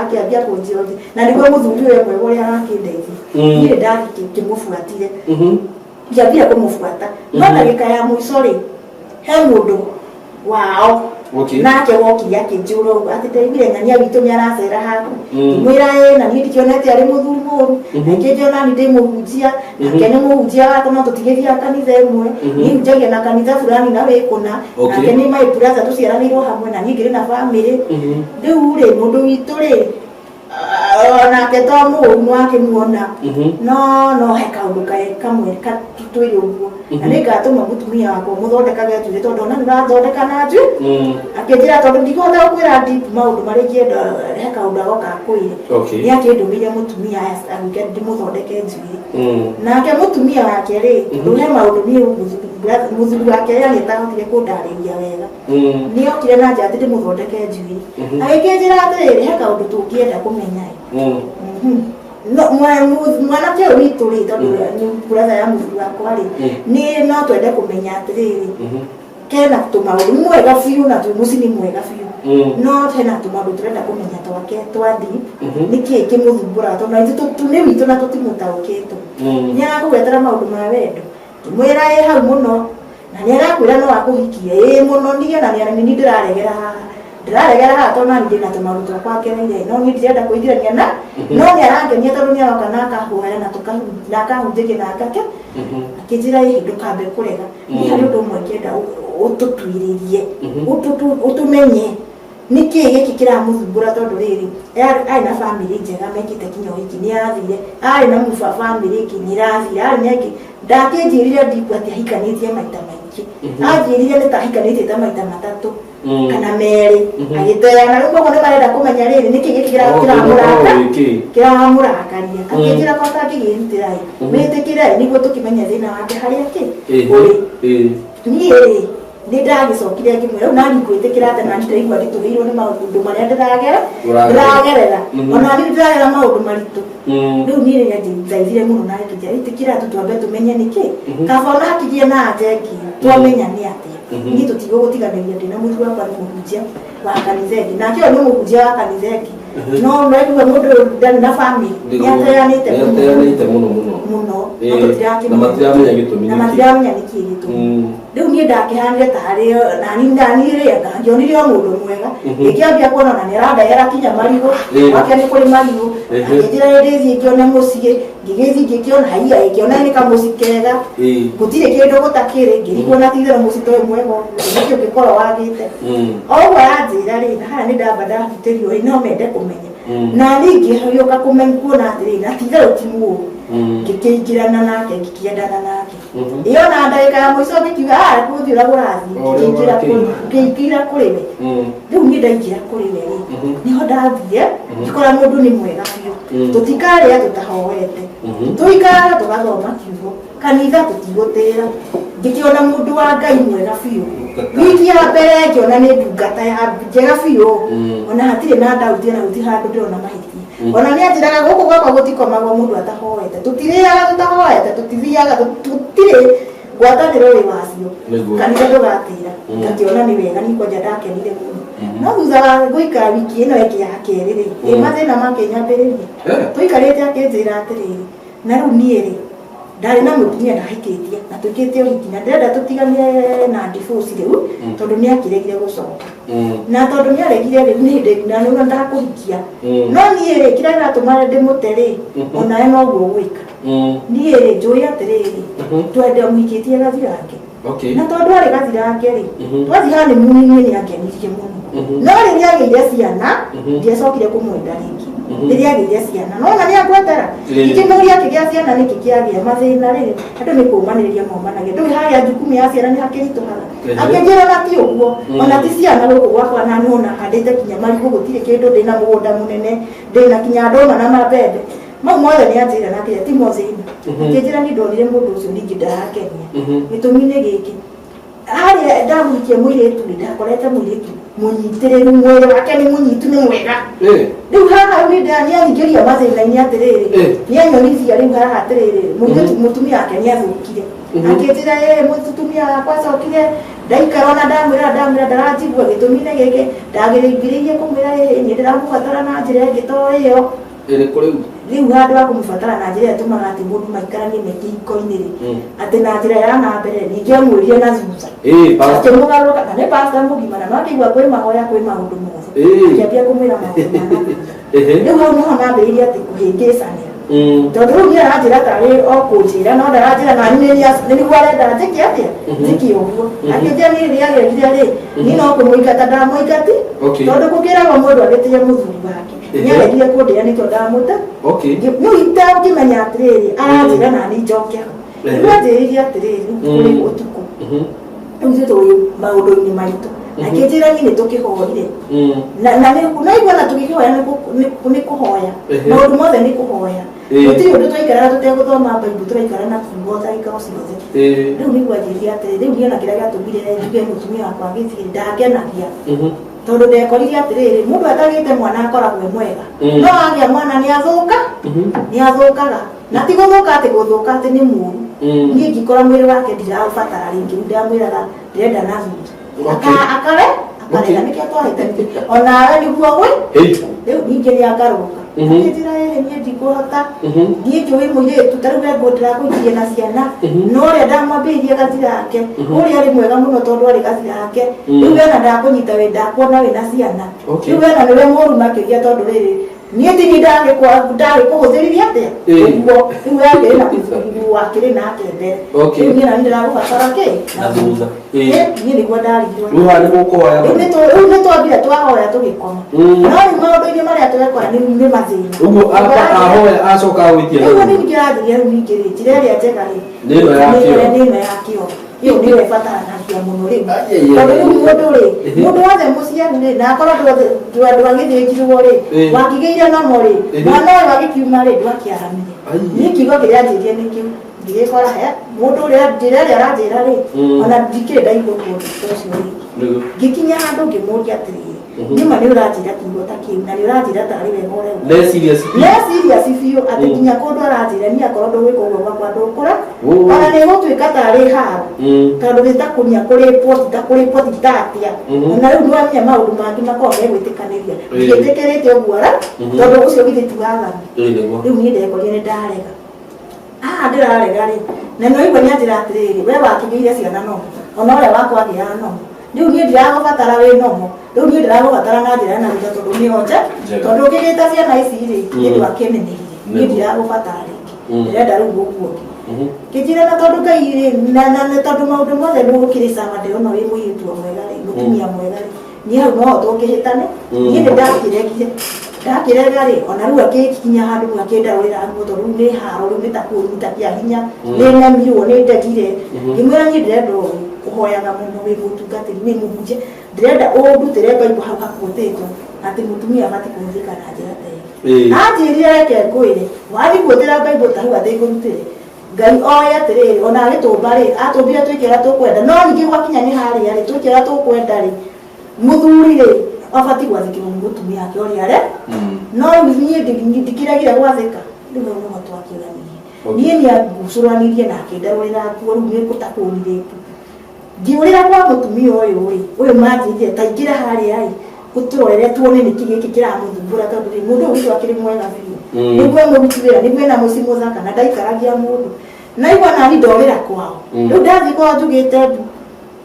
akĩambia kũnjĩra na nĩguo mũthuri ũyũ mwega ũrĩa arakĩndeithia." Niĩ ndakĩmũbuatire, ndiambire kũmũbuata, no ndagĩka ya mũico rĩ, he mũndũ wao nake wokire akĩnjũra ũguo atĩ ndaiguire ng'ania witũ nĩ aracera haku. Ngĩmwĩra ĩ, na niĩ ndikĩonete arĩ mũthuri mũru. Akĩnjĩra nani ndĩ mũhunjia, nake nĩ mũhunjia wakwa, no tũtigĩthiaga kanitha ĩmwe. Niĩ hunjagia na kanitha fulani na wĩ kũna. Nake nĩ my brother, tũciaranĩirwo hamwe, na niĩ ngĩrĩ na famĩlĩ. Rĩu rĩ, mũndũ witũ rĩ, onake to mũũru, nĩwakĩmuona, no he kaũndũ kamwe twĩrĩ ũguo, na nĩ ngatũma mũtumia wakwa mũthondekage njuĩrĩ, tondũ ona nĩũrathondeka na njuĩrĩ. Akĩnjĩra tondũ ndikũhota gũkwĩra deep maũndũ marĩa ingĩenda, he kaũndũ agoka akwĩre. Nĩ akĩndũmĩire mũtumia agĩũke ndĩmũthondeke njuĩrĩ. Nake mũtumia wake rĩ, tondũ he maũndũ niĩ mũthuri wake yani atahotire kũndarĩria wega, nĩ okire na nja atĩ ndĩmũthondeke njuĩrĩ. Agĩkĩnjĩra atĩrĩrĩ, he kaũndũ tũngĩenda kũmenya ĩ. No, mwanake ũyũ witũ rĩ, tondũ nĩ brother ya mũthuri wakwa rĩ, nĩ no twende kũmenya atĩrĩrĩ, Kena tũmaũndũ, nĩ mwega biũ na twĩ mũciĩ nĩ mwega biũ, no hena tũmaũndũ tũrenda kũmenya twake twa deep, nĩkĩĩ kĩmũthumbũraga, tondũ na ithuĩ nĩ witũ na tũtimũtaũkĩtwo. Nĩ arakũgwetera maũndũ ma wendo, ngĩmwĩra ĩ hau mũno, na nĩ arakwĩra no akũhikie ĩ mũno. Niĩ ona nĩ niĩ ndĩraregera haha, ndĩraregera haha, tondũ nani ndĩna tũmaũndũ twakwa ngereire, no niĩ ndirenda kũingĩrania na no nĩ arangenia, tondũ nĩ aroka na akahoera na akahunjĩria na akake akĩnjĩra ĩ ndũkambe kũrega. Niĩ harĩ ũndũ ũmwe ngĩenda ũtũtuĩrĩrie, ũtũmenye nĩkĩĩ gĩkĩ kĩramũthumbũra, tondũ rĩrĩ arĩ na bamĩrĩ njega mekĩte kinya ũhiki, nĩ arathire, arĩ na mũba bamĩrĩ ĩngĩ nĩ ĩrathire, arĩ na ĩngĩ. Ndakĩnjĩrire ndiku atĩ ahikanĩtie maita maingĩ, anjĩrire nĩ ta ahikanĩtie ta maita 3 kana 2, agĩteana. Rĩu koguo nĩ marenda kũmenya rĩrĩ nĩkĩ gĩkĩ kĩramũraka kĩramũrakaria. Akĩnjĩra ko atangĩgĩrutĩra ĩ wĩtĩkĩre nĩguo tũkĩmenye thĩna wake harĩa kĩ ũrĩ. Niĩ rĩ nĩ ndagĩcokire ngĩmwĩra rĩu nani ngwĩtĩkĩra atĩ nani ndĩraigua nditũhĩirwo nĩ maũndũ marĩa ndĩragera Ũragerera. Ndĩragerera, ona niĩ ndĩragera maũndũ maritũ. Rĩu niĩ rĩrĩa njaithire mũno na ngĩnjĩra ĩtĩkĩra tu twambe tũmenye nĩkĩ, kaba ona hakĩgĩe na anja ĩngĩ twamenya nĩ atĩa. Niĩ tũtigũgũtiganĩria, ndĩna mũthuri wakwa nĩ mũhunjia wa kanitha ĩngĩ, nake ũyũ nĩ mũhunjia wa kanitha ĩngĩ, no naigua mũndũ ũyũ ndarĩ na family, nĩ ateanĩte mũno. Nĩateanĩte mũno mũno. Mũno. Ĩĩ, no tũtirakĩmenya. Na matiramenya gĩtũmi na nĩkĩ. Matiramenya nĩkĩ gĩtũmi. Rĩu niĩ ndakĩhanire tarĩ nani rĩ ngĩonire o mũndũ mwega, ngĩkĩambia kuona ona nĩ arandehera kinya marigũ. Gwake nĩ kũrĩ marigũ. Akĩnjĩra ndĩthiĩ ngĩone mũciĩ, ngĩgĩthiĩ ngĩkĩona haiya, ngĩona nĩ kamũciĩ kega, gũtirĩ kĩndũ gũtakĩrĩ. Ngĩrigwo na ti-itherũ mũciĩ ta ũyũ mwega ũguo nĩkĩ ũngĩkorwo wagĩte. O ũguo aranjĩra rĩ, na haha nĩ ndamba ndahutĩrio ĩ, no mende kũmenya. Na niĩ ngĩhiũka kũmenya kuona atĩrĩ na ti-itherũ ti mũũru. Ngĩkĩingĩrana nake, ngĩkĩendana nake. Ĩyo na ndagĩka ya mũico ngĩkiuga ah gũthiĩ ũrĩa kũrathiĩ. O ũrĩa ngĩkĩingĩra ũrakĩina. Ngĩingĩra kũrĩ we. Rĩu niĩ ndaingĩra kũrĩ we rĩ, nĩho ndathire ngĩkora mũndũ nĩ mwega biũ. Tũtikarĩa tũtahoete, tũikaraga tũgathoma kiugo, kanitha tũtigũtĩra. Ngĩkĩona mũndũ wa Ngai mwega biũ. Ndungata. Wiki ya mbere ngĩona nĩ ndungata ya njega biũ, ona hatirĩ na ndauti, ona gũtirĩ handũ ndĩrona mahĩtia. Ona nĩ anjĩraga gũkũ gwakwa gũtikomagwo mũndũ atahoete, tũtirĩaga tũtahoete, tũtithiaga, tũtirĩ ngwatanĩro wĩ wacio. Nĩguo. Kanitha ndũgatĩra. Ngakĩona nĩ wega, niĩ kwanja ndakenire mũno. No thutha wa gũikara wiki ĩno ĩngĩ ya kerĩ rĩ, ĩ mathĩna makĩnyambĩrĩria. Tũikarĩte akĩnjĩra atĩrĩrĩ, na rĩu niĩ rĩ ndarĩ na mũtumia ndahikĩtie na tũikĩte ũhiki, na ndĩrenda tũtigane na divorce rĩu, tondũ nĩ akĩregire gũcoka. Na tondũ nĩ aregire rĩu nĩ hĩndĩ na nĩ ndakũhikia. No niĩ rĩ kĩrĩa kĩratũma ndĩmũte rĩ, onawe noguo gwĩka. Niĩ rĩ njũĩ atĩrĩrĩ, twende mũhikĩtie gathirange. Na tondũ arĩ gathirange rĩ, twathiĩ honeymoon niĩ nĩ angenirie mũno. No rĩrĩa agĩire ciana, ndiacokire kũmwenda rĩngĩ. Rĩrĩa agĩire ciana nona nĩ agwetera. Ngĩkĩmũria akĩgĩa ciana nĩkĩ kĩagĩa mathĩna rĩ, andũ nĩ kũmanĩrĩria momanagia, ndũĩ harĩa njukumi ya ciana nĩ hakĩritũhaga. Akĩnjĩra na ti ũguo, ona ti ciana gũkũ gwakwa na nona handĩte kinya marigũ, gũtirĩ kĩndũ, ndĩna mũgũnda mũnene, ndĩna kinya ndũma na mabembe mau mothe. Nĩ anjĩra na kĩrĩa ti mo thĩna. Akĩnjĩra niĩ ndonire mũndũ ũcio ningĩ ndarakenia. Gĩtũmi nĩ gĩkĩ, harĩa ndamũhikia mũirĩtu rĩ, ndakorete mũirĩtu mũnyitĩrĩru, mwĩrĩ wake nĩ mũnyitu, nĩ mwega. Rĩu haha nĩ nĩanyingĩria mathĩna-inĩ atĩrĩrĩ, nĩanyonithia rĩu haha atĩrĩrĩ, mũirĩtu mũtumia wake nĩathũkire. Akĩnjĩra ĩ mũtumia wakwa acokire ndaikara ona ndamwĩra ndaranjigua. Gĩtũmi nĩ gĩkĩ, ndagĩrĩingĩrĩirie kũmwĩra ĩ niĩ ndĩramũbatara na njĩra ĩngĩ to ĩyo. Ĩrĩkũ rĩu? Rĩu handũ ha kũmũbatara na njĩra ĩrĩa ĩtũmaga atĩ mũndũ maikaranie me kĩhiko-inĩ rĩ, atĩ na njĩra ya na mbere, ningĩ amwĩrire na thutha. Pastor. Akĩmũgarũrũka na nĩ pastor mũgima, na no akĩigua kwĩ mahoya kwĩ maũndũ mothe. Akĩambia kũmwĩra maũndũ ma na thutha. Rĩu hau nĩho mambĩrĩirie atĩ kũhĩngĩcanĩra, tondũ rĩu niĩ aranjĩra tarĩ o kũnjĩra, no ndaranjĩra nani nĩ nĩguo arenda njĩke atĩa, njĩke ũguo. Akĩnjĩra niĩ rĩrĩa agekire rĩ, niĩ no kũmũingata ndamũingati, tondũ gũkĩragwo mũndũ agĩtĩe mũthuri wake. Nĩ aregire kũndĩa, nĩkĩo ndamũta. Rĩu itangĩmenya atĩrĩrĩ aranjĩra nani njoke ho. Rĩu anjĩrĩire atĩrĩrĩ, rĩu kũrĩ ũtukũ, rĩu ithuĩ tũrĩ maũndũ-inĩ maritũ. Akĩnjĩra niĩ nĩ tũkĩhoire na naigua na tũgĩkĩhoya nĩ kũhoya, maũndũ mothe nĩ kũhoya. Gũtirĩ ũndũ twaikaraga tũtegũthoma Bible, tũraikara na kiugo ndagĩka o ciothe. Rĩu nĩguo anjĩrire atĩrĩ, rĩu niĩ ona kĩrĩa gĩatũmire njuge mũtumia wakwa agĩthiĩ ndangenagia, tondũ ndekorire atĩrĩrĩ, mũndũ atagĩte mwana akoragwo e mwega, no agĩa mwana nĩ athũka, nĩ athũkaga, na ti gũthũka atĩ gũthũka atĩ nĩ mũru. Niĩ ngĩkora mwĩrĩ wake ndiraũbatara rĩngĩ, rĩu ndamwĩraga. Ndĩrenda na thutha. Okay. Akare akarega. Okay. Nĩkĩo twahĩtanire onawe nĩguo gwĩ Ĩĩ. rĩu ningĩ nĩ angarũka. Njĩra ĩrĩ niĩ ndikũhota. Niĩ njũĩ mũirĩtu ta rĩu we ndĩrakũikirie na ciana, no ũrĩa ndamwambĩrĩirie gacira ake, ũrĩa arĩ mwega mũno tondũ arĩ gacira ake. Rĩu wena ndakũnyita wĩ ndakuona wĩna ciana. Okay. Rĩu wena nĩwe mũru makĩria tondũ rĩrĩ niĩ tini ndagĩkũhũthĩririe atĩa. Ĩĩ. Ũguo rĩu we akĩrĩ na mũthuri wakĩrĩ nake mbere. Okay. Rĩu niĩ nani ndĩragũbatara kĩ Na thutha. Ĩĩ. Ĩ, niĩ nĩguo ndarigirwo. Rĩu haha nĩ mũkũhoya. Rĩu rĩu nĩ twambire twahoya tũgĩkoma. No rĩu maũndũ-inĩ marĩa twekora nĩ mathĩna. Ũguo ahoya acoka agwĩtie. Rĩu nĩ kĩranjĩria rĩu ningĩ rĩ njĩra ĩrĩa njega rĩ Nĩ ĩno ya kĩoro. Nĩ ĩno ya kĩoro, ĩyo nĩyo ĩbataranagia mũno rĩu. Ai, ai, ai, Tondũ rĩu ai. mũndũ rĩ, mũndũ wothe mũciari rĩ, na akorwo ndwagĩthĩnjirwo rĩ, wakĩgĩire nomo rĩ, mwana ũyũ agĩkiuma rĩ, ndwakĩaramire. Ai. Niĩ kiugo kĩrĩa anjĩrie nĩ kĩu ngĩgĩkora he mũndũ ũrĩa njĩra ĩrĩa aranjĩra rĩ, ona ndikĩrĩ ndaigua ũguo ũndũ ta ũcio rĩngĩ. Nĩguo. Ngĩkinya handũ ngĩmũria atĩrĩrĩ, nĩma nĩ ũranjĩra kiugo ta kĩu na nĩ ũranjĩra tarĩ wega ũrauga? Nĩ serious. Neciria ci biũ atĩ nginya kũndũ aranjĩra niĩ akorwo ndũgwĩka ũguo gwakwa ndũkũra, Ũũ. ona nĩ gũtuĩka tarĩ haro, tondũ nĩ ta kũnya kũrĩpwo ta kũrĩpwo ti ta atĩa. Ona rĩu nĩwamenya maũndũ mangĩ makoragwo megwĩtĩkanĩria. Ndiĩtĩkĩrĩte ũguo ara tondũ ũcio githĩ ti waganu. Ĩĩ nĩguo. Rĩu niĩ ndekorire nĩ ndarega. Haha ndĩrarega rĩ, na nĩwaigua nĩ anjĩra atĩrĩrĩ, we wakĩgĩire ciana nomo, ona ũrĩa wakwa agĩaga nomo, rĩu niĩ ndiragũbatara wĩ nomo, rĩu niĩ ndĩragũbatara na njĩra na thutha tondũ nĩyo nje Njega. tondũ ũkĩgĩta ciana ici rĩ, niĩ ndwakĩnenehire, niĩ Nĩguo. ndiragũbatara rĩngĩ. Ndĩrenda rĩu gũkũ ũngĩ. Kĩnjĩra na tondũ Ngai rĩ, na tondũ maũndũ mothe nĩ gũkĩrĩ sawa, ndĩrona wĩ mũirĩtu o mwega rĩ, mũtumia mwega rĩ, niĩ hau noho tũngĩhĩtane. Niĩ nĩ ndakĩregire, ndakĩrega rĩ, ona rĩu akĩkinya handũ rĩu akĩndarũrĩra nguo tondũ rĩu nĩ haro, rĩu nĩ ta kũnyita kĩa hinya, nĩ nemirwo, nĩ ndegire. Ngĩmwĩra niĩ ndĩrenda ũũ ũhoyaga mũno, wĩ mũtungatĩri, wĩ mũhunjia, ndĩrenda ũndutĩre Bible hau hakuotĩtwo atĩ mũtumia abatiĩ kũhũthĩka na njĩra ta ĩyo. Anjĩrire reke ngwĩre, wathiĩ kuotĩra Bible ta hau atĩ ngũrutĩre Ngai oĩ atĩrĩrĩ, ona agĩtũmba rĩ, atũmbire twĩke ũrĩa tũkwenda, no ningĩ gwakinya nĩ harĩa rĩ, twĩke ũrĩa tũkwenda rĩ, mũthuri rĩ abatiĩ gwathĩkĩrwo nĩ mũtumia wake ũrĩa are. No rĩu niĩ ndikĩregire gwathĩka, rĩu hau nĩho twakĩũranirie. Okay. Niĩ nĩ angucũranirie na akĩndarũrĩra nguo, rĩu nĩ gũtakũnirĩtu ngĩũrĩra kwa mũtumia ũyũ rĩ, ũyũ manjĩrire ta ingĩra harĩa ĩ ũtũrorere tuone nĩkĩ gĩkĩ kĩramũthumbũra, tondũ rĩ mũndũ ũyũ witũ akĩrĩ mwega biũ, nĩguo mũruti wĩra, nĩguo ena mũciĩ mũthaka na ndaikaragia mũndũ naigua nani ndorĩra kwao. Rĩu ndathiĩ kwao njugĩte mbu,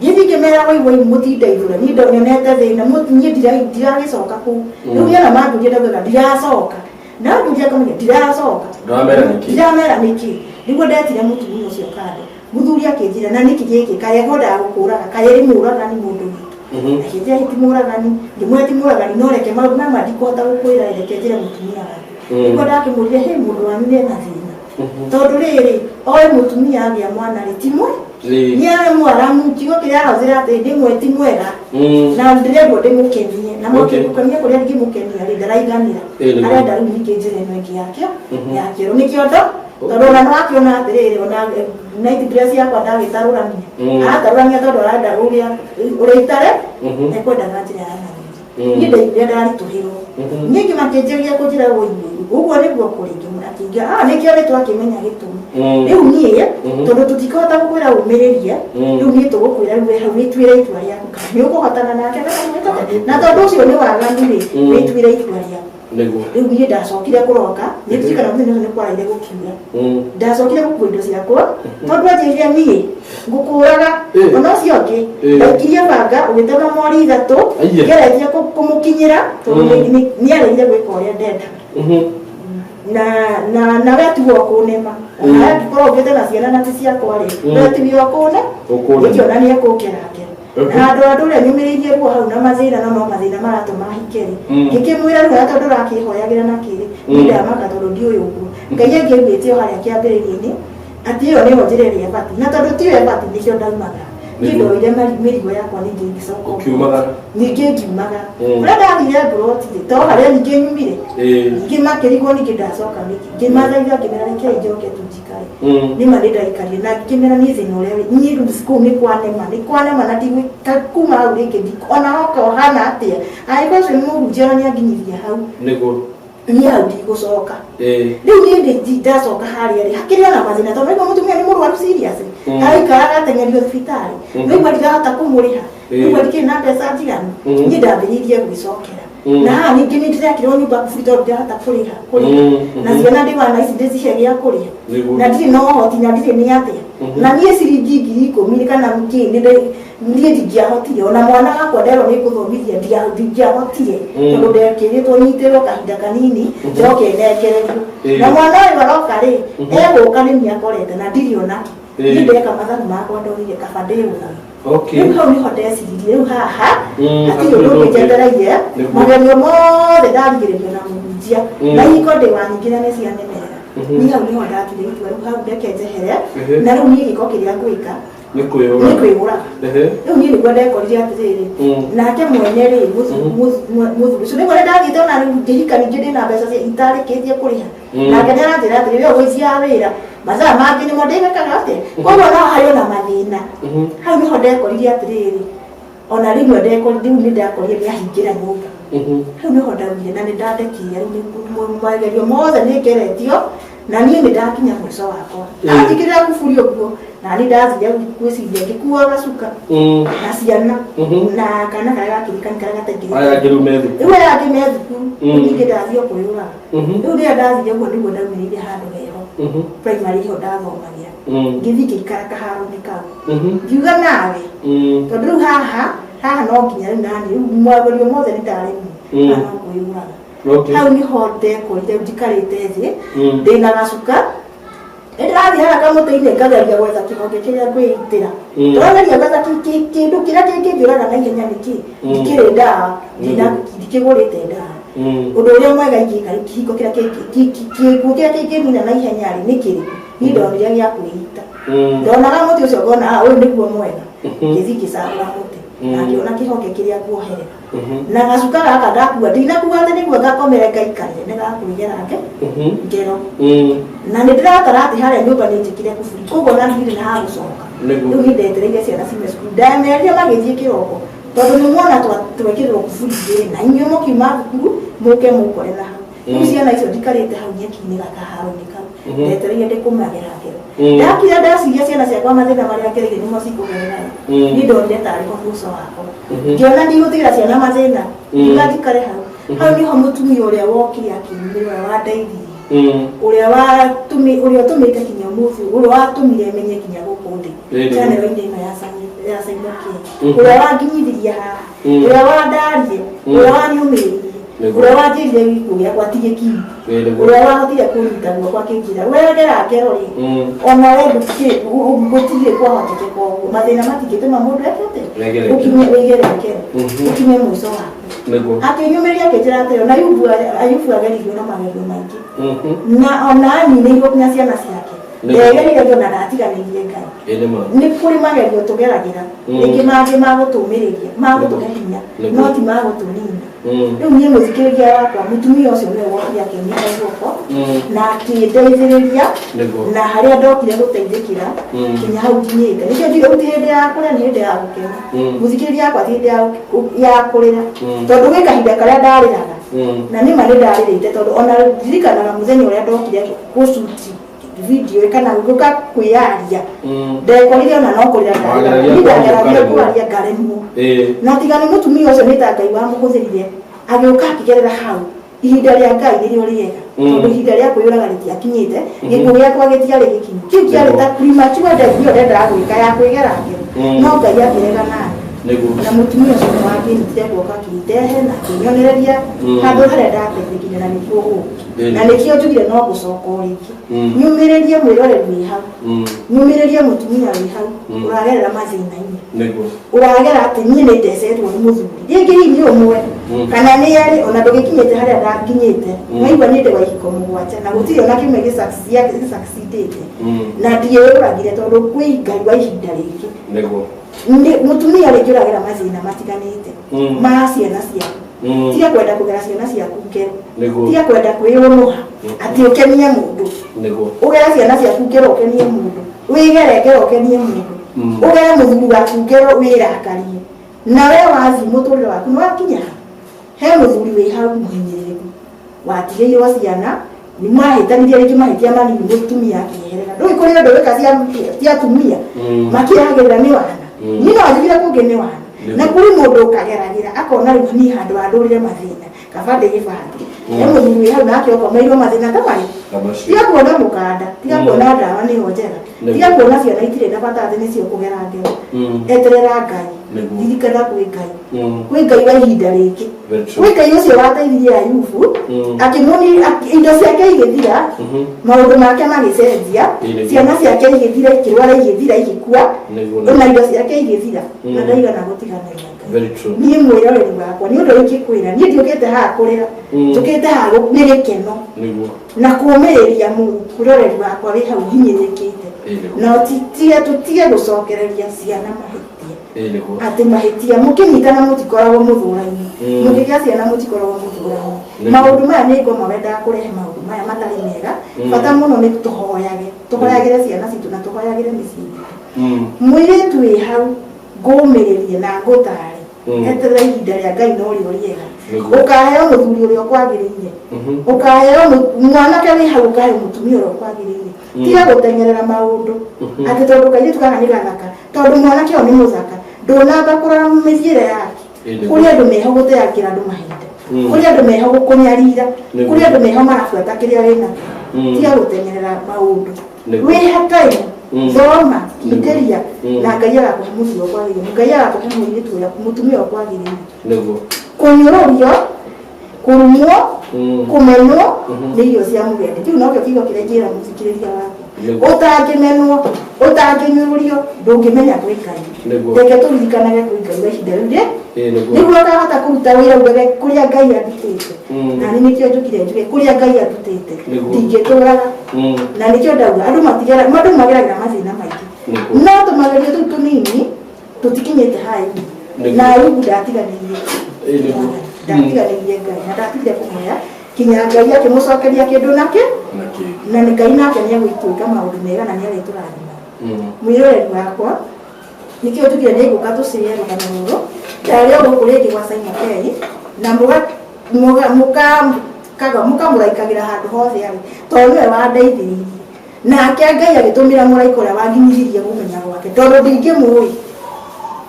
ngĩthiĩ ngĩmera woi woi mũtindeithũra, niĩ nyonete thĩna, niĩ ndiragĩcoka kũu. Rĩu niĩ ona manjũria ndaugaga ndiracoka, na njũria ngamenya ndiracoka. Ndũramera nĩkĩ? Ndiramera nĩkĩ. Nĩguo ndetire mũtumia ũcio kando, mũthuri akĩnjĩra na nĩkĩ gĩkĩ kaĩ ekwendaga gũkũraga, kaĩ ĩrĩ mũragani mũndũ witũ? Akĩnjĩra ti mũragani. Ngĩmwĩra ti mũragani, no reke maũndũ maya ndikũhota gũkwĩra, reke njĩre mũtumia waku. Nĩguo ndakĩmũrire, hĩ mũndũ wanyu nĩ ena thĩna, tondũ rĩrĩ oĩ mũtumia agĩa mwana rĩ ti mwe nĩ arĩ mwaramu, kiugo kĩrĩa arahũthĩra atĩ ndĩ mwe ti mwega, na ndĩrendwo ndĩmũkenie na mũkenia kũrĩa ndingĩmũkenia rĩ ndaraiganĩra. Ĩĩ, nĩguo. Arenda rĩu ningĩ njĩra ĩno ĩngĩ yakĩo ya kĩoro nĩkĩo ndo tondũ ona nĩwakĩona atĩrĩrĩ, ona night dress yakwa ndagĩtarũrania. Aratarũrania tondũ arenda ũrĩa ũrĩa itare ekwendaga njĩra ya nathutha. Niĩ ndaiguire ndaritũhĩrwo. Niĩ ngĩmakĩnjĩria kũnjĩra woi woi ũguo nĩguo kũrĩ, ngĩmwĩra akĩnjĩra ah nĩkĩo nĩ twakĩmenya gĩtũmi. Rĩu niĩ tondũ tũtikũhota gũkwĩra ũmĩrĩrie, rĩu niĩ tũgũkwĩra rĩu wĩ hau wĩtuĩre itua rĩaku kana nĩ ũkũhotana nake kana nĩ na tondũ ũcio nĩ waganu rĩ, wĩtuĩre itua rĩaku. Nĩguo. Rĩu niĩ ndacokire kũroka, nĩ ndirikana mũthenya ũcio nĩ kwaraire gũkiura. Ndacokire gũkua indo ciakwa tondũ anjĩrire niĩ ngũkũraga. Ona ũcio ũngĩ ndaikirie banga ũgĩtema mori ithatũ. Aiye. Ngeretie kũmũkinyĩra tondũ nĩ aregire gwĩka ũrĩa ndendaga. Na we tiwe ũkũnema, ona angĩkorwo ũkĩte na ciana na ti ciakwa rĩ, we tiwe ũkũne. Ũkũnema. Ngĩkĩona nĩ ekũngera ngero na andũ andũ ũrĩa nyumĩrĩirie ruo hau na mathĩna, no mathĩna maratũma hike rĩ, ngĩkĩmwĩra rĩu ona tondũ ũrakĩhoyagĩra na kĩrĩ, niĩ ndamaka tondũ ndiũĩ ũguo Ngai angĩaiguĩte o harĩa kĩambĩrĩria-inĩ atĩ ĩyo nĩyo njĩra ĩrĩa ĩbatiĩ, na tondũ tiyo ĩbatiĩ nĩkĩo ndaumaga niĩ. Nĩguo. Ndoire mĩrigo yakwa ningĩ ngĩcoka. Ũkiumagara. Ningĩ ngiumaga. Kũrĩa ndathire mburoti rĩ, to harĩa ningĩ nyumire. Ningĩ makĩrigwo ningĩ ndacoka nĩkĩ, ngĩmathaitha ngĩmera rekei njoke tu njikare. Nĩma nĩ ndaikarire na ngĩmera niĩ thĩna ũrĩa wĩ niĩ rĩu kũu nĩ kwanema, nĩ kwanema na ndigwĩka kuma hau rĩngĩ, ona oka ũhana atĩa, angĩkorwo ũcio nĩ mũhunjia na nĩanginyithia hau. Nĩguo. Niĩ hau ndigũcoka. Ĩĩ. Rĩu niĩ ndacoka harĩa rĩ, hakĩrĩ ona mathĩna, tondũ nĩguo mũtumia nĩ mũrwaru serious, araikaraga ateng'erio thibitarĩ. Nĩguo ndirahota kũmũrĩha, nĩguo ndikĩrĩ na mbeca njiganu. Niĩ ndambĩrĩirie gwĩcokera. Na haha ningĩ nĩ ndĩrekĩrwo nyũmba kuburi, tondũ ndirahota kũrĩha. Na ciana ndĩ wana ici ndĩcihe gĩa kũrĩa, na ndirĩ na ũhoti, na ndirĩ nĩ atĩa. Na niĩ ciringi 10,000 kana kĩ niĩ ndingĩahotire. Ona mwana wakwa nderwo nĩ ngũthomithia, ndingĩahotire, tondũ ndekĩrĩtwo nyitĩrwo kahinda kanini, njoke nengererio. Na mwana ũyũ aroka rĩ, egũka nĩ niĩ akorete na ndirĩ onake. Niĩ ndeka mathabu makwa, ndonire kaba ndĩyũrage. Rĩu hau nĩho ndeciririe, rĩu haha hatirĩ hatirĩ ũndũ ũndũ ũngĩ ũngĩ. njetereire. Magerio mothe ndarigĩrĩrio na mũhunjia, na ihiko ndĩ wa nyingĩ na nĩ cianemerera. Niĩ hau nĩho ndatuire itua, rĩu hau reke njehere. Na rĩu niĩ gĩko kĩrĩa ngwĩka Nĩ kwĩyũraga. Nĩ kwĩyũraga. Rĩu niĩ nĩguo ndekorire atĩrĩrĩ, nake mwene rĩ, mũthuri ũcio, nĩguo ndathiĩte ona rĩu ngĩhika ningĩ ndĩna mbeca itarĩkĩtie kũrĩha. Nake nĩ aranjĩra atĩrĩ, we ũgũicia wĩra mathaa mangĩ nĩmo ndĩgekaga atĩa? Koguo no harĩ ona mathĩna. Hau nĩho ndekorire atĩrĩrĩ, ona rĩmwe ndekorire, rĩu nĩ ndakorire nĩ ahingĩra nyũmba. Hau nĩho ndaugire na nĩ ndandekirie. Rĩu magerio mothe nĩ ngeretio, na niĩ nĩ ndakinya mũico wakwa. Anjĩkĩrĩra kuburi ũguo, na niĩ ndathire gwĩciria, ngĩkua gacuka na ciana na kana karĩa gakĩrikani karĩa gataingĩrĩte. Aya angĩ rĩu me thukuru. Rĩu aya angĩ me thukuru. Rĩu ningĩ ndathiĩ o kwĩyũraga. Rĩu rĩrĩa ndathire ũguo, nĩguo ndaumĩrĩire handũ heho, primary ĩho ndathomagĩra. Ngĩthiĩ ngĩikara kaharo-inĩ kau, ngiuga nawe, tondũ rĩu haha no nginya rĩu nani rĩu magerio mothe nĩ ndaremwo. Haha no kwĩyũraga. Hau nĩho ndekorire njikarĩte thĩ, ndĩna gacuka, nĩ ndĩrathiĩ haha kamũtĩ-inĩ, ngageria gwetha kĩhonge kĩrĩa ngwĩitĩra. Ndĩrageria gwetha kĩndũ kĩrĩa kĩngĩnjũraga na ihenya. Nĩkĩ ndikĩrĩ ndawa, ndikĩgũrĩte ndawa. Ũndũ ũrĩa mwega ingĩka rĩu, kĩhingo kĩrĩa kĩguũ kĩrĩa kĩngĩnina na ihenya rĩ, nĩ kĩrĩkũ? Niĩ ndonire gĩa kwĩita. Ndonaga mũtĩ ũcio, ngona, "Ah, ũyũ nĩguo mwega." Ngĩthiĩ ngĩcagũra mũtĩ na ngĩona kĩhonge kĩrĩa nguoherera na gacuka gaka ndakua. Ndinakuga atĩ nĩguo ngakomere ngaikarĩre, nĩ gakwĩgera ngero. Na nĩ ndĩratara atĩ harĩa nyũmba nĩ njĩkire kuburi, koguo na ndirĩ na ha gũcoka. Rĩu nĩ ndetereire ciana ciume cukuru, ndamerire magĩthiĩ kĩroko, tondũ nĩ muona twekĩrĩrwo kuburi igĩrĩ, na inyuĩ mũkiuma thukuru mũke mũkore na hau. Rĩu ciana icio njikarĩte hau nyeki-inĩ gakaharo-inĩ kau, ndetereire ndĩkũmagera ngero. Ndakira ndaciria ciana ciakwa mathĩna marĩa ngereire nĩmo cikũgerera. Niĩ ndonire tarĩ ho mũico wakwa. Ngĩona ndigũtigĩra ciana mathĩna, ngiuga njikare hau. Hau nĩho mũtumia ũrĩa wokire akĩnyumĩra, ũrĩa wandeithirie, ũrĩa watũmi ũrĩa ũtũmĩte kinya ũmũthĩ, ũrĩa watũmire menye kinya gũkũ thĩ, channel-inĩ ĩno ya Simon King, ũrĩa wanginyithirie haha, ũrĩa wandarire, ũrĩa wanyũmĩrĩirie, ũrĩa wanjĩrire gĩkuũ gĩakwa ti gĩkinyu, ũrĩa wahotire kũnyita guoko akĩnjĩra, wegera ngero rĩ, ona we gũtirĩ kwahotekeka ũguo. Mathĩna matingĩtũma mũndũ eke atĩa? Wegere ngero. Ũkinye wĩgere ngero, ũkinye mũico waku. Akĩnyũmĩrĩria akĩnjĩra atĩrĩ, ona Ayubu ageririo na magerio maingĩ, na ona aninĩirwo nginya ciana ciake. Ndegereire ona ndatiganĩirie Ngai. Ĩĩ nĩ ma. Nĩ kũrĩ magerio tũgeragĩra, rĩngĩ mangĩ magũtũmĩrĩria, magũtũhe hinya, no ti magũtũnina. Rĩu niĩ mũthikĩrĩria wakwa, mũtumia ũcio nĩwe wokire akĩnyita guoko na akĩndeithĩrĩria. Na harĩa ndokire gũteithĩkĩra nginya hau nginyĩte, nĩkĩo njuge rĩu ti hĩndĩ ya kũrĩa, nĩ hĩndĩ ya gũkena. Mũthikĩrĩria wakwa, ti hĩndĩ ya kũrĩra, tondũ gwĩ kahinda karĩa ndarĩraga, na nĩma nĩ ndarĩrĩte, tondũ ona ndirikanaga mũthenya ũrĩa ndokire gũcuti video kana gũka kwĩyaria, ndekorire ona no kũrĩra ndarĩraga. Wageragia Niĩ kwaria ndageragia ũkaremwo. kwaria ngaremwo. Na tiga nĩ mũtumia ũcio, nĩ ta Ngai wamũhũthĩrire agĩũka akĩgerera hau. Ihinda rĩa Ngai nĩrĩo rĩega, tondũ ihinda rĩa kwĩyũraga rĩtiakinyĩte, gĩkuũ gĩakwa gĩtiarĩ gĩkinyu, kĩu kĩarĩ ta premature death nĩyo ndendaga gwĩka ya kwĩgera ngero. No Ngai akĩrega nani. Na mũtumia ũcio nĩ wakĩnyitire guoko, akĩndehe na akĩnyonereria handũ harĩa ndateithĩkire, na nĩkuo gũkũ. Na nĩkĩo njugire no gũcoka o rĩngĩ. Nyumĩrĩrie mwĩroreri wĩ hau, nyumĩrĩrie mũtumia wĩ hau ũragerera mathĩna-inĩ, ũragera atĩ niĩ nĩ ndecetwo nĩ mũthuri, rĩngĩ hihi nĩ ũmwe kana nĩ erĩ, ona ndũgĩkinyĩte harĩa ndakinyĩte. Waigua nĩ ndĩ wa ihiko 7 na gũtirĩ ona kĩmwe gĩsucceedĩte, na ndiĩyũragire tondũ kwĩ Ngai wa ihinda rĩngĩ. Nĩ mũtumia rĩngĩ ũragera mathĩna matiganĩte ma ciana ciaku, tiga kwenda kũgera ciana ciaku ngero. Tiga kwenda kwĩyũnũha atĩ ũkenie mũndũ. Ũgere ciana ciaku ngero ũkenie mũndũ, wĩgere ngero ũkenie mũndũ, ũgere mũthuri waku ngero wĩrakarie, na we wathiĩ mũtũrĩre waku nĩ wakinya ha? He mũthuri wĩ hau mũhinyĩrĩrĩku. Watigĩirwo ciana, nĩ mwahĩtanirie rĩngĩ mahĩtia manini, mũtumia akĩeherera. Ndũĩ kũrĩ ũndũ wĩka cia atumia makĩragĩrĩra nĩ wana. Niĩ no njugire kũngĩ nĩ wana. Na kũrĩ mũndũ ũkageragĩra akona rĩu niĩ handũ ha ndũrĩre mathĩna kaba ndĩgĩbange. He mũthuri wĩ hau nake ũkomeirwo mathĩna ta marĩ. Ta macio. Tiga kuona mũkanda, tiga kuona ndawa nĩyo njega, tiga kuona ciana itirĩ na bata atĩ nĩcio kũgera ngero. Eterera Ngai. Ririkana kwĩ Ngai. Kwĩ Ngai wa ihinda rĩngĩ. Very true. Kwĩ Ngai ũcio wateithirie Ayubu, akĩmũni indo ciake igĩthira, maũndũ make magĩcenjia, ciana ciake igĩthira, ikĩrwara, igĩthira, igĩkua, ona indo ciake igĩthira, na ndaigana gũtiganĩria Ngai. Very true. Niĩ mwĩroreri wakwa, nĩ ũndũ ingĩkwĩra, niĩ ndiũkĩte haha kũrĩra, njũkĩte haha nĩ gĩkeno na kũũmĩrĩria mwĩroreri wakwa wĩ hau hinyĩrĩkĩte. Na tũtige gũcokereria ciana mahĩtia. Atĩ mahĩtia mũkĩnyitana mũtikoragwo mũthũrainĩ, mũkĩgĩa ciana mũtikoragwo mũthũrainĩ. Maũndũ maya nĩ ngoma wendaga kũrehe maũndũ maya matarĩ mega. Bata mũno nĩ tũhoyage, tũhoyagĩre ciana citũ na tũhoyagĩre mĩciĩ itũ. Mũirĩtu wĩ hau ngũmĩrĩrie na ngũtare, eterera ihinda rĩa Ngai no rĩo rĩega. Ũkaheo mũthuri ũrĩa ũkwagĩrĩire, ũkaheo mwanake wĩ hau, ũkaheo mũtumia ũrĩa ũkwagĩrĩire. Tiga gũteng'erera maũndũ atĩ tondũ kairĩtu gaka nĩ gathaka, tondũ mwanake ũyũ nĩ mũthaka, ndũnamba kũrora mĩthiĩre yake. Kũrĩ andũ meho gũteangĩra andũ mahinda, kũrĩ andũ meho gũkũnyarira, kũrĩ andũ meho marabuata kĩrĩa wĩnakĩo. Tiga gũteng'erera maũndũ, wĩha time, thoma, kindĩria, na Ngai agakũhe mũthuri ũkwagĩrĩire, Ngai agakũhe mũirĩtu ũrĩa mũtumia ũkwagĩrĩire. Kũnyũrũrio, kũrumwo, kũmenwo nĩ irio cia mũgendi. Kĩu nokĩo kiugo kĩrĩa ingĩra mũthikĩrĩria wakwa. Ũtangĩmenwo, ũtangĩnyũrũrio, ndũngĩmenya kwĩ Ngai. Reke tũririkanage kwĩ Ngai wa ihinda rĩu rĩ, nĩguo ũkahota kũruta wĩra ugage kũrĩa Ngai andutĩte. Na nĩ nĩkĩo njũkire njuge kũrĩa Ngai andutĩte ndingĩtũraga. Na nĩkĩo ndauga andũ matigera, andũ mageragĩra mathĩna maingĩ, no tũmagerio tũu tũnini tũtikinyĩte ha Ayubu. Na Ayubu ndatiganĩirie, ndatiganĩirie Ngai na ndatigire kũhoya kinya Ngai akĩmũcokeria kĩndũ nake, na Ngai nake nĩ egũtuĩka maũndũ mega na nĩ arĩtũrathima. Mwĩroreri wakwa, nĩkĩo njugire nĩ ngũka tũcĩe rũgano rũrũ ndarĩ o gũkũ rĩngĩ gwa Simon Kelly, na mũkamũraikagĩra handũ hothe arĩ, tondũ nĩwe wandeithĩrĩirie. Nake Ngai agĩtũmĩra mũraika ũrĩa wanginyithirie gũmenya gwake, tondũ ndingĩmũĩ,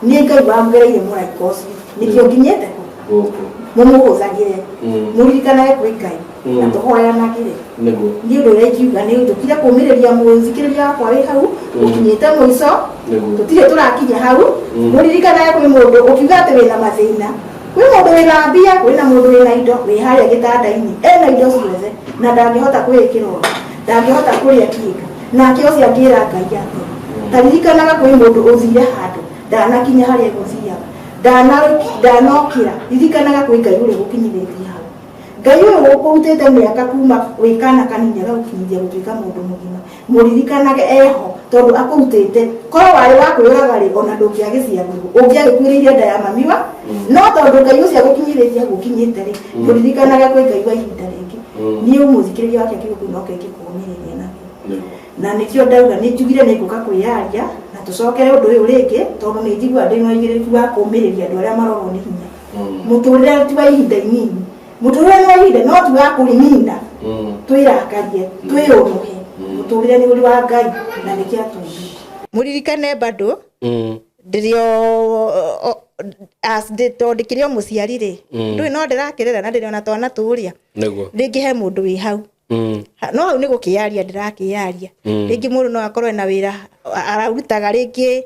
nĩ Ngai wamgereire mũraika ũcio, nĩkĩo nginyĩte kũ mũmũhũthagĩre, mũririkanage kwĩ Ngai na tũhoyanagĩre. Nĩ ũndũ ũrĩa ingiuga nĩ njũkire kũmĩrĩria mũthikĩrĩria wakwa wĩ hau ũkinyĩte mũico. Tũtirĩ tũrakinya hau. Mũririkanage kwĩ mũndũ ũkiuga atĩ wĩna mathĩna, kwĩ mũndũ wĩna mbia, kwĩna mũndũ wĩna indo wĩ harĩa gĩtanda-inĩ, ena indo ciothe na ndangĩhota kwĩĩkĩra ũndũ, ndangĩhota kũrĩa kĩndũ, nake ũcio angĩra Ngai atĩa? Taririkanaga kwĩ mũndũ ũthire handũ ndanakinya harĩa egũthiaga, ndanokĩra. Ririkanaga kwĩ Ngai ũrĩa ũgũkinyithĩtie hau. Ngai ũyũ ũkũrutĩte mĩaka kuma wĩ kana kanini agagũkinyithia gũtuĩka mũndũ mũgima, mũririkanage eho, tondũ akũrutĩte. Korwo warĩ wa kwĩyũraga rĩ, ona ndũngĩagĩciarirwo, ũngĩagĩkuĩrĩire nda ya mamiwa. No tondũ Ngai ũcio agũkinyithĩtie hau ũkinyĩte rĩ, mũririkanage kwĩ Ngai wa ihinda rĩngĩ. Niĩ ũmũthikĩrĩria wake kiugo kĩu nokĩo ingĩkũũmĩrĩria nakĩo, na nĩkĩo ndauga nĩ njugire nĩ ngũka kwĩyaria na tũcokere ũndũ ũyũ rĩngĩ, tondũ nĩ njiguaga ndĩ na ũigĩrĩrĩki wa kũũmĩrĩria andũ arĩa marorwo nĩ hinya. Mũtũrĩre ti wa ihinda inini, mũtũrĩre nĩ wa ihinda no ti wa kũrĩnina twĩrakarie twĩyũnũhe. Mũtũrĩre nĩ ũrĩ wa Ngai na nĩkĩo atũmbire. Mũririkane bado ndĩrĩ o as tondũ ndĩkĩrĩ o mũciari rĩ, ndũĩ no ndĩrakĩrera na ndĩrĩ ona twana tũrĩa. Rĩngĩ he mũndũ wĩ hau, no hau nĩ gũkĩaria ndĩrakĩaria. Rĩngĩ mũndũ no akorwo ena wĩra ararutaga, rĩngĩ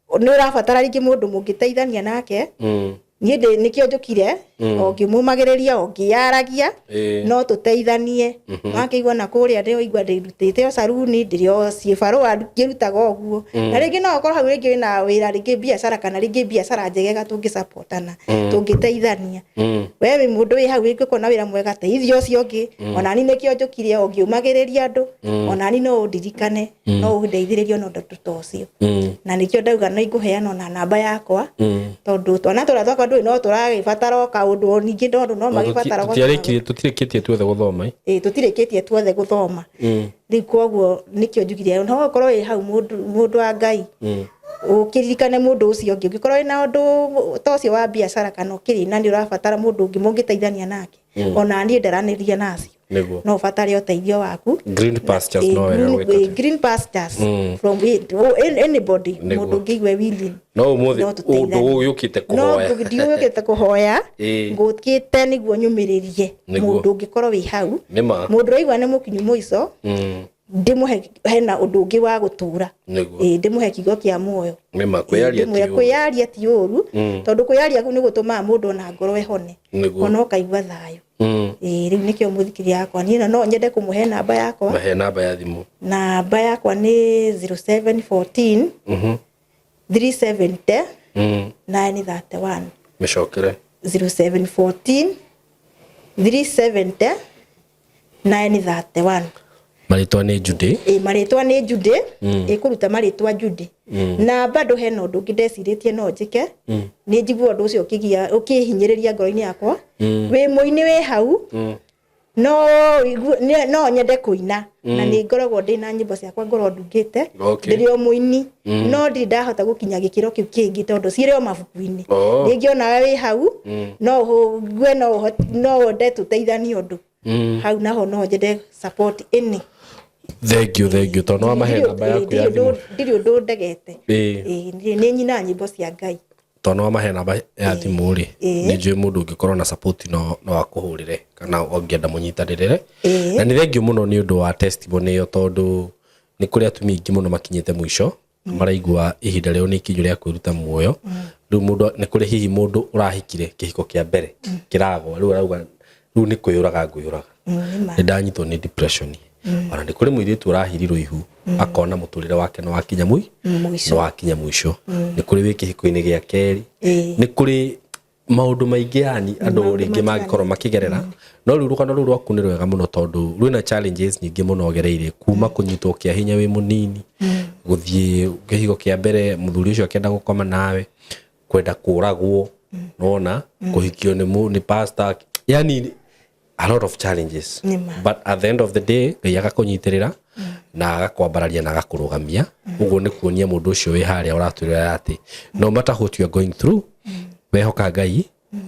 nĩ ũrabatara rĩngĩ mũndũ mũngĩteithania nake. Niĩ ndĩ nĩkĩo njũkire o ngĩmũmagĩrĩria o ngĩyaragia. No tũteithanie wakĩigua na kũrĩa ndĩoigua ndĩrutĩte o saruni, ndĩrĩ o ciĩbarũa ngĩrutaga ũguo, na rĩngĩ no ũkorwo hau rĩngĩ wĩna wĩra, rĩngĩ biacara, kana rĩngĩ biacara njegega tũngĩsupportana, tũngĩteithania. We wĩ mũndũ wĩ hau rĩngĩ ũkona wĩra mwega, teithia ũcio ũngĩ. Ona niĩ nĩkĩo njũkire o ngĩũmagĩrĩria andũ. Ona niĩ no ũndirikane, no ũndeithĩrĩrie ona ũndũ ta ũcio. Na nĩkĩo ndauga nĩ ngũheana ona namba yakwa, tondũ twana tũrĩa twakwa ndũĩ no tũragĩbatara o kaũndũ o ningĩ, tondũ no magĩbatara. Tũtirĩkĩtie tuothe gũthoma. Ĩĩ, tũtirĩkĩtie tuothe gũthoma rĩu, koguo nĩkĩo njugire no ũkorwo wĩ hau mũndũ wa Ngai, ũkĩririkane mũndũ ũcio ũngĩ. Ũngĩkorwo wĩna ũndũ ta ũcio wa biacara kana ũkĩrĩ na nĩ ũrabatara mũndũ ũngĩ mũngĩteithania nake. Ona niĩ ndaranĩria nacio. No ũbatare ũteithio waku. Green pastures. No wega gwĩka atĩa? Green pastures from anybody. Mũndũ ũngĩigua willing. No ũmũthĩ No tũteithanie. Ndũgũgĩũkĩte No kũhoya. Ndiũkĩte kũhoya. Ngũkĩte nĩguo nyũmĩrĩrie mũndũ ũngĩkorwo wĩ hau, Nĩma. Mũndũ ũraigua nĩ mũkinyu mũico. Ndĩmũhe hena ũndũ ũngĩ wa gũtũra. Ndĩmũhe kiugo kĩa muoyo. Nĩma, kwĩyaria ti Ndĩmwĩre ũru. Kwĩyaria ti ũru, tondũ kwĩyaria kũu nĩ gũtũmaga mũndũ ona ngoro ĩhone, ona ũkaigua thayũ. Rĩu nĩkĩo mũthikĩria yakwa niĩ no nyende kũmũhe namba yakwa. Mahe namba ya thimũ. Namba yakwa nĩ 0714 370 931. Mĩcokere. 0714 370 931. Marĩtwa nĩ Judy. Ĩ, marĩtwa nĩ Judy. Ĩkũruta marĩtwa Judy. Na bado hena ũndũ ũngĩ ndecirĩtie no njĩke. Nĩ njigua ũndũ ũcio ũkĩgia ũkĩhinyĩrĩria ngoro-inĩ yakwa. Wĩ mũini wĩ hau, no no nyende kũina, na nĩ ngoragwo ndĩ na nyĩmbo ciakwa ngorwo ndungĩte. Ndĩrĩ o mũini, no ndirĩ ndahota gũkinya gĩkĩro kĩu kĩngĩ tondũ cirĩ o mabuku-inĩ. Rĩngĩ onawe wĩ hau, no ngue no wende tũteithanie ũndũ hau naho, no nyende support any. Thank you, thank you, tondũ no wamahe namba yaku ya thimũ. Ndirĩ ũndũ ndegete. Nĩ nyina nyĩmbo cia Ngai. Tondũ no wamahe namba ya thimũ rĩ, nĩ njũĩ mũndũ ũngĩkorwo na support no akũhũrĩre kana ũngĩenda mũnyitanĩrĩre. Na nĩ thank you mũno nĩ ũndũ wa testimony ĩyo, tondũ nĩ kũrĩ atumia aingĩ mũno makinyĩte mũico, maraigua ihinda rĩao nĩ ikinyu rĩa kwĩruta muoyo. Rĩu mũndũ nĩ kũrĩ hihi mũndũ ũrahikire kĩhiko kĩa mbere kĩragwa, rĩu arauga rĩu nĩ kwĩyũraga ngwĩyũraga. Nĩ ma. Nĩ ndanyitwo nĩ depression. Ona nĩ kũrĩ mũirĩtu ũrahirirwo ihu, akona mũtũrĩre wake nĩ wakinya mũico. Nĩ wakinya mũico. Nĩ kũrĩ wĩ kĩhiko-inĩ gĩa kerĩ. Nĩ kũrĩ maũndũ maingĩ, yani andũ Maũndũ rĩngĩ mangĩkorwo makĩgerera, no rĩu rũgano rũu rwaku nĩ rwega mũno tondũ rwĩna challenges nyingĩ mũno ũgereire, kuma kũnyitwo kĩa hinya wĩ mũnini, gũthiĩ kĩhiko kĩa mbere, mũthuri ũcio akĩenda gũkoma nawe, kwenda kũragwo, nona kũhikio nĩ pastor, yani a lot of challenges. Nĩ ma. But at the end of the day Ngai agakũnyitĩrĩra na agakwambararia na agakũrũgamia. Ũguo nĩ kuonia mũndũ ũcio wĩ harĩa ũratwĩrĩra atĩ no matter what you are going through, wehoka Ngai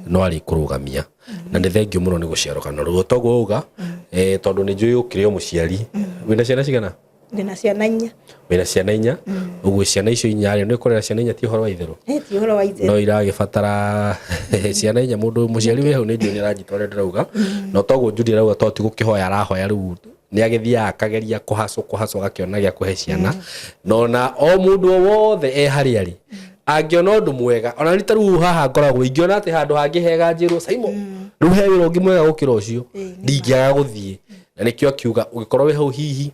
no arĩkũrũgamia. Na nĩ thank you mũno nĩ gũciara rũgano rũu toguo uga, tondũ nĩ njũĩ ũkĩrĩ o mũciari. Wĩna ciana cigana? Ndĩna ciana 4. Wĩna ciana 4. Ũguo ciana icio 4 rĩ, nĩ ũkũrera ciana 4 ti ũhoro wa itherũ. Ti ũhoro wa itherũ. No iragĩbatara ciana 4. Mũndũ mũciari wĩ hau nĩ njũĩ nĩ aranyita ũrĩa ndĩrauga, no toguo Judy arauga, to ti gũkĩhoya arahoya, rĩu nĩ agĩthiaga akageria kũhacwo kũhacwo agakĩona gĩa kũhe ciana. No na o mũndũ o wothe e harĩa arĩ angĩona ũndũ mwega, ona nĩ ta rĩu haha ngoragwo ingĩona atĩ handũ hangĩ hega njĩrwo Saimo rĩu he wĩra ũngĩ mwega gũkĩra ũcio, ndingĩaga gũthiĩ. Na nĩkĩo akiuga ũngĩkorwo wĩ hau hihi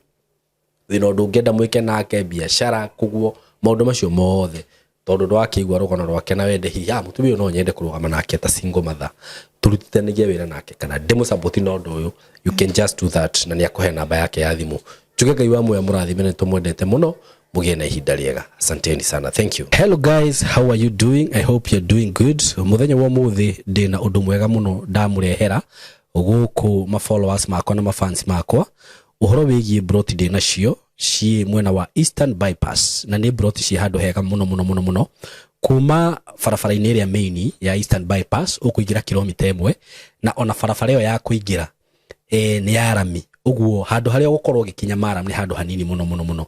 wĩna ũndũ ũngĩenda mwĩke nake biacara, koguo maũndũ macio mothe, tondũ ndwakĩigua rũgano rwake na wende hihi, ah, mũtumia ũyũ no nyende kũrũgama nake ta single mother, tũrutithanagie wĩra nake kana ndĩmũsupport na ũndũ ũyũ, you can just do that, na nĩ akũhe namba yake ya thimũ. Njuge Ngai wa muoyo mũrathime, nĩ tũmwendete mũno, mũgĩe na ihinda rĩega. Asanteni sana, thank you. Hello guys, how are you doing? I hope you're doing good. Mũthenya wa ũmũthĩ ndĩna ũndũ mwega mũno ndamũrehera gũkũ ma followers makwa na mafans makwa, ũhoro wĩgiĩ broti ndĩ nacio ciĩ mwena wa Eastern Bypass, na nĩ broti ciĩ handũ hega mũno mũno mũno mũno. Kuma barabara-inĩ ĩrĩa main ya Eastern Bypass ũkũingĩra kilomita 1, na ona barabara ĩyo ya kũingĩra nĩ ya rami, ũguo handũ harĩa ũgũkorwo ũgĩkinya maram nĩ handũ hanini mũno mũno mũno.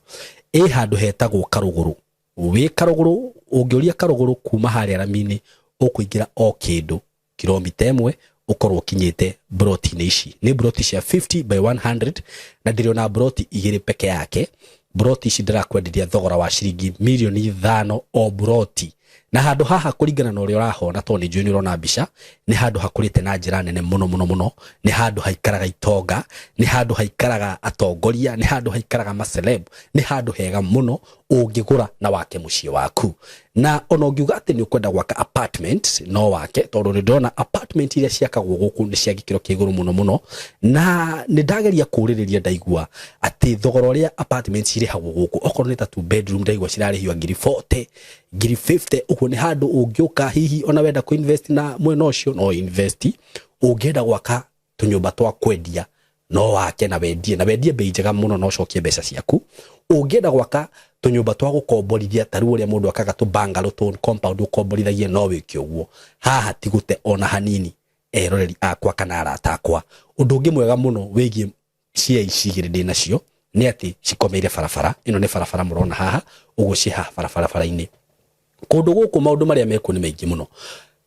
Ĩ handũ hetagwo Karũgũrũ. Wĩ Karũgũrũ, ũngĩũria Karũgũrũ kuma harĩa rami-inĩ, ũkũingĩra o kĩndũ kilomita 1 ũkorwo ũkinyĩte broti-inĩ ici. Nĩ broti cia 50 by 100, na ndĩrĩ broti 2 peke yake. Broti ici ndĩrakwenderia thogora wa ciringi mirioni 5 o broti. Na handũ haha, kũringana na ũrĩa ũrahona, tondũ nĩ njũĩ nĩ ũrona mbica, nĩ handũ hakũrĩte na njĩra nene mũno mũno mũno. Nĩ handũ haikaraga itonga, nĩ handũ haikaraga atongoria, nĩ handũ haikaraga maceleb, nĩ handũ hega mũno ũngĩgũra na wake mũciĩ waku. Na ona ũngiuga atĩ nĩ ũkwenda gwaka apartment, no wake, tondũ nĩ ndĩrona apartment iria ciakagwo gũkũ nĩ cia gĩkĩro kĩa igũrũ mũno mũno. Na nĩ ndageria kũũrĩrĩria, ndaigua atĩ thogora ũrĩa apartment cirĩhagwo gũkũ, okorwo nĩ ta two bedroom, ndaigua cirarĩhio ngiri 40, ngiri 50. Ũguo nĩ handũ ũngĩũka hihi ona wenda kũ invest na mwena ũcio no invest. Ũngĩenda gwaka tũnyũmba twa kwendia no wake na wendie, na wendie bei njega mũno na ũcokie mbeca ciaku. Ũngĩenda gwaka tũnyũmba twa gũkomborithia, ta rĩu ũrĩa mũndũ akaga tũ bungalow, tũ compound ũkomborithagia, no wĩke ũguo. Haha ti gũte ona hanini. Eroreri akwa kana arata akwa, ũndũ ũngĩ mwega mũno wĩgiĩ cia ici igĩrĩ ndĩ nacio nĩ atĩ cikomeire barabara ĩno. Nĩ barabara mũrona haha ũguo, ciĩ haha barabara-inĩ. Kũndũ gũkũ maũndũ marĩa mekuo nĩ maingĩ mũno.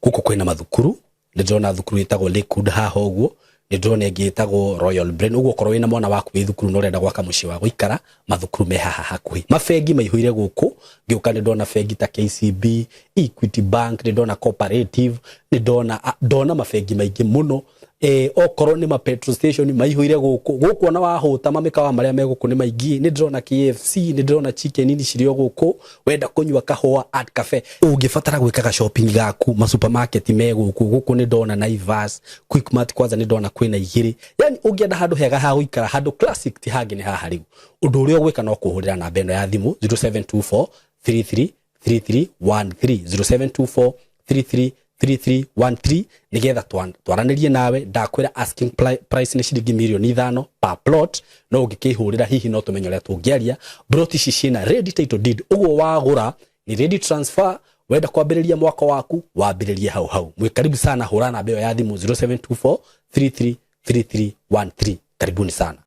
Gũkũ kwĩna mathukuru. Nĩ ndĩrona thukuru ĩtagwo Lakewood haha ũguo, nĩ ndĩrona ĩngĩ ĩtagwo Royal Brain. Ũguo okorwo wĩna mwana waku wĩ thukuru na ũrenda gwaka mũciĩ wa gũikara, mathukuru me haha hakuhĩ. Mabengi maihũire gũkũ. Ngĩũka nĩ ndona bengi ta KCB, Equity Bank, nĩ ndona Cooperative, nĩ ndona ndona mabengi maingĩ mũno. Okorwo nĩ ma petrol station maihũire gũkũ. Gũkũ ona wahũta, mamĩkawa marĩa me gũkũ nĩ maingĩ. Nĩ ndĩrona KFC, nĩ ndĩrona Chicken Inn cirĩ o gũkũ. Wenda kũnyua kahũa, Art Cafe. Ũngĩbatara gwĩkaga shopping gaku, ma supermarket me gũkũ. Gũkũ nĩ ndona Naivas, Quickmart, kwanza nĩ ndona kwĩna igĩrĩ. Yani ũngĩenda handũ hega ha gũikara, handũ classic, ti hangĩ nĩ haha. Rĩu ũndũ ũrĩa ũgwĩka no kũhũrĩra namba ĩno ya thimũ, 0724 33 3313, 0724 33 3313, nigetha twaranĩrie nawe. Ndakwĩra asking price nĩ ciringi mirioni 5 per plot, no ũngĩkĩhũrĩra hihi no tũmenye ũrĩa tũngĩaria. Plot ici ciĩna ready title deed, ũguo wagũra nĩ ready transfer. Wenda kwambĩrĩria mwaka waku, wambĩrĩrie hau hau. Mwĩ karibu sana. Hũra namba ĩyo ya thimũ, 0724 33 3313. Karibuni sana.